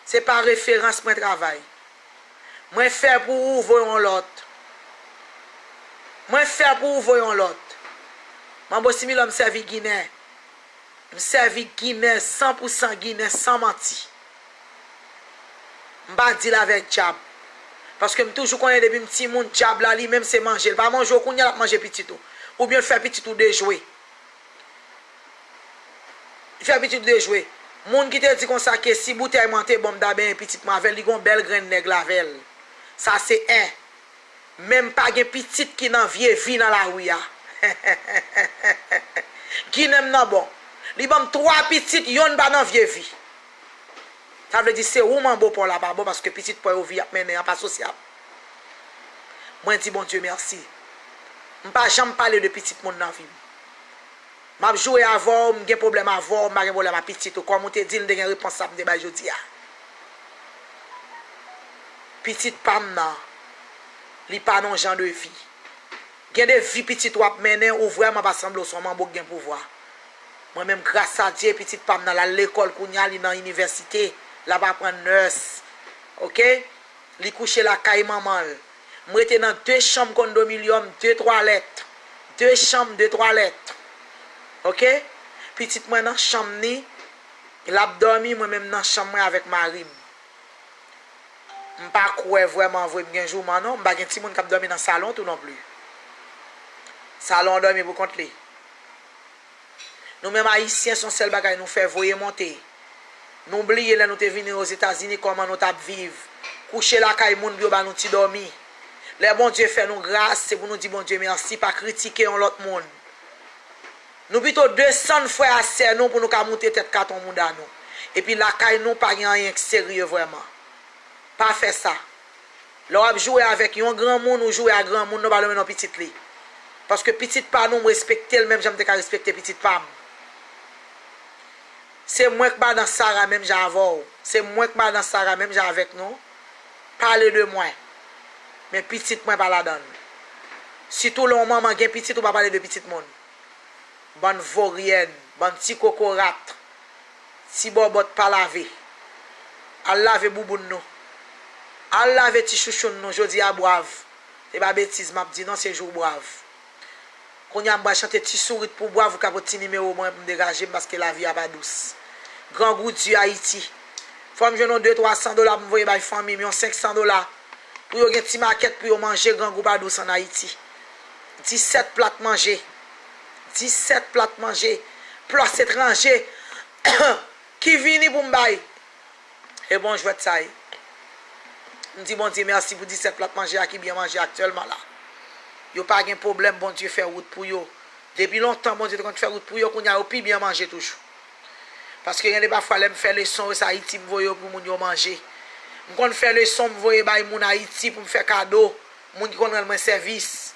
Se pa referans mwen travay. Mwen fè pou ou voye yon lòt. Mwen fè pou ou voye yon lòt. Manbo Similòm, m sèvi Ginen. M sèvi Ginen, san pou san Ginen, san manti. M pa deal avèk dyab. Paske m toujou konnen depi m timoun, dyab la li menm se manje. L pa manje w kounye a, l ap manje pitit ou. Oubyen l fè pitit ou dejwe. Li fè pitit dejwe. Moun ki te di konsa ke si boutèy mwen te bon, m ta benyen pitit mwen avè l, li gon bèl grenn nèg l avè l. Sa se en. Men m pa gen pitit ki nan vye vi nan lari a. Ginen m nan bon. Li ban m twa pitit, yonn pa nan vye vi. Sa vle di se ou manbo pa w la pa bon paske pitit pa w yo vi y ap mennen an pa sosyab. Mwen di Bondye mèsi. M pa janm pale de pitit moun nan vi m. M ap joure avè w, m gen pwoblèm avè w, m pa gen pwoblèm a pitit ou. Kòm ou te di l, m te gen repons sa pou m te bay jodi a. Pitit pa m nan, li pa nan yon jan de vi. Gen de vi pitit w ap mennen, ou vrèman pa sanble w se yon manbo k gen pouvwa. Mwen menm, gras a Dye, pitit pa m nan, l al lekòl kounye a, li nan inivèsite, l ap aprann nurse. Oke? Li kouche lakay manman l. M rete nan de chanm kondomilyòm, de twalèt. De chanm, de twalèt. Oke? Pitit mwen nan chanm ni, l ap dòmi, mwen menm nan chanm mwen avèk mari m. M pa kwè vrèman vre m gen jouman non, m pa gen timoun k ap dòmi nan salon tou non pli. Salon an dòmi pou kont li. Nou menm Ayisyen, se yon sèl bagay nou fè, voye monte. Nou bliye lè nou te vini Ozetazini kòman nou t ap viv. Kouche lakay moun pou yo ba nou ti dòmi. Lè Bondye fè nou gras, se pou nou di Bondye mèsi, pa kritike yon lòt moun. Nou pito desann frè a sè nou pou nou ka moute tèt katon mouda nou. Epi lakay nou pa gen anyen k serye vrèman. Pa fè sa. Lè w ap joure avèk yon granmoun, ou joure a granmoun nan, pa nonmen non pitit li. Paske pitit pa nou, m respekte l menm jan m te ka respekte pitit pa m. Se mwen k madan Sara menm jan avè w. Se mwen k madan Sara menm jan avèk nou. Pale de mwen. Men pitit mwen pa ladan l. Sitou lè yon manman gen pitit, ou pa pale de pitit moun. Bann voryèn, bann ti kokorat, ti bòbòt pa lave. Al lave bouboun nou. Al lave ti chouchoun nou, jodi a bwav. Se pa betiz m ap di non, se jou bwav. Kounye a m pral chante ti sourit pou bwav, ou ka pot ti nimewo mwen pou m degaje m paske lavi a pa dous. Grangou di Ayiti. Fò m jwenn yon de twa san dola pou m voye bay fanmi m, yon senk san dola. Pou yo gen ti makèt pou yo manje, grangou pa dous ann Ayiti. Disèt plat manje. Disèt plat manje. Plis etranje ki vini pou m bay. E bon jwèt sa ye. M di Bondye mèsi pou disèt plat manje a ki byen manje aktyèlman la. Yo pa gen pwoblèm, Bondye fè wout pou yo. Depi lontan, Bondye te konn fè wout pou yo, kounye a yo pi byen manje toujou. Paske gen de pafwa, lè m fè leson yo, se Ayiti m voye yo pou moun yo manje. M konn fè leson, m voye bay moun Ayiti pou m fè kado, moun ki konn rann mwen sèvis.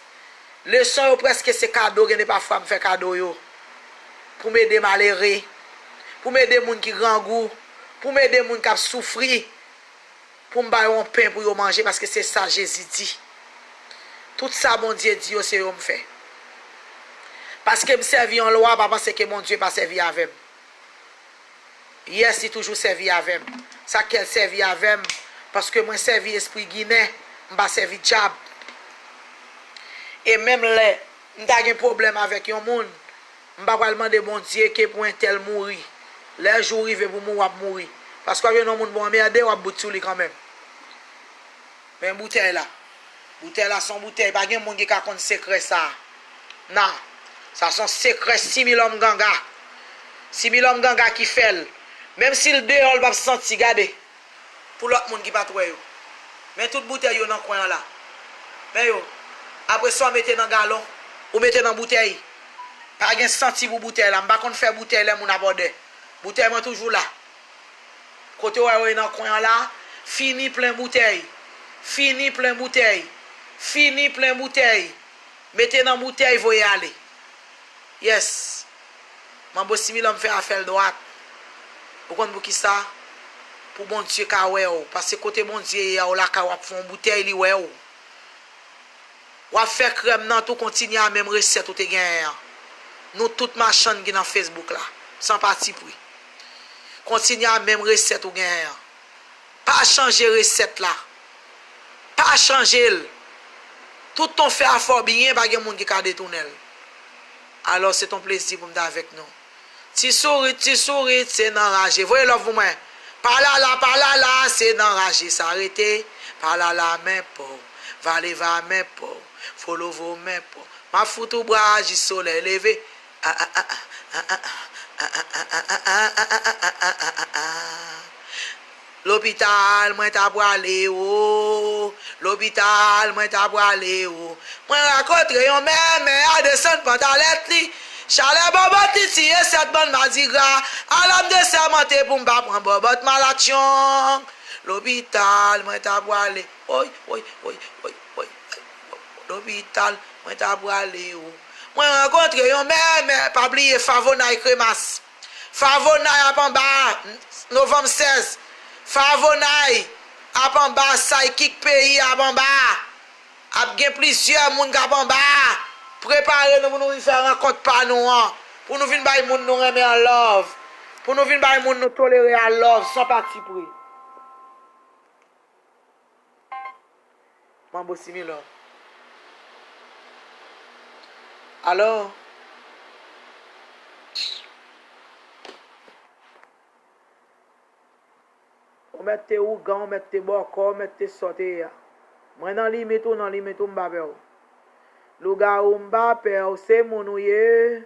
Leson yo prèske se kado, gen de pafwa m fè kado yo. Pou m ede malere, pou m ede moun ki grangou, pou m ede moun k ap soufri, pou m ba yo yon pen pou yo manje, paske se sa Jezi di. Tout sa Bondye di yo, se yo m fè. Paske m sèvi yon lwa, pa panse ke Bondye pa sèvi avè m. Yès, li toujou sèvi avè m. Sa k fè l sèvi avè m? Paske mwen sèvi espri ginen, m pa sèvi dyab. E menm lè m ta gen pwoblèm avèk yon moun, m pa pral mande Bondye ke pou entèl mouri. Lè jou rive pou mouri, w ap mouri. Paske w ap jwenn yon moun pou anmède, w ap bout sou li kanmenm. Men boutèy la. Boutèy la se yon boutèy. Pa gen moun ki ka konn sekrè sa a. Non. Sa se yon sekrè Similòm Ganga. Similòm Ganga ki fè l. Menm si l deyò, l p ap santi. Gade. Pou lòt moun ki pa t wè yo. Men tout boutèy yo nan kwen an la. Men yo. Apre sa, w mete nan galon. Ou mete nan boutèy. Pa gen santi pou boutèy la. M pa konn fè boutèy lè moun ap òdè. Boutèy mwen toujou la. Kote w wè yo ye nan kwen an la, fini plen boutèy. Fini plen boutèy. Fini plen boutèy. Mete nan boutèy, voye ale. Yes. Manbo Similòm fè afè l dwat. Ou konn poukisa? Pou Bondye ka wè w. Paske kote Bondye ye a, w lakay w ap fè yon boutèy, li wè w. W ap fè krèm nan tou, kontinye a menm resèt ou te genyen an. Nou tout machann ki nan Facebook la, san patipri. Kontinye a menm resèt ou genyen an. Pa chanje resèt la. Pa chanje l. Tout ton fè a fò byen, pa gen moun ki ka detounen l. Alò, se ton plezi pou m t avèk nou. Ti sourit, ti sourit, se nan raje. Voye love pou mwen. Palala, palala, se nan raje sa rete. Palala, men paw. Valeva, men paw. Folovo, men paw. M ap fout ou bra jis solèy leve. Lopital mwen ta pwale o, lopital mwen ta pwale o. Mwen rakontre yon mèmè a desann pantalèt li. Chalè bòbòt li tiye sèt bann madigra. Alò m te sèmante pou m pa pran bòbòt malatchong. Lopital mwen ta pwale. Oy, oy, oy, oy, oy. Lopital mwen ta pwale o. Mwen rakontre yon mèmè, pa bliye Favonay Kremas. Favonay ap anba novanm sèz. Favonay ap anba, Psychic Peyi ap anba. Ap gen plizyè moun k ap anba. Prepare nou pou nou vin fè rankont pa nou an. Pou nou vin bay moun nou renmen an love. Pou nou vin bay moun nou tolere a love, san patipri. Manbo Similò. Alò, ou mèt te ougan, ou mèt te bòkò, ou mèt te sa w te ye a. Mwen nan limit ou, nan limit ou, m pa pè w. Lougawou, m pa pè w, se moun ou ye.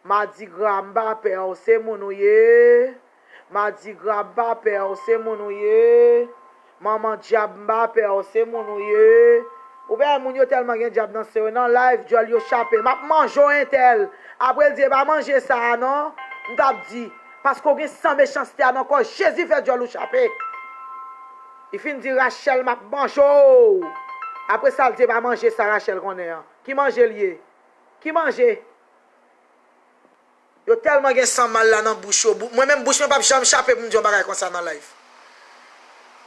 Madigra, m pa pè w, se moun ou ye. Madigra, m pa pè w, se moun ou ye. Manman dyab, m pa pè w, se moun ou ye. Ou wè moun yo tèlman gen dyab nan sen yo, nan live, djòl yo chape. M ap manje w entèl. Apre l di, e pa manje sa a non. M t ap di, Paske w gen san mechanste a nan kò w. Jezi fè djòl ou chape. Li fin di Rachèl, "M ap manje w." Apre sa, l di, "E pa manje sa Rachèl konnen an." Ki manje l ye? Ki manje? Yo tèlman gen san mal la nan bouch yo. Bou-, mwen menm, bouch mwen p ap janm chape pou m di yon bagay konsa nan live.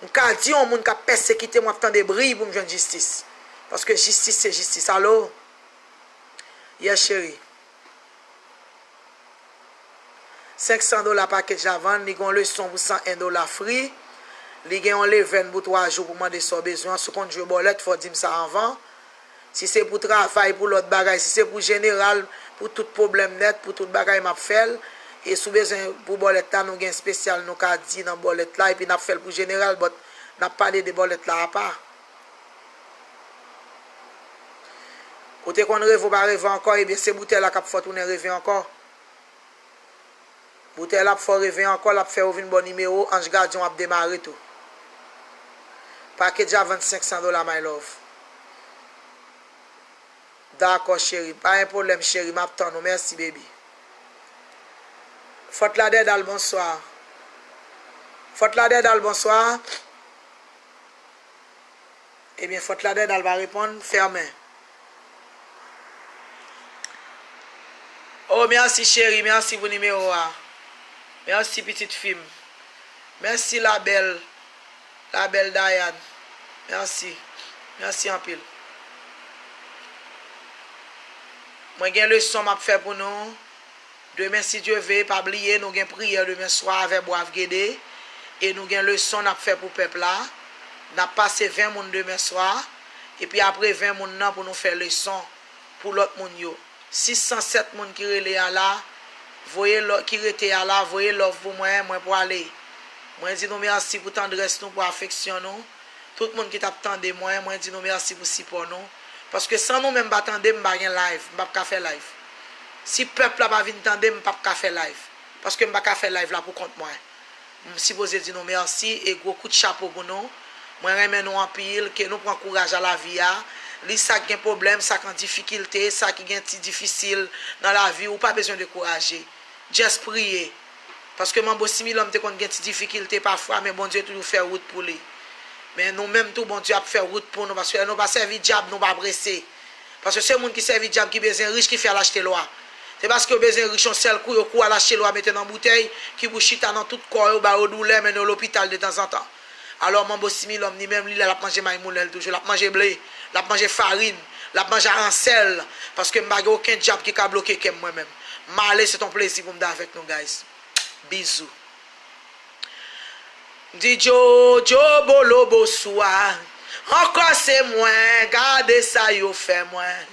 M ka di yon moun k ap pèsekite m, w ap tande bri pou m jwenn jistis. Paske jistis se jistis. Alo? Yes, cheri. Senk san dola package la vann, li gen yon leson pou san en dola free. Li gen yon levèn pou twa jou pou mande sa w bezwen an. Si w konn jwe bòlèt, fò w di m sa anvan. Si se pou travay, pou lòt bagay, si se pou jeneral, pou tout pwoblèm nèt, pou tout bagay, m ap fè l. E si w bezwen pou bòlèt la, nou gen espesyal nou ka di nan bòlèt la, epi n ap fè l pou jeneral, but n ap pale de bòlèt la apa. Ou te konn reve, w pa reve ankò, ebyen se boutèy la k ap fè w tounen reve ankò. Boutèy la ap fè w reve ankò, l ap fè yo vin ba w nimewo, anj gadyen w ap demare tou. Package a vann senk san dola, my love. Dakò, cheri. Pa gen pwoblèm, cheri. M ap tann ou. Mèsi, baby. Fòt la Dèdal, bonswa. Fòt la Dèdal, bonswa. Ebyen, fòt la Dèdal pa reponn, fèmen. Oh, mèsi, cheri. Mèsi pou nimewo a. Mèsi, pitit fi m. Mèsi, la bèl. La bèl Dayan. Mèsi. Mèsi anpil. Mwen gen leson m ap fè pou nou. Demen, si Dye ve, pa bliye, nou gen priyè demen swa avè Bwav Gede. E nou gen leson n ap fè pou pèp la. N ap pase ven moun demen swa. Epi apre ven moun nan pou nou fè leson pou lòt moun yo. Sis san sèt moun ki rele a la, voye lò-, ki rete a la, voye love pou mwen, mwen pwale. Mwen di nou mèsi pou tandrès nou, pou afeksyon nou. Tout moun ki t ap tande mwen, mwen di nou mèsi pou sipò nou. Paske san nou menm pa tande m, m pa gen live, m p ap ka fè live. Si pèp la pa vin tande m, m p ap ka fè live. Paske m pa ka fè live la pou kont mwen. M sipoze di nou mèsi e gwo kout chapo pou nou. Mwen renmen nou anpil, ke nou pran kouraj a lavi a. Li sa k gen pwoblèm, sa k an difikilte, sa ki gen ti difisil nan lavi, ou pa bezwen dekouraje. Just priye. Paske Manbo Similòm te konn gen ti difikilte pafwa, men Bondye toujou fè wout pou li. Men nou menm tou, Bondye ap fè wout pou nou, paske lè nou pa sèvi dyab, nou pa prese. Paske se moun ki sèvi dyab ki bezwen rich ki fè al achte lwa. Se paske yo bezwen rich yon sèl kou, yo kou al achte lwa mete nan boutèy, ki pou chita nan tout kò yo, ba yo doulè, mennen yo lopital detanzantan. Alò, Manbo Similòm, li menm, li la, l ap manje maymoulèl toujou, l ap manje ble, l ap manje farin, l ap manje aransèl, paske m pa gen okenn dyab ki ka bloke kè m mwen menm. M ale, se t on plezi pou m t avèk nou, guys. Bizou. Di Jojo bolo boswa, ankò se mwen, gade sa yo fè mwen.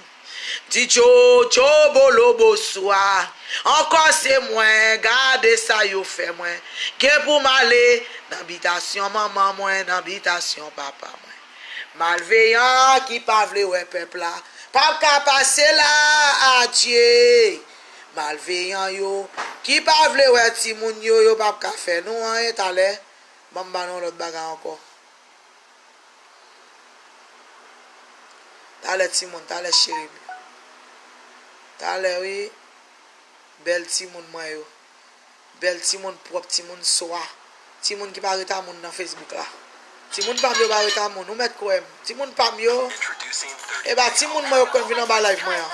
Di Jojo bolo boswa, ankò se mwen, gade sa yo fè mwen. Gen pou m ale nan bitasyon manman mwen, nan bitasyon papa mwen. Malveyan ki pa vle wè pèp la, p ap ka pase la, adye. Malveyan yo, ki pa vle wè timoun yo, yo p ap ka fè nou anyen talè. Ban m ba nou yon lòt bagay ankò. Talè timoun, talè cheri m. Talè wi, bèl timoun mwen yo. Bèl timoun pwòp, timoun swa. Timoun ki pa reta moun nan Facebook la. Timoun pa m yo pa reta moun. Ou mèt kwè m. Timoun pa m yo. E ba timoun mwen yo konn vin anba live mwen an.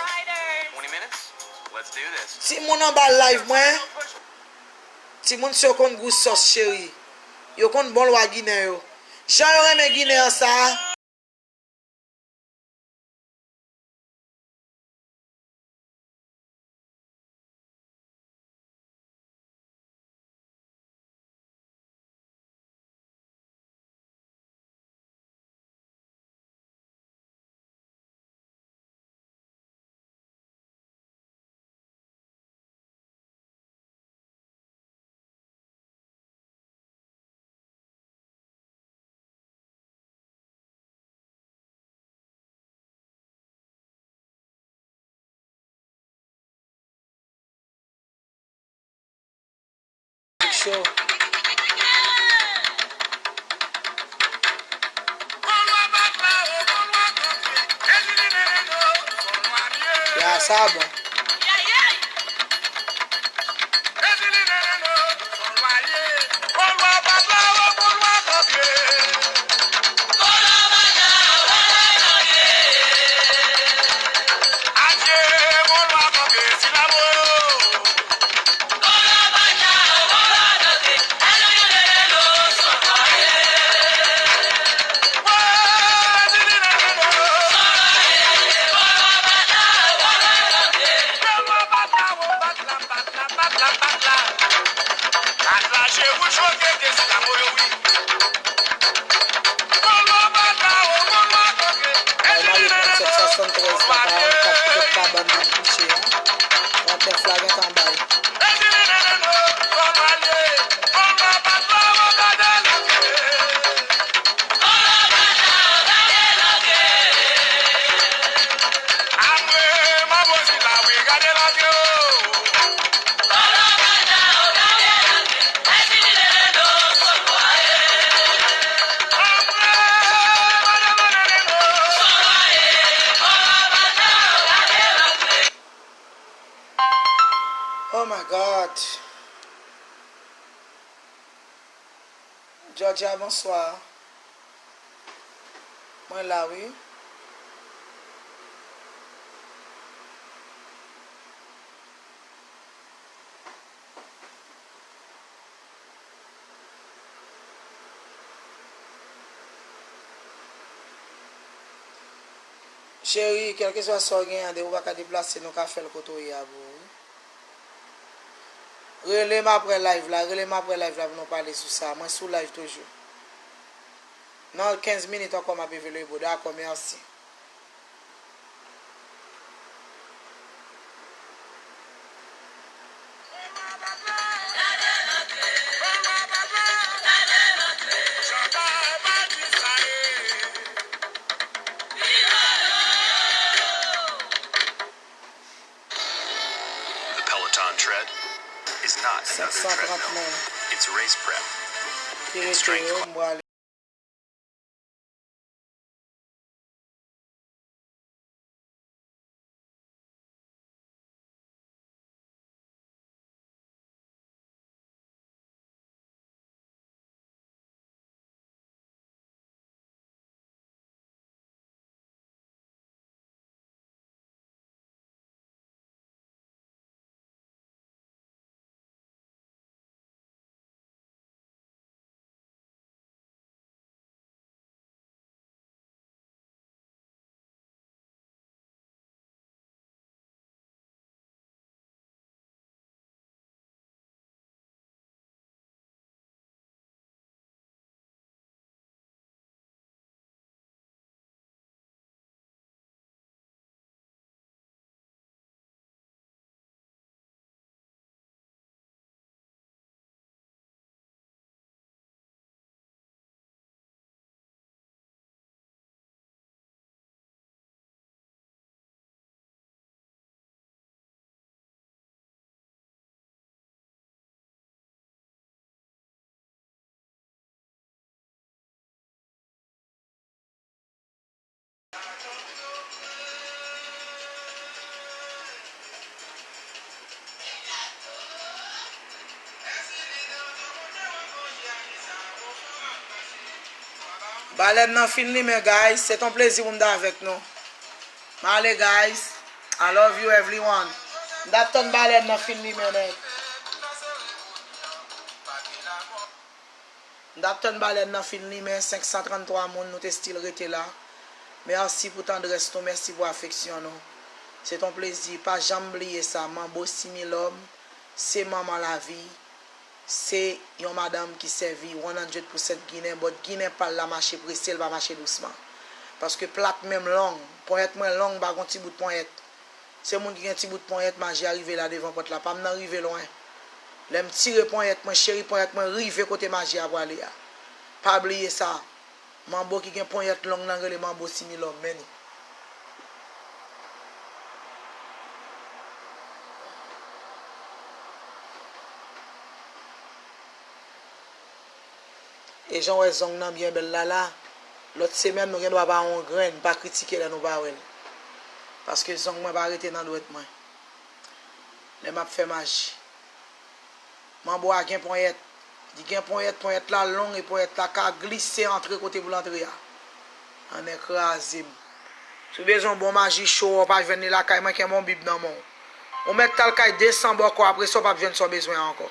Timoun anba live mwen. Timoun sa yo konn gou sòs cheri. Yo konn bon lwa ginen yo. Jan yo renmen ginen an sa. Show. Ya, sa bon. Ay, mari tranntsèt swasanntrèz la, pa, pa kite kabann nan kouche a. Nan tèf la, gen tan bay. Oh my God. Georgia, bonswa. Mwen la, wi. Cheri, kèlkeswa sa w gen an, depi w pa ka deplase, nou ka fè l kote w ye a pou ou, wi. Rele m apre live la, rele m apre live la pou nou pale sou sa. Mwen sou live toujou. Nan kenz minit ankò, m ap avèleble. Dakò, mèsi. The Peloton tread is not another treadmill. It's race prep. It's strength. Balèn nan fin limen, guys. Se t on plezi pou m t avèk nou. M ale, guys. I love you, everyone. M t ap tann balèn nan fin limen nèt. M t ap tann balèn nan fin limen, senk san tranntwa moun, nou te still rete la. Mèsi pou tandrès nou, mèsi pou afeksyon nou. Se t on plezi, pa janm bliye sa, Manbo Similòm, se manman lavi, se yon madanm ki sèvi one hundred percent Ginen, but Ginen pa l la mache prese, l pa mache dousman. Paske plak men m long, ponyèt mwen long, m pa gon ti bout ponyèt. Se moun ki gen ti bout ponyèt, maji a rive la devan pòt la. Pa m nan rive lwen. Lè m tire ponyèt mwen, cheri ponyèt mwen rive kote maji a prale a. Pa bliye sa. Manbo ki gen ponyèt long nan rele Manbo Similòm, men ni. E jan w wè zong nan byen bèl la la, lòt semèn nou gen dwa pa wè yon grenn, pa kritike lè nou pa wè l. Paske zong mwen pa rete nan dwèt mwen. Lè m ap fè maji. Manbo a gen ponyèt. Li gen ponyèt, ponyèt la long e ponyèt la ka glise antre kote pou l antre a. Annè kraze m. Si w bezwen yon bon maji cho, w pa jwenn li lakay mwen, kenbe yon bib nan men w. Ou mèt t al kay de san bòkò, apre sa w p ap jwenn sa w bezwen an ankò.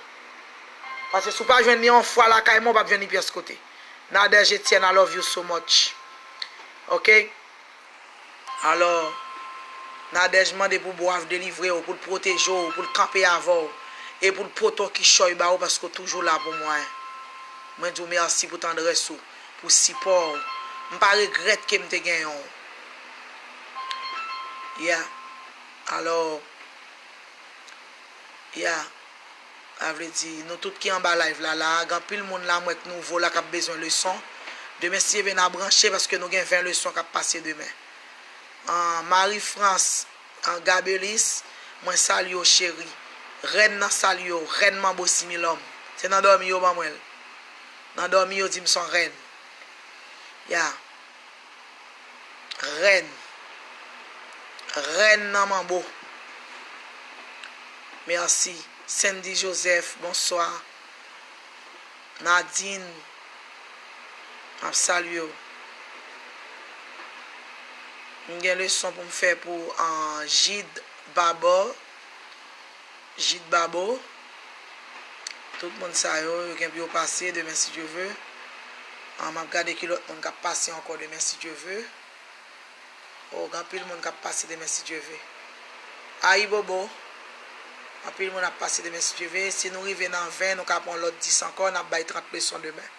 Paske si w pa jwenn li yon fwa lakay mwen, w p ap jwenn li pyès kote. Nadège Etienne, I love you so much. Ok? Alò, Nadège mande pou Bwav delivre w, pou l pwoteje w, pou l kanpe avè w, e pou l pote w kichòy ba ou paske w toujou la pou mwen. Mwen di w mèsi pou tandrès ou, pou sipò w. M pa regrèt ke m te genyen w. Yeah. Alò, yeah. Sa vle di, nou tout ki anba live la, la, gen anpil moun la, m wè k nouvo la, k ap bezwen leson. Demen, si Dye vle, n a branche, paske nou gen ven leson k ap pase demen. Ah, Marie France, ah, Gabelis, mwen salye w, cheri. Rèn nan salye w, rèn manbo similòm. Se nan dòmi yo ban mwen l. Nan dòmi yo di m s on rèn. Ya. Rèn. Rèn nan manbo. Mèsi. Sandy Joseph, bonswa. Nadine, m ap salye w. M gen leson pou m fè pou, ah, Jid Babo. Jid Babo. Tout moun sa yo, yo gen pou yo pase demen si Dye ve. Ah, m ap gade ki lòt moun k ap pase ankò demen si Dye ve. Oh, gen anpil moun k ap pase demen si Dye ve. Ayibobo. Anpil moun ap pase demen si Dye ve. Si nou rive nan ven, nou ka pran lòt dis ankò, n ap bay trant leson demen.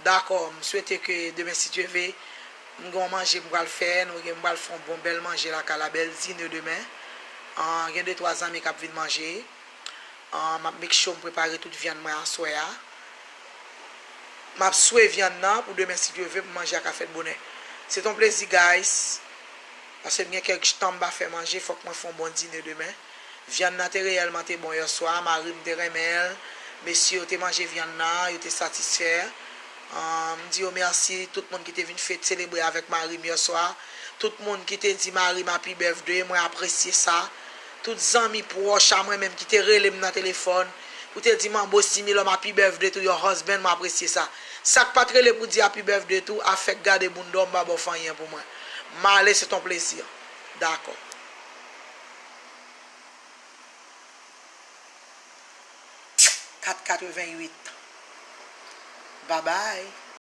Dakò, m swete ke demen si Dye ve, m gen yon manje m pral fè, nou gen m pral fè yon bon bèl manje lakay la, bèl dine demen. Ah, gen de twa zanmi k ap vin manje. Ah, m ap make sure m prepare tout vyann mwen aswè a. M ap swe vyann nan pou demen, si Dye ve, pou manje a ka fèt bonè. Se t on plezi, guys. Paske m gen kèk tan m pa fè manje, fòk mwen fè yon bon dine demen. Vyann nan te reyèlman te bon yèswa, mari m te renmen l. Mesye yo te manje vyann nan, yo te satisfè. Ah, m di yo mèsi, tout moun ki te vin fèt selebre avèk mari m yèswa. Tout moun ki te di mari m happy birthday, mwen apresye sa. Tout zanmi pwòch a mwen menm ki te rele m nan telefòn pou te di m, "Manbo Similòm, happy birthday to your husband," mwen apresye sa. Sa k pa t rele pou di happy birthday tou, a fèk gade bounda w, m pa ba w fanyen pou mwen. M ale, se t on plezi. Dakò. Kat katrevennuit. Babay.